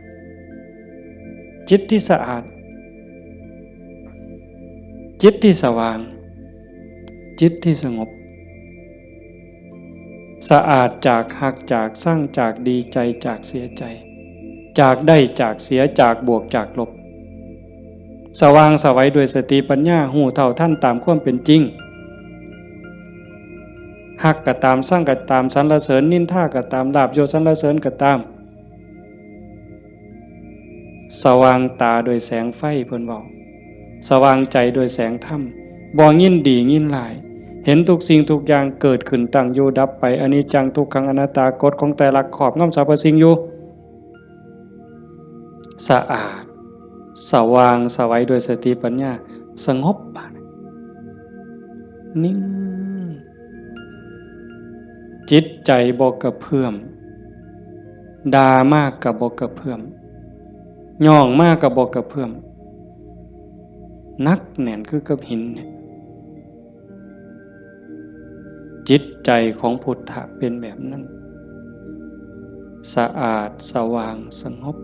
จิตที่สะอาด จิตที่สว่าง จิตที่สงบ สะอาดจากฮัก จากซัง จากดีใจ จากเสียใจ จากได้ จากเสีย จากบวก จากลบ สว่างไสวด้วยสติปัญญา ฮู้เท่าทันตามความเป็นจริง ฮักก็ตาม ซังก็ตาม สรรเสริญนินทาก็ตาม ลาภยศสรรเสริญก็ตาม สว่างตาด้วยแสงไฟ เพิ่นเว้า สว่างใจด้วยแสงธรรม บ่ยินดียินร้าย เห็นทุกสิ่งทุกอย่างเกิดขึ้น ตั้งอยู่ดับไป อนิจจัง ทุกขัง อนัตตา กฎของไตรลักษณ์ครอบงำสรรพสิ่งอยู่ สะอาด สว่างไสวด้วยสติปัญญา สงบ บาดนี้ นิ่ง จิตใจบ่กระเพื่อม ด่ามากก็บ่กระเพื่อม ย่องมากก็บ่กระเพื่อม หนักแน่นคือกับหินเนี่ย จิตใจของพุทธะเป็นแบบนั้น สะอาด สว่าง สงบ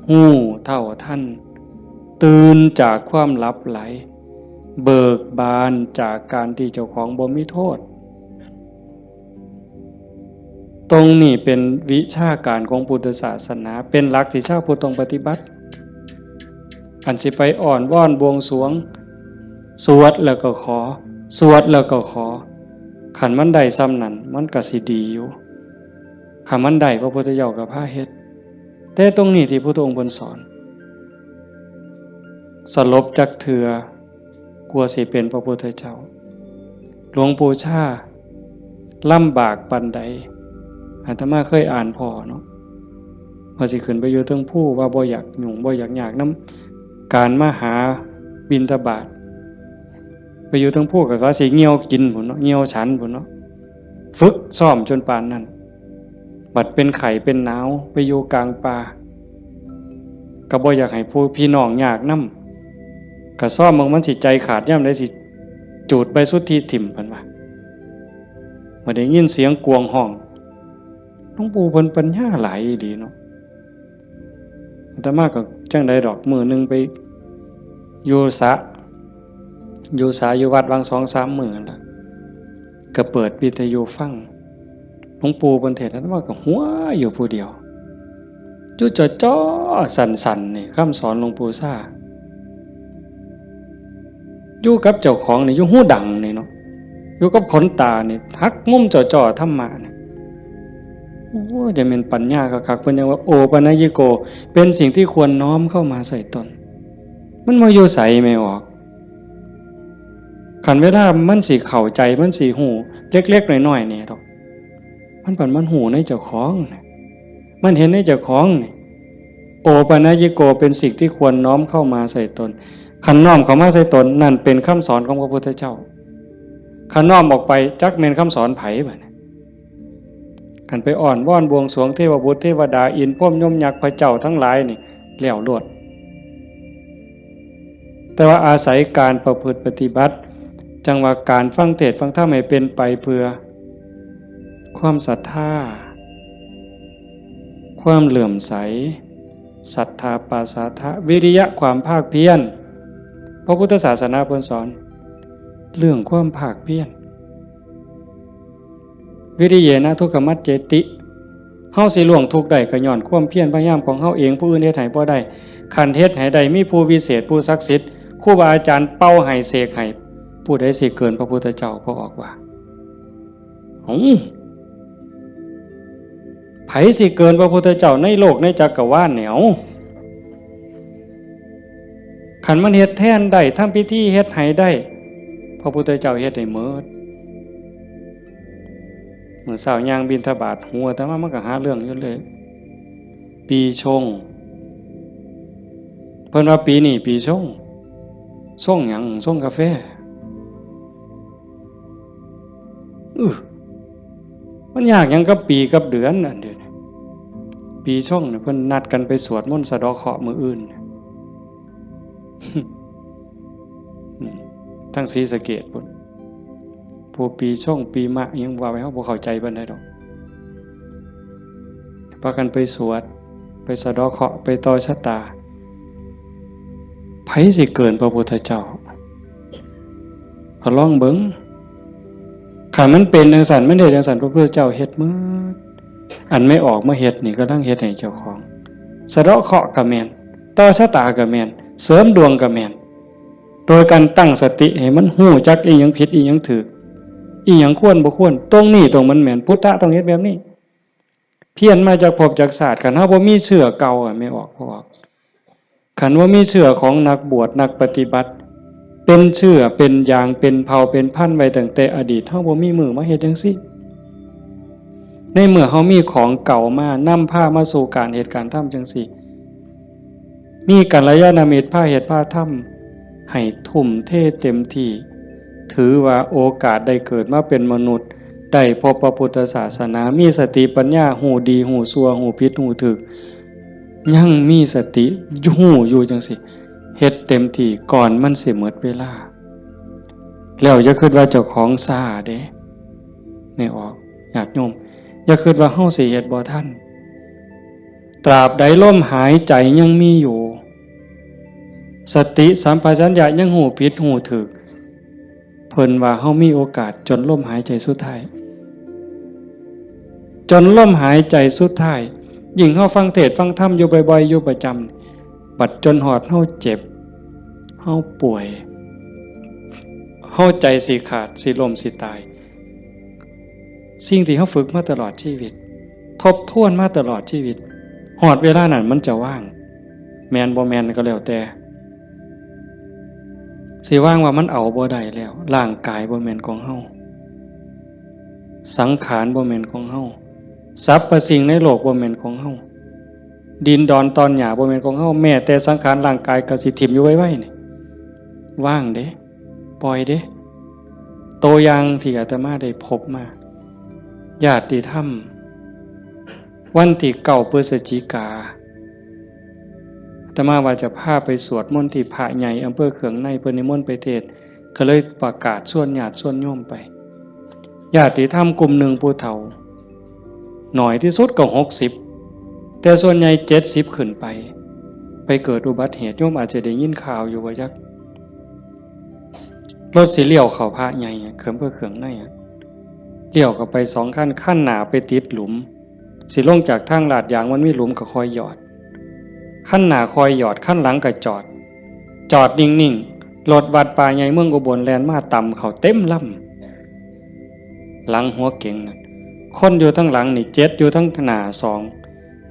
ฮู้เท่าทัน ตื่นจากความหลับไหล เบิกบานจากการที่เจ้าของบ่มีโทษ ตรงนี้เป็นวิชาการของพุทธศาสนา เป็นหลักที่ชาวพุทธต้องปฏิบัติ อันสิไปอ้อนวอนบวงสรวง สวดแล้วก็ขอ สวดแล้วก็ขอ คันมันได้ส่ำนั้น มันก็สิดีอยู่ คันมันได้ พระพุทธเจ้าก็พาเฮ็ด แต่ตรงนี้ที่พุทธองค์เพิ่นสอน สลบจักเทื่อ กว่าสิเป็นพระพุทธเจ้า หลวงปู่ชาลำบากปานใด อาตมาเคยอ่านพ้อเนาะ ว่าสิขึ้นไปอยู่เทิงภู ว่าบ่อยากยุ่ง บ่อยากยากนำการมาหาบิณฑบาต ไปอยู่เทิงภูก็ว่าสิเหี่ยวกินพุ้นเนาะ เหี่ยวฉันพุ้นเนาะ ฝึกซ้อมจนปานนั้น บัดเป็นไข้เป็นหนาว ไปอยู่กลางป่า ก็บ่อยากให้ผู้พี่น้องยากนำ ก็ซ้อมเบิ่งมันสิใจขาดยามใด สิจูดใบสุทธิถิ่ม เพิ่นว่า บ่ได้ยินเสียงกวางฮ้อง หลวงปู่เพิ่นปัญญาหลายอีหลีเนาะ อาตมาก็จั่งใดดอก มื้อหนึ่งไปอยู่สระ อยู่สระอยู่วัด วางสองสามมื้อนั่นล่ะ ก็เปิดวิทยุฟัง หลวงปู่เพิ่นเทศน์ อาตมาก็หัวอยู่ผู้เดียว อยู่จ่อๆ สั่นๆ นี่ คำสอนหลวงปู่ชา อยู่กับเจ้าของนี่ อยู่หูดังนี่เนาะ อยู่กับขนตานี่ หักมุมจ่อๆ ธรรมะนี่ โอ้ จะเป็นปัญญาคักๆ เพิ่นยังว่า โอปัญญิโก เป็นสิ่งที่ควรน้อมเข้ามาใส่ตน มันบ่อยู่ไสแม่ออก คันเวลามันสิเข้าใจ มันสิฮู้ เล็กๆ น้อยๆ นี่ดอก มันบัดมันฮู้ในเจ้าของน่ะ มันเห็นในเจ้าของนี่ โอปัญญิโก เป็นสิ่งที่ควรน้อมเข้ามาใส่ตน คันน้อมเข้ามาใส่ตน นั่นเป็นคำสอนของพระพุทธเจ้า คันน้อมออกไป จักแม่นคำสอนไผบัดนี้ คันไปอ้อนวอนบวงสรวงเทวบุตรเทวดา อินทร์พรหมยมยักษ์พระเจ้าทั้งหลายนี่ แล้วโลด แต่ว่าอาศัยการประพฤติปฏิบัติ จั่งว่าการฟังเทศน์ฟังธรรมให้เป็นไปเพื่อ ความศรัทธา ความเลื่อมใส ศรัทธาปาสาทะ วิริยะ ความภาคเพียร พระพุทธศาสนาเพิ่นสอน เรื่องความภาคเพียร วิริเยนะทุกขมัจเจติ เฮาสิล่วงทุกข์ได้ก็ย้อนความเพียรพยายามของเฮาเอง ผู้อื่นเฮ็ดให้บ่ได้ คันเฮ็ดให้ได้ มีผู้วิเศษ ผู้ศักดิ์สิทธิ์ ครูบาอาจารย์เป่าให้เสกให้ ผู้ใดสิเกินพระพุทธเจ้า พระองค์ว่า เอ้า ไผสิเกินพระพุทธเจ้าในโลกในจักรวาลเนี่ย เอ้า คันมันเฮ็ดแทนได้ ทำพิธีเฮ็ดให้ได้ พระพุทธเจ้าเฮ็ดให้หมด มื้อเช้าย่างบิณฑบาต หัวอาตมามันก็หาเรื่องอยู่เลย ปีชง เพิ่นว่าปีนี้ปีชง ชงหยัง ชงกาแฟ อื้อ มันยากหยังกับปีกับเดือนอันเดียวนี้ ปีชงเนี่ยเพิ่นนัดกันไปสวดมนต์สะเดาะเคราะห์มื้ออื่น อืม ทั้งศรีสะเกษพุ้น ผู้ปีชงปีมะยังว่าไป เฮาบ่เข้าใจปานใดดอก พากันไปสวด ไปสะเดาะเคราะห์ ไปต่อชะตา ไผสิเกินพระพุทธเจ้า ก็ลองเบิ่ง คันมันเป็นจั่งซั้น มันเฮ็ดจั่งซั้น พระพุทธเจ้าเฮ็ดหมด อันแม่ออกมาเฮ็ดนี่กำลังเฮ็ดให้เจ้าของ สะเดาะเคราะห์ก็แม่น ต่อชะตาก็แม่น เสริมดวงก็แม่น โดยการตั้งสติให้มันฮู้จักอีหยังผิดอีหยังถูก อีหยังควรบ่ควร ตรงนี้ตรงมันแม่น พุทธะต้องเฮ็ดแบบนี้ เพี้ยนมาจากภพจากชาติ คันเฮาบ่มีเชื้อเก่าอะ แม่ออก พ่อออก คันว่ามีเชื้อของนักบวชนักปฏิบัติ เป็นเชื้อเป็นยางเป็นเผ่าเป็นพันธุ์ไว้ตั้งแต่อดีต เฮาบ่มีมื้อมาเฮ็ดจั่งซี้ ในเมื่อเฮามีของเก่ามานำพามาสู่การเฮ็ดการทำจั่งซี้ มีกัลยาณมิตรพาเฮ็ดพาทำ ให้ทุ่มเทเต็มที่ ถือว่าโอกาสได้เกิดมาเป็นมนุษย์ ได้พบพระพุทธศาสนา มีสติปัญญา ฮู้ดีฮู้ชั่ว ฮู้ผิดฮู้ถูก ยังมีสติฮู้อยู่จั่งซี้ เฮ็ดเต็มที่ก่อนมันสิหมดเวลา แล้วอย่าคิดว่าเจ้าของช้าเด้ แม่ออก ญาติโยม อย่าคิดว่าเฮาสิเฮ็ดบ่ทัน ตราบใดลมหายใจยังมีอยู่ สติสัมปชัญญะยังฮู้ผิดฮู้ถูก เพิ่นว่าเฮามีโอกาสจนลมหายใจสุดท้าย จนลมหายใจสุดท้าย ยิ่งเฮาฟังเทศน์ฟังธรรมอยู่บ่อยๆ อยู่ประจำ บัดจนฮอดเฮาเจ็บ เฮาป่วย เฮาใจสิขาด สิล้ม สิตาย สิ่งที่เฮาฝึกมาตลอดชีวิต ทบทวนมาตลอดชีวิต ฮอดเวลานั้นมันจะว่าง แม่นบ่แม่นก็แล้วแต่ สิว่างว่ามันเอาบ่ได้แล้ว ร่างกายบ่แม่นของเฮา สังขารบ่แม่นของเฮา สรรพสิ่งในโลกบ่แม่นของเฮา ดินดอนตอนหญ้าบ่แม่นของเฮา แม้แต่สังขารร่างกายก็สิถิ่มอยู่ไวๆ นี่ ว่างเด้ ปล่อยเด้ ตัวอย่างที่อาตมาได้พบมา ญาติธรรม วันที่เก้าพฤศจิกา อาตมาว่าจะพาไปสวดมนต์ที่พระใหญ่อำเภอเขืองใน เพิ่นนิมนต์ไปเทศน์ ก็เลยประกาศชวนญาติชวนโยมไป ญาติธรรมกลุ่มหนึ่งผู้เฒ่า น้อยที่สุดก็หกสิบ แต่ส่วนใหญ่เจ็ดสิบขึ้นไป ไปเกิดอุบัติเหตุ โยมอาจจะได้ยินข่าวอยู่ว่าจัก รถสิเลี้ยวเข้าพระใหญ่อะ เขืองเพื่อเขืองในอะ เลี้ยวเข้าไปสองคัน คันหน้าไปติดหลุม สิลงจากทางลาดยางมันมีหลุมก็คอยหยอด คันหน้าคอยหยอด คันหลังก็จอด จอดนิ่งๆ รถวัดป่าใหญ่เมืองอุบลแล่นมาตำเข้าเต็มลำ หลังหัวเก๋งนั่น คนอยู่ทั้งหลังนี่เจ็ด อยู่ทั้งหน้าสอง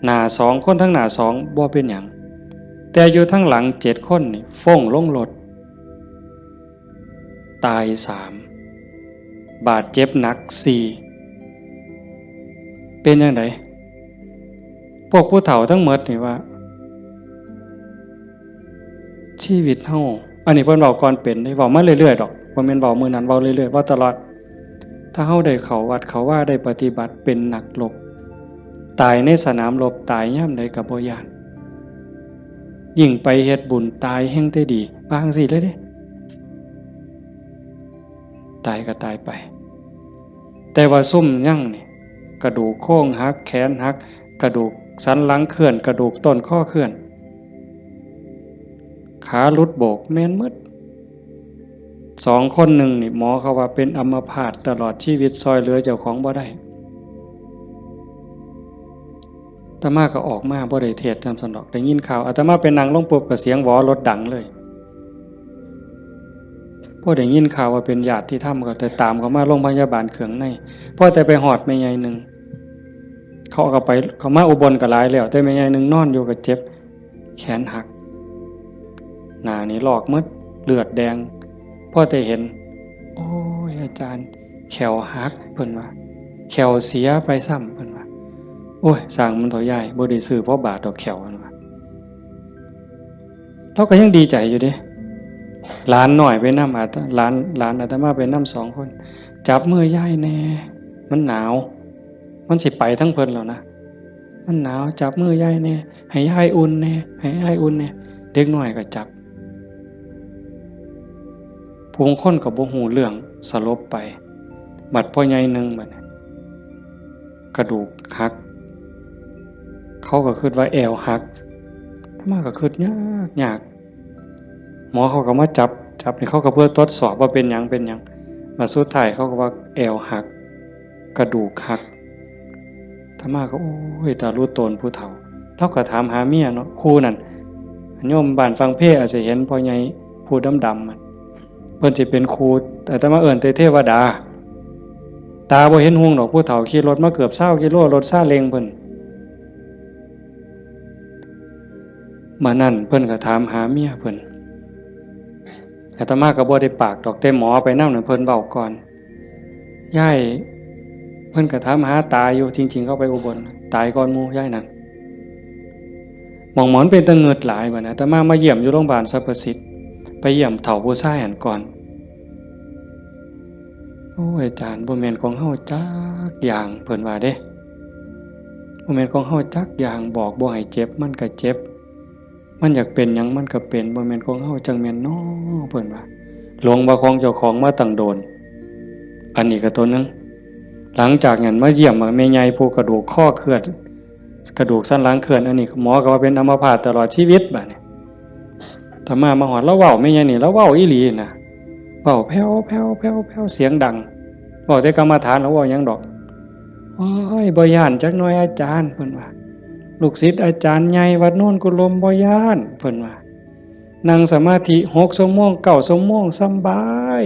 หน้าสอง คนทั้งหน้าสองบ่เป็นหยัง แต่อยู่ทั้งหลังเจ็ดคนนี่ฟ้งลงรถ ตายสาม บาดเจ็บหนักสี่ เป็นจั่งใด พวกผู้เฒ่าทั้งหมดนี่ว่า ชีวิตเฮา อันนี้เพิ่นเว้าก่อนเป็นเด้ เว้ามาเรื่อยๆ ดอก บ่แม่นเว้ามื้อนั้น เว้าเรื่อยๆ เว้าตลอด ถ้าเฮาได้เข้าวัดเข้าวา ได้ปฏิบัติ เป็นนักรบ ตายในสนามรบ ตายยามใดก็บ่ย้าน ยิ่งไปเฮ็ดบุญ ตายแฮ่งแต่ดี ว่าจั่งซี้เลยเด้ ตายก็ตายไป แต่ว่าซุมยังนี่ กระดูกโครงหัก แขนหัก กระดูกสันหลังเคลื่อน กระดูกต้นคอเคลื่อน ขาหลุดโบก แม่นหมด สองคนหนึ่งนี่ หมอเขาว่าเป็นอัมพาตตลอดชีวิต ซ่อยเหลือเจ้าของบ่ได้ อาตมาก็ออกมาบ่ได้เทศน์นำซั้นดอก ได้ยินข่าว อาตมาไปนั่งลงปุ๊บก็เสียงหวอรถดังเลย พอได้ยินข่าวว่าเป็นญาติธรรมก็แต่ตามเขามาโรงพยาบาลเขืองใน พอแต่ไปฮอดแม่ใหญ่หนึ่ง เขาก็ไป เขามาอุบลก็หลายแล้ว แต่แม่ใหญ่หนึ่งนอนอยู่ก็เจ็บ แขนหัก หน้านี่ลอกหมด เลือดแดง พอแต่เห็น โอ้ย อาจารย์ แข้วหัก เพิ่นว่า แข้วเสียไปซ้ำ เพิ่นว่า โอ้ย ซ่างมันเถาะยาย บ่ได้ซื้อพอบาทดอกแข้ว เพิ่นว่า เราก็ยังดีใจอยู่เด้ หลานน้อยไปนำ อาต- หลาน หลานอาตมาไปนำสองคน จับมือยายแน่ มันหนาว มันสิไปทั้งเพิ่นแล้วนะ มันหนาว จับมือยายแน่ ให้ยายอุ่นแน่ ให้ยายอุ่นแน่ เด็กน้อยก็จับ ผู้คนก็บ่ฮู้เรื่อง สลบไป บัดพ่อใหญ่หนึ่งบัดนี้ กระดูกหัก เขาก็คิดว่าแอวหัก อาตมาก็คิดยากยาก หมอเขาก็มาจับ จับนี่เขาก็เพื่อตรวจสอบว่าเป็นหยัง เป็นหยัง มาสุดท้ายเขาก็ว่าแอวหัก กระดูกหัก อาตมาก็ โอ้ย ตาลุโตนผู้เฒ่า เราก็ถามหาเมียเนาะ ครูนั่น โยมบ้านฟังเพอาจจะเห็นพ่อใหญ่ผู้ดำๆ มัน เพิ่นสิเป็นครู อาตมาเอิ้นแต่เทวดา ตาบ่เห็นหุงดอก ผู้เฒ่าขี่รถมาเกือบซาวกิโล รถซาเล้งเพิ่น มื้อนั้นเพิ่นก็ถามหาเมียเพิ่น อาตมาก็บ่ได้ปากดอก แต่หมอไปนำน่ะเพิ่นเว้าก่อน ยาย เพิ่นก็ถามหาตาอยู่ จริงๆ เขาไปอุบล ตายก่อนหมู่ยายนั่น หม่องหมอนเป็นตะเงิดหลายบัดนี้ อาตมามาเยี่ยมอยู่โรงพยาบาลสรรพสิทธิ์ ไปเยี่ยมเฒ่าผู้ชายหั้นก่อน โอ้ย อาจารย์ บ่แม่นของเฮาจักอย่าง เพิ่นว่าเด้ บ่แม่นของเฮาจักอย่าง บอกบ่ให้เจ็บ มันก็เจ็บ มันอยากเป็นหยังมันก็เป็น บ่แม่นของเฮาจั่งแม่นน้อ เพิ่นว่า หลงว่าของเจ้าของมาตั้งโดน อันนี้ก็ตัวหนึ่ง หลังจากนั้นมาเยี่ยมแม่ใหญ่ผู้กระดูกคอเคลื่อน กระดูกสันหลังเคลื่อน อันนี้หมอก็ว่าเป็นอัมพาตตลอดชีวิตบัดนี้ อาตมามาฮอด ลาวเว้าแม่ใหญ่นี่ ลาวเว้าอีหลีนะ เว้าแผ่วๆๆๆ เสียงดัง เว้าแต่กรรมฐาน ลาวเว้าหยังดอก โอ้ย บ่ย้านจักหน่อยอาจารย์ เพิ่นว่า ลูกศิษย์อาจารย์ใหญ่วัดโนนกุลม บ่ย้าน เพิ่นว่า นั่งสมาธิหกชั่วโมง เก้าชั่วโมง สำบาย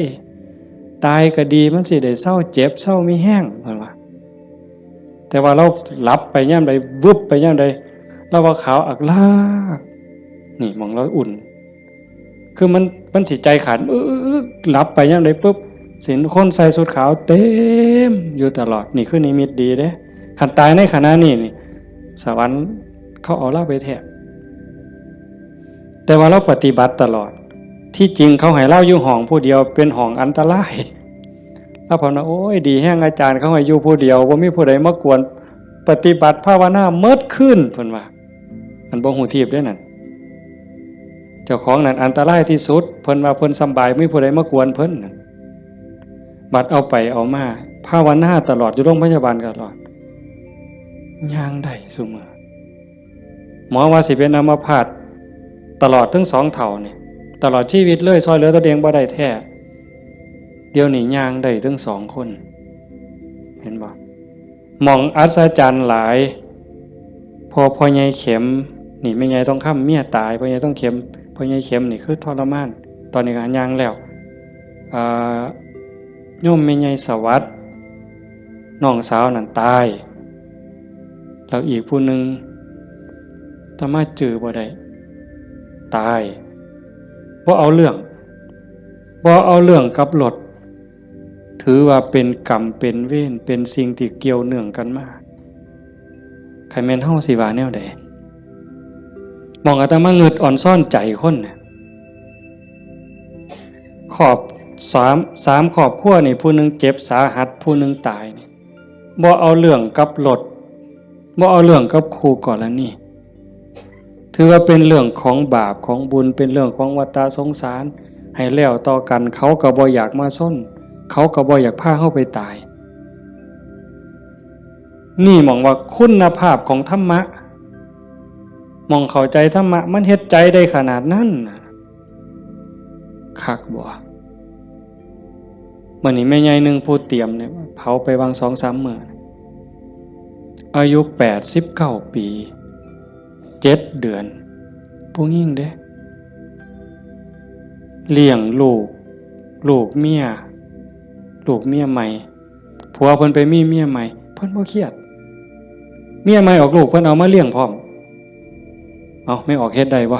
ตายก็ดี มันสิได้เซาเจ็บ เซามีแฮง เพิ่นว่า แต่ว่าลาวหลับไปยามใด วึบไปยามใด ลาวว่าขาวอักลาก นี่หม่องลาวอุ่น คือมัน มันสิใจขาด อึ๊กๆๆ หลับไปยามใดปุ๊บ สิเห็นคนใส่ชุดขาวเต็มอยู่ตลอด นี่คือนิมิตดีเด้ คันตายในขณะนี้นี่ สวรรค์เขาเอาลาวไปแท้ แต่ว่าลาวปฏิบัติตลอด ที่จริงเขาให้ลาวอยู่ห้องผู้เดียว เป็นห้องอันตราย ลาวเพิ่นว่า โอ้ย ดีแฮงอาจารย์ เขาให้อยู่ผู้เดียว บ่มีผู้ใดมากวน ปฏิบัติภาวนาเมิดคืน เพิ่นว่า อันบ่ฮู้ทีบเด้นั่น เจ้าของนั่นอันตรายที่สุด เพิ่นว่าเพิ่นสำบาย บ่มีผู้ใดมากวนเพิ่นนั่น บัดเอาไปเอามา ภาวนาตลอด อยู่โรงพยาบาลตลอด ย่างได้ซุมื้อ หมอว่าสิเป็นอัมพาตตลอดทั้งสองเฒ่านี่ ตลอดชีวิตเลย ซ่อยเหลือตัวเองบ่ได้แท้ เดี๋ยวนี้ย่างได้ทั้งสองคน เห็นบ่ หม่องอัศจรรย์หลาย พอพ่อใหญ่เข็ม นี่แม่ใหญ่ทองคำเมียตาย พ่อใหญ่ทองเข็ม พ่อใหญ่เข็มนี่คือทรมาน ตอนนี้ก็ย่างแล้ว อ่า โยมแม่ใหญ่สวัสดิ์ น้องสาวนั่นตาย แล้วอีกผู้หนึ่ง อาตมาจื่อบ่ได้ ตาย บ่เอาเรื่อง บ่เอาเรื่องกับรถ ถือว่าเป็นกรรมเป็นเวร เป็นสิ่งที่เกี่ยวเนื่องกันมา คันแม่นเฮาสิว่าแนวใด หม่องอาตมาเงิดอ่อนซ่อนใจคนน่ะ ครอบ สาม สามครอบครัวนี่ ผู้หนึ่งเจ็บสาหัส ผู้หนึ่งตายนี่ บ่เอาเรื่องกับรถ บ่เอาเรื่องกับคู่กรณี ถือว่าเป็นเรื่องของบาปของบุญ เป็นเรื่องของวัฏฏะสงสาร ให้แล้วต่อกัน เขาก็บ่อยากมาชน เขาก็บ่อยากพาเฮาไปตาย นี่หม่องว่าคุณภาพของธรรมะ หม่องเข้าใจธรรมะ มันเฮ็ดใจได้ขนาดนั้นน่ะ คักบ่ มื้อนี้แม่ใหญ่หนึ่งผู้เตรียมเนี่ย เผาไปวางสองสามมื้อ อายุแปดสิบเก้าปี เจ็ดเดือน ผู้หญิงเด้ เลี้ยงลูก ลูกเมีย ลูกเมียใหม่ ผัวเพิ่นไปมีเมียใหม่ เพิ่นบ่เครียด เมียใหม่ออกลูก เพิ่นเอามาเลี้ยงพร้อม เอ้า แม่ออกเฮ็ดได้บ่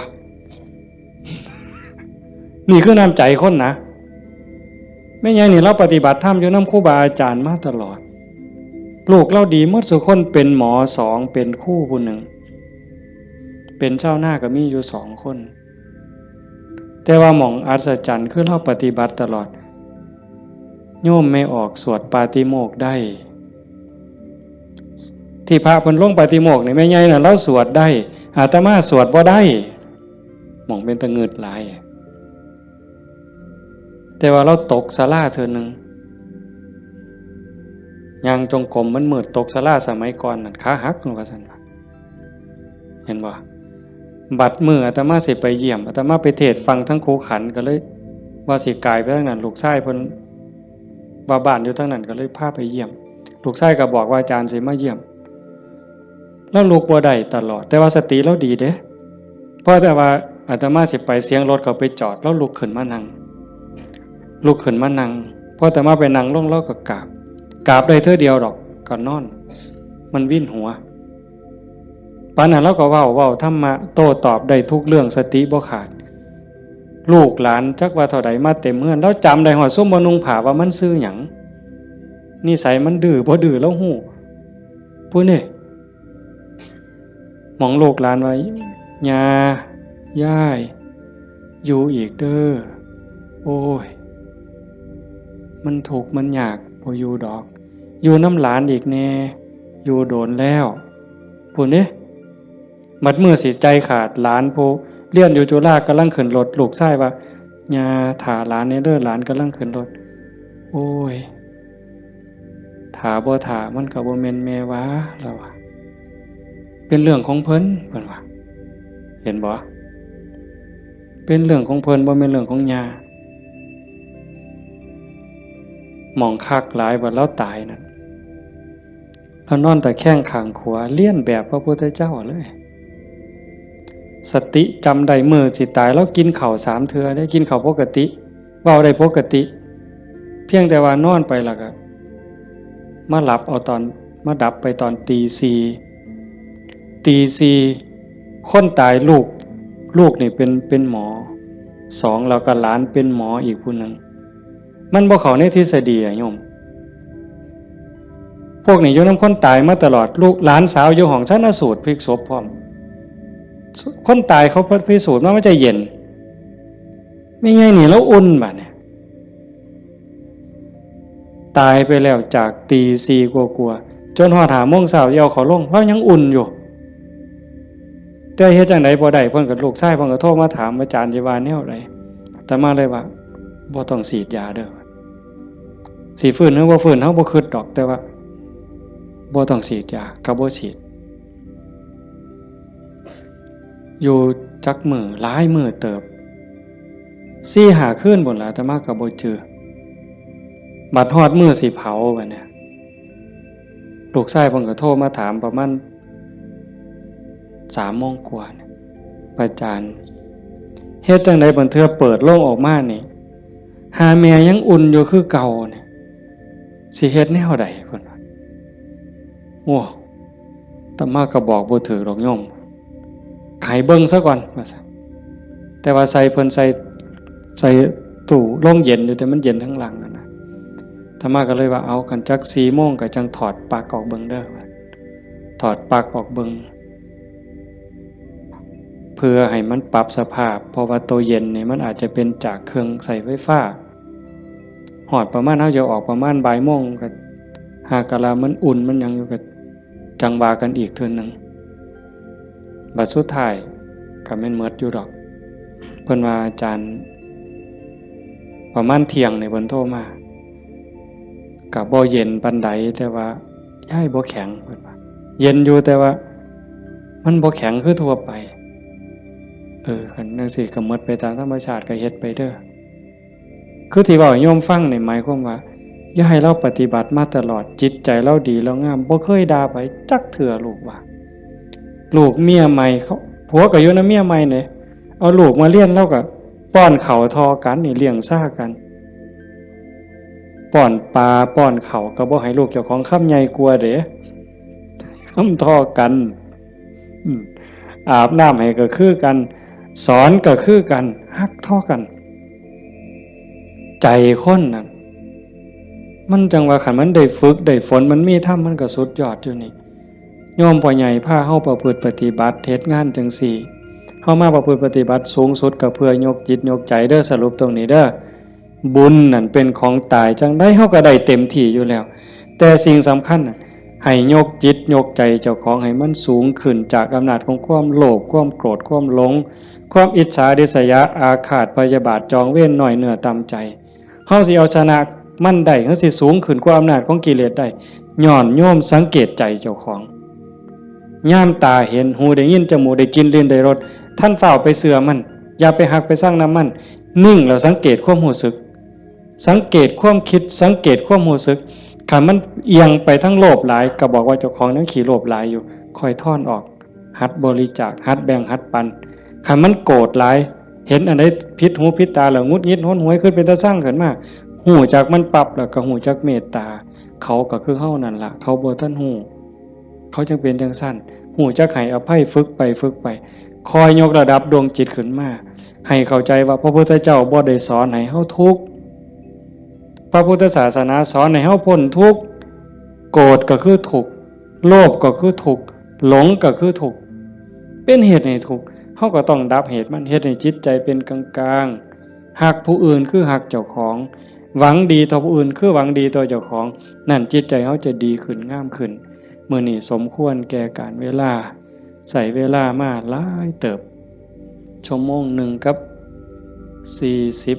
นี่คือน้ำใจคนนะ แม่ใหญ่นี่ลาวปฏิบัติธรรมอยู่นำครูบาอาจารย์มาตลอด ลูกลาวดีหมดซุคน เป็นหมอสอง เป็นครูผู้หนึ่ง เป็นชาวนาก็มีอยู่สองคน แต่ว่าหม่องอัศจรรย์คือลาวปฏิบัติตลอด โยมแม่ออกสวดปาติโมกข์ได้ ที่พระเพิ่นลงปาติโมกข์นี่ แม่ใหญ่น่ะลาวสวดได้ อาตมาสวดบ่ได้ หม่องเป็นตะงึดหลาย แต่ว่าลาวตกศาลาเทื่อหนึ่ง ย่างจงกรมมันมืด ตกศาลาสมัยก่อนนั่น ขาหักว่าซั่นว่า เห็นบ่ บัดมื้ออาตมาสิไปเยี่ยม อาตมาไปเทศน์ฟังทั้งครูขัน ก็เลยว่าสิกายไปทางนั้น ลูกชายเพิ่น ว่าบ้านอยู่ทางนั้น ก็เลยพาไปเยี่ยม ลูกชายก็บอกว่าอาจารย์สิมาเยี่ยม ลาวลุกบ่ได้ตลอด แต่ว่าสติลาวดีเด้ พอแต่ว่าอาตมาสิไป เสียงรถเขาไปจอด ลาวลุกขึ้นมานั่ง ลุกขึ้นมานั่ง พออาตมาไปนั่งลง ลาวก็กราบ กราบได้เทื่อเดียวดอก ก็นอน มันวินหัว ปานนั้นลาวก็เว้า เว้าธรรมะ โต้ตอบได้ทุกเรื่อง สติบ่ขาด ลูกหลานจักว่าเท่าใดมาเต็มเฮือน ลาวจำได้ฮอดซุมบ่นุ่งผ้าว่ามันชื่อหยัง นิสัยมันดื้อบ่ดื้อลาวฮู้ ผู้นี่ หม่องลูกหลานว่า ย่า ยาย อยู่อีกเด้อ โอ้ย มันทุกข์มันยาก บ่อยู่ดอก อยู่นำหลานอีกแน่ อยู่โดนแล้ว พู้นเด้ บัดมื้อสิใจขาด หลานผู้เรียนอยู่จุฬากำลังขึ้นรถ ลูกชายว่า ย่า ถ่าหลานแน่เด้อ หลานกำลังขึ้นรถ โอ้ย ถ่าบ่ถ่า มันก็บ่แม่นแม่ว่า ลาวว่า เป็นเรื่องของเพิ่น เพิ่นว่า เห็นบ่ เป็นเรื่องของเพิ่น บ่แม่นเรื่องของย่า หม่องคักหลาย บัดลาวตายนั่น ลาวนอนตะแคงข้างขวา เลียนแบบพระพุทธเจ้าเลย สติจำได้ มื้อสิตาย ลาวกินข้าวสามเทื่อเด้ กินข้าวปกติ เว้าได้ปกติ เพียงแต่ว่านอนไปแล้วก็ มาหลับเอาตอน มาดับไปตอนตีสี่ ตีสี่ คนตายลูก ลูกนี่เป็น เป็นหมอ สอง แล้วก็หลานเป็นหมออีกผู้หนึ่ง มันบ่เข้าในทฤษฎีอะโยม พวกนี้อยู่นำคนตายมาตลอด ลูกหลานสาวอยู่ห้องชันสูตรพลิกศพพร้อม คนตายเขาพิสูจน์มา มันจะเย็น แม่ใหญ่นี่ลาวอุ่นบัดเนี่ย ตายไปแล้วจากตีสี่กว่าๆ จนฮอดห้าโมงเช้า เอาเขาลง ลาวยังอุ่นอยู่ แต่เฮ็ดจั่งใดบ่ได้ เพิ่นก็ ลูกชายเพิ่นก็โทรมาถาม อาจารย์สิว่าแนวใด อาตมาเลยว่า บ่ต้องฉีดยาเด้อ สิฟื้นหรือบ่ฟื้น เฮาบ่คิดดอก แต่ว่า บ่ต้องฉีดยา ก็บ่ฉีด อยู่จักมื้อ หลายมื้อเติบ สี่ห้าคืนพู้นล่ะ อาตมาก็บ่จื่อ บัดฮอดมื้อสิเผาบัดเนี่ย ลูกชายเพิ่นก็โทรมาถามประมาณสามโมงกว่าเนี่ย อาจารย์ เฮ็ดจั่งใดบางเทื่อเปิดโลงออกมานี่ หาแม่ยังอุ่นอยู่คือเก่าเนี่ย สิเฮ็ดแนวใด เพิ่นว่า โอ้ อาตมาก็บอกบ่ถืกดอกโยม ให้เบิ่งซะก่อน ว่าซั่น แต่ว่าใส่เพิ่นใส่ ใส่ตู้โรงเย็นอยู่ แต่มันเย็นทั้งหลังอะนะ อาตมาก็เลยว่า เอา คันจักสี่โมงก็จั่งถอดปลั๊กออกเบิ่งเด้อ ถอดปลั๊กออกเบิ่ง เพื่อให้มันปรับสภาพ เพราะว่าตัวเย็นนี่มันอาจจะเป็นจากเครื่องใช้ไฟฟ้า ฮอดประมาณ เฮาจะออกประมาณบ่ายโมง ก็หากะลามันอุ่นมันหยังอยู่ ก็จั่งว่ากันอีกเทื่อหนึ่ง บัดสุดท้ายก็แม่นหมดอยู่ดอก เพิ่นว่า อาจารย์ ประมาณเที่ยงนี่เพิ่นโทรมา ก็บ่เย็นปานใด แต่ว่ายายบ่แข็ง เพิ่นว่า เย็นอยู่ แต่ว่ามันบ่แข็งคือทั่วไป เออ คันจั่งซี้ก็หมดไปตามธรรมชาติ ก็เฮ็ดไปเด้อ คือที่เว้าให้โยมฟังนี่หมายความว่า ยายลาวปฏิบัติมาตลอด จิตใจลาวดีลาวงาม บ่เคยด่าไผจักเทื่อ ลูกว่า ลูกเมียใหม่เขา ผัวก็อยู่นำเมียใหม่เด้ เอาลูกมาเรียน ลาวก็ป้อนข้าวท่อกันนี่ เลี้ยงซ่ากัน ป้อนปลาป้อนข้าวก็บ่ให้ลูกเจ้าของคำใหญ่กว่าเด้ คำท่อกัน อืม อาบน้ำให้ก็คือกัน สอนก็คือกัน ฮักท่อกัน ใจคนน่ะ มันจั่งว่าคันมันได้ฝึกได้ฝน มันมีธรรม มันก็สุดยอดอยู่นี่ โยมพ่อใหญ่พาเฮาประพฤติปฏิบัติ เฮ็ดงานจั่งซี้ เฮามาประพฤติปฏิบัติสูงสุดก็เพื่อยกจิตยกใจเด้อ สรุปตรงนี้เด้อ บุญนั่นเป็นของตาย จั่งใดเฮาก็ได้เต็มที่อยู่แล้ว แต่สิ่งสำคัญน่ะ ให้ยกจิตยกใจเจ้าของให้มันสูงขึ้นจากอำนาจของความโลภ ความโกรธ ความหลง ความอิจฉาริษยา อาฆาตพยาบาท จองเวร น้อยเนื้อต่ำใจ เฮาสิเอาชนะมันได้ เฮาสิสูงขึ้นกว่าอำนาจของกิเลสได้ ย้อนโยมสังเกตใจเจ้าของ ยามตาเห็น หูได้ยิน จมูกได้กลิ่น ลิ้นได้รส ท่านฟ้าวไปเชื่อมัน อย่าไปฮักไปซังนำมัน นิ่งแล้วสังเกตความรู้สึก สังเกตความคิด สังเกตความรู้สึก คันมันเอียงไปทางโลภหลาย ก็บอกว่าเจ้าของยังขี้โลภหลายอยู่ ค่อยถอนออก หัดบริจาค หัดแบ่ง หัดปัน คันมันโกรธหลาย เห็นอันใดผิดหูผิดตาแล้วหงุดหงิดหนหวย ขึ้นเป็นตาซังขึ้นมา ฮู้จักมันปั๊บ แล้วก็ฮู้จักเมตตา เขาก็คือเฮานั่นล่ะ เขาบ่ทันฮู้ เขาจั่งเป็นจั่งซั้น ฮู้จักให้อภัย ฝึกไป ฝึกไป คอยยกระดับดวงจิตขึ้นมา ให้เข้าใจว่าพระพุทธเจ้าบ่ได้สอนให้เฮาทุกข์ พระพุทธศาสนาสอนให้เฮาพ้นทุกข์ โกรธก็คือทุกข์ โลภก็คือทุกข์ หลงก็คือทุกข์ เป็นเหตุให้ทุกข์ เฮาก็ต้องดับเหตุมัน เฮ็ดให้จิตใจเป็นกลางๆ ฮักผู้อื่นคือฮักเจ้าของ หวังดีต่อผู้อื่นคือหวังดีต่อเจ้าของ นั่นจิตใจเฮาจะดีขึ้น งามขึ้น มื้อนี้สมควรแก่กาลเวลา ใช้เวลามาหลายเติบ ชั่วโมงหนึ่งกับสี่สิบ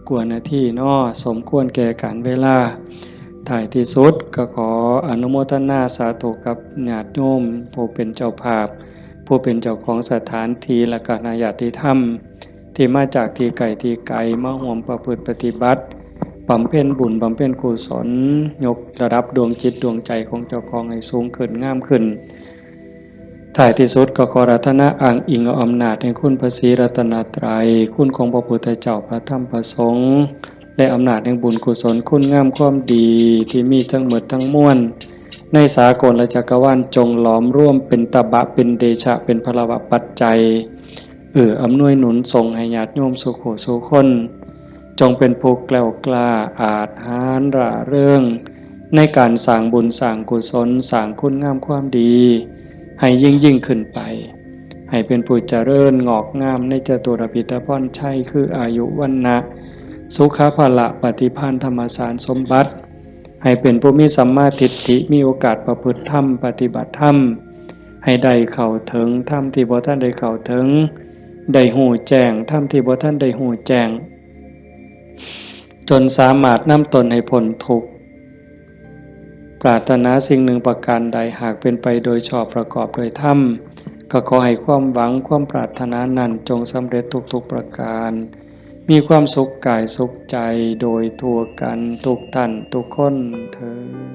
กว่านาทีเนาะ สมควรแก่กาลเวลา ท้ายที่สุดก็ขออนุโมทนาสาธุกับญาติโยมผู้เป็นเจ้าภาพ ผู้เป็นเจ้าของสถานที่ และคณะญาติธรรม ที่มาจากที่ไกลที่ไกล มาร่วมประพฤติปฏิบัติ บำเพ็ญบุญ บำเพ็ญกุศล ยกระดับดวงจิตดวงใจของเจ้าของให้สูงขึ้น งามขึ้น ท้ายที่สุดก็ขออาราธนาอ้างอิงเอาอำนาจแห่งคุณพระศรีรัตนตรัย คุณของพระพุทธเจ้า พระธรรม พระสงฆ์ และอำนาจแห่งบุญกุศล คุณงามความดีที่มีทั้งหมดทั้งมวล ในสากลและจักรวาล จงหลอมรวมเป็นตบะ เป็นเดชะ เป็นพลวะปัจจัย เอื้ออำนวยหนุนส่งให้ญาติโยมสู่ผู้สู่คน จงเป็นผู้แกล้วกล้า อาจหาญร่าเริง ในการสร้างบุญสร้างกุศล สร้างคุณงามความดี ให้ยิ่งยิ่งขึ้นไป ให้เป็นผู้เจริญงอกงามในจตุรพิธพรชัย คืออายุ วรรณะ สุขะ พละ ปฏิภาณ ธรรมสารสมบัติ ให้เป็นผู้มีสัมมาทิฏฐิ มีโอกาสประพฤติธรรม ปฏิบัติธรรม ให้ได้เข้าถึงธรรมที่บ่ทันได้เข้าถึง ได้ฮู้แจ้งธรรมที่บ่ทันได้ฮู้แจ้ง จนสามารถนำตนให้พ้นทุกข์ ปรารถนาสิ่งหนึ่งประการใด หากเป็นไปโดยชอบประกอบโดยธรรม ก็ขอให้ความหวังความปรารถนานั้นจงสำเร็จทุกๆประการ มีความสุขกายสุขใจโดยทั่วกันทุกท่านทุกคนเทอญ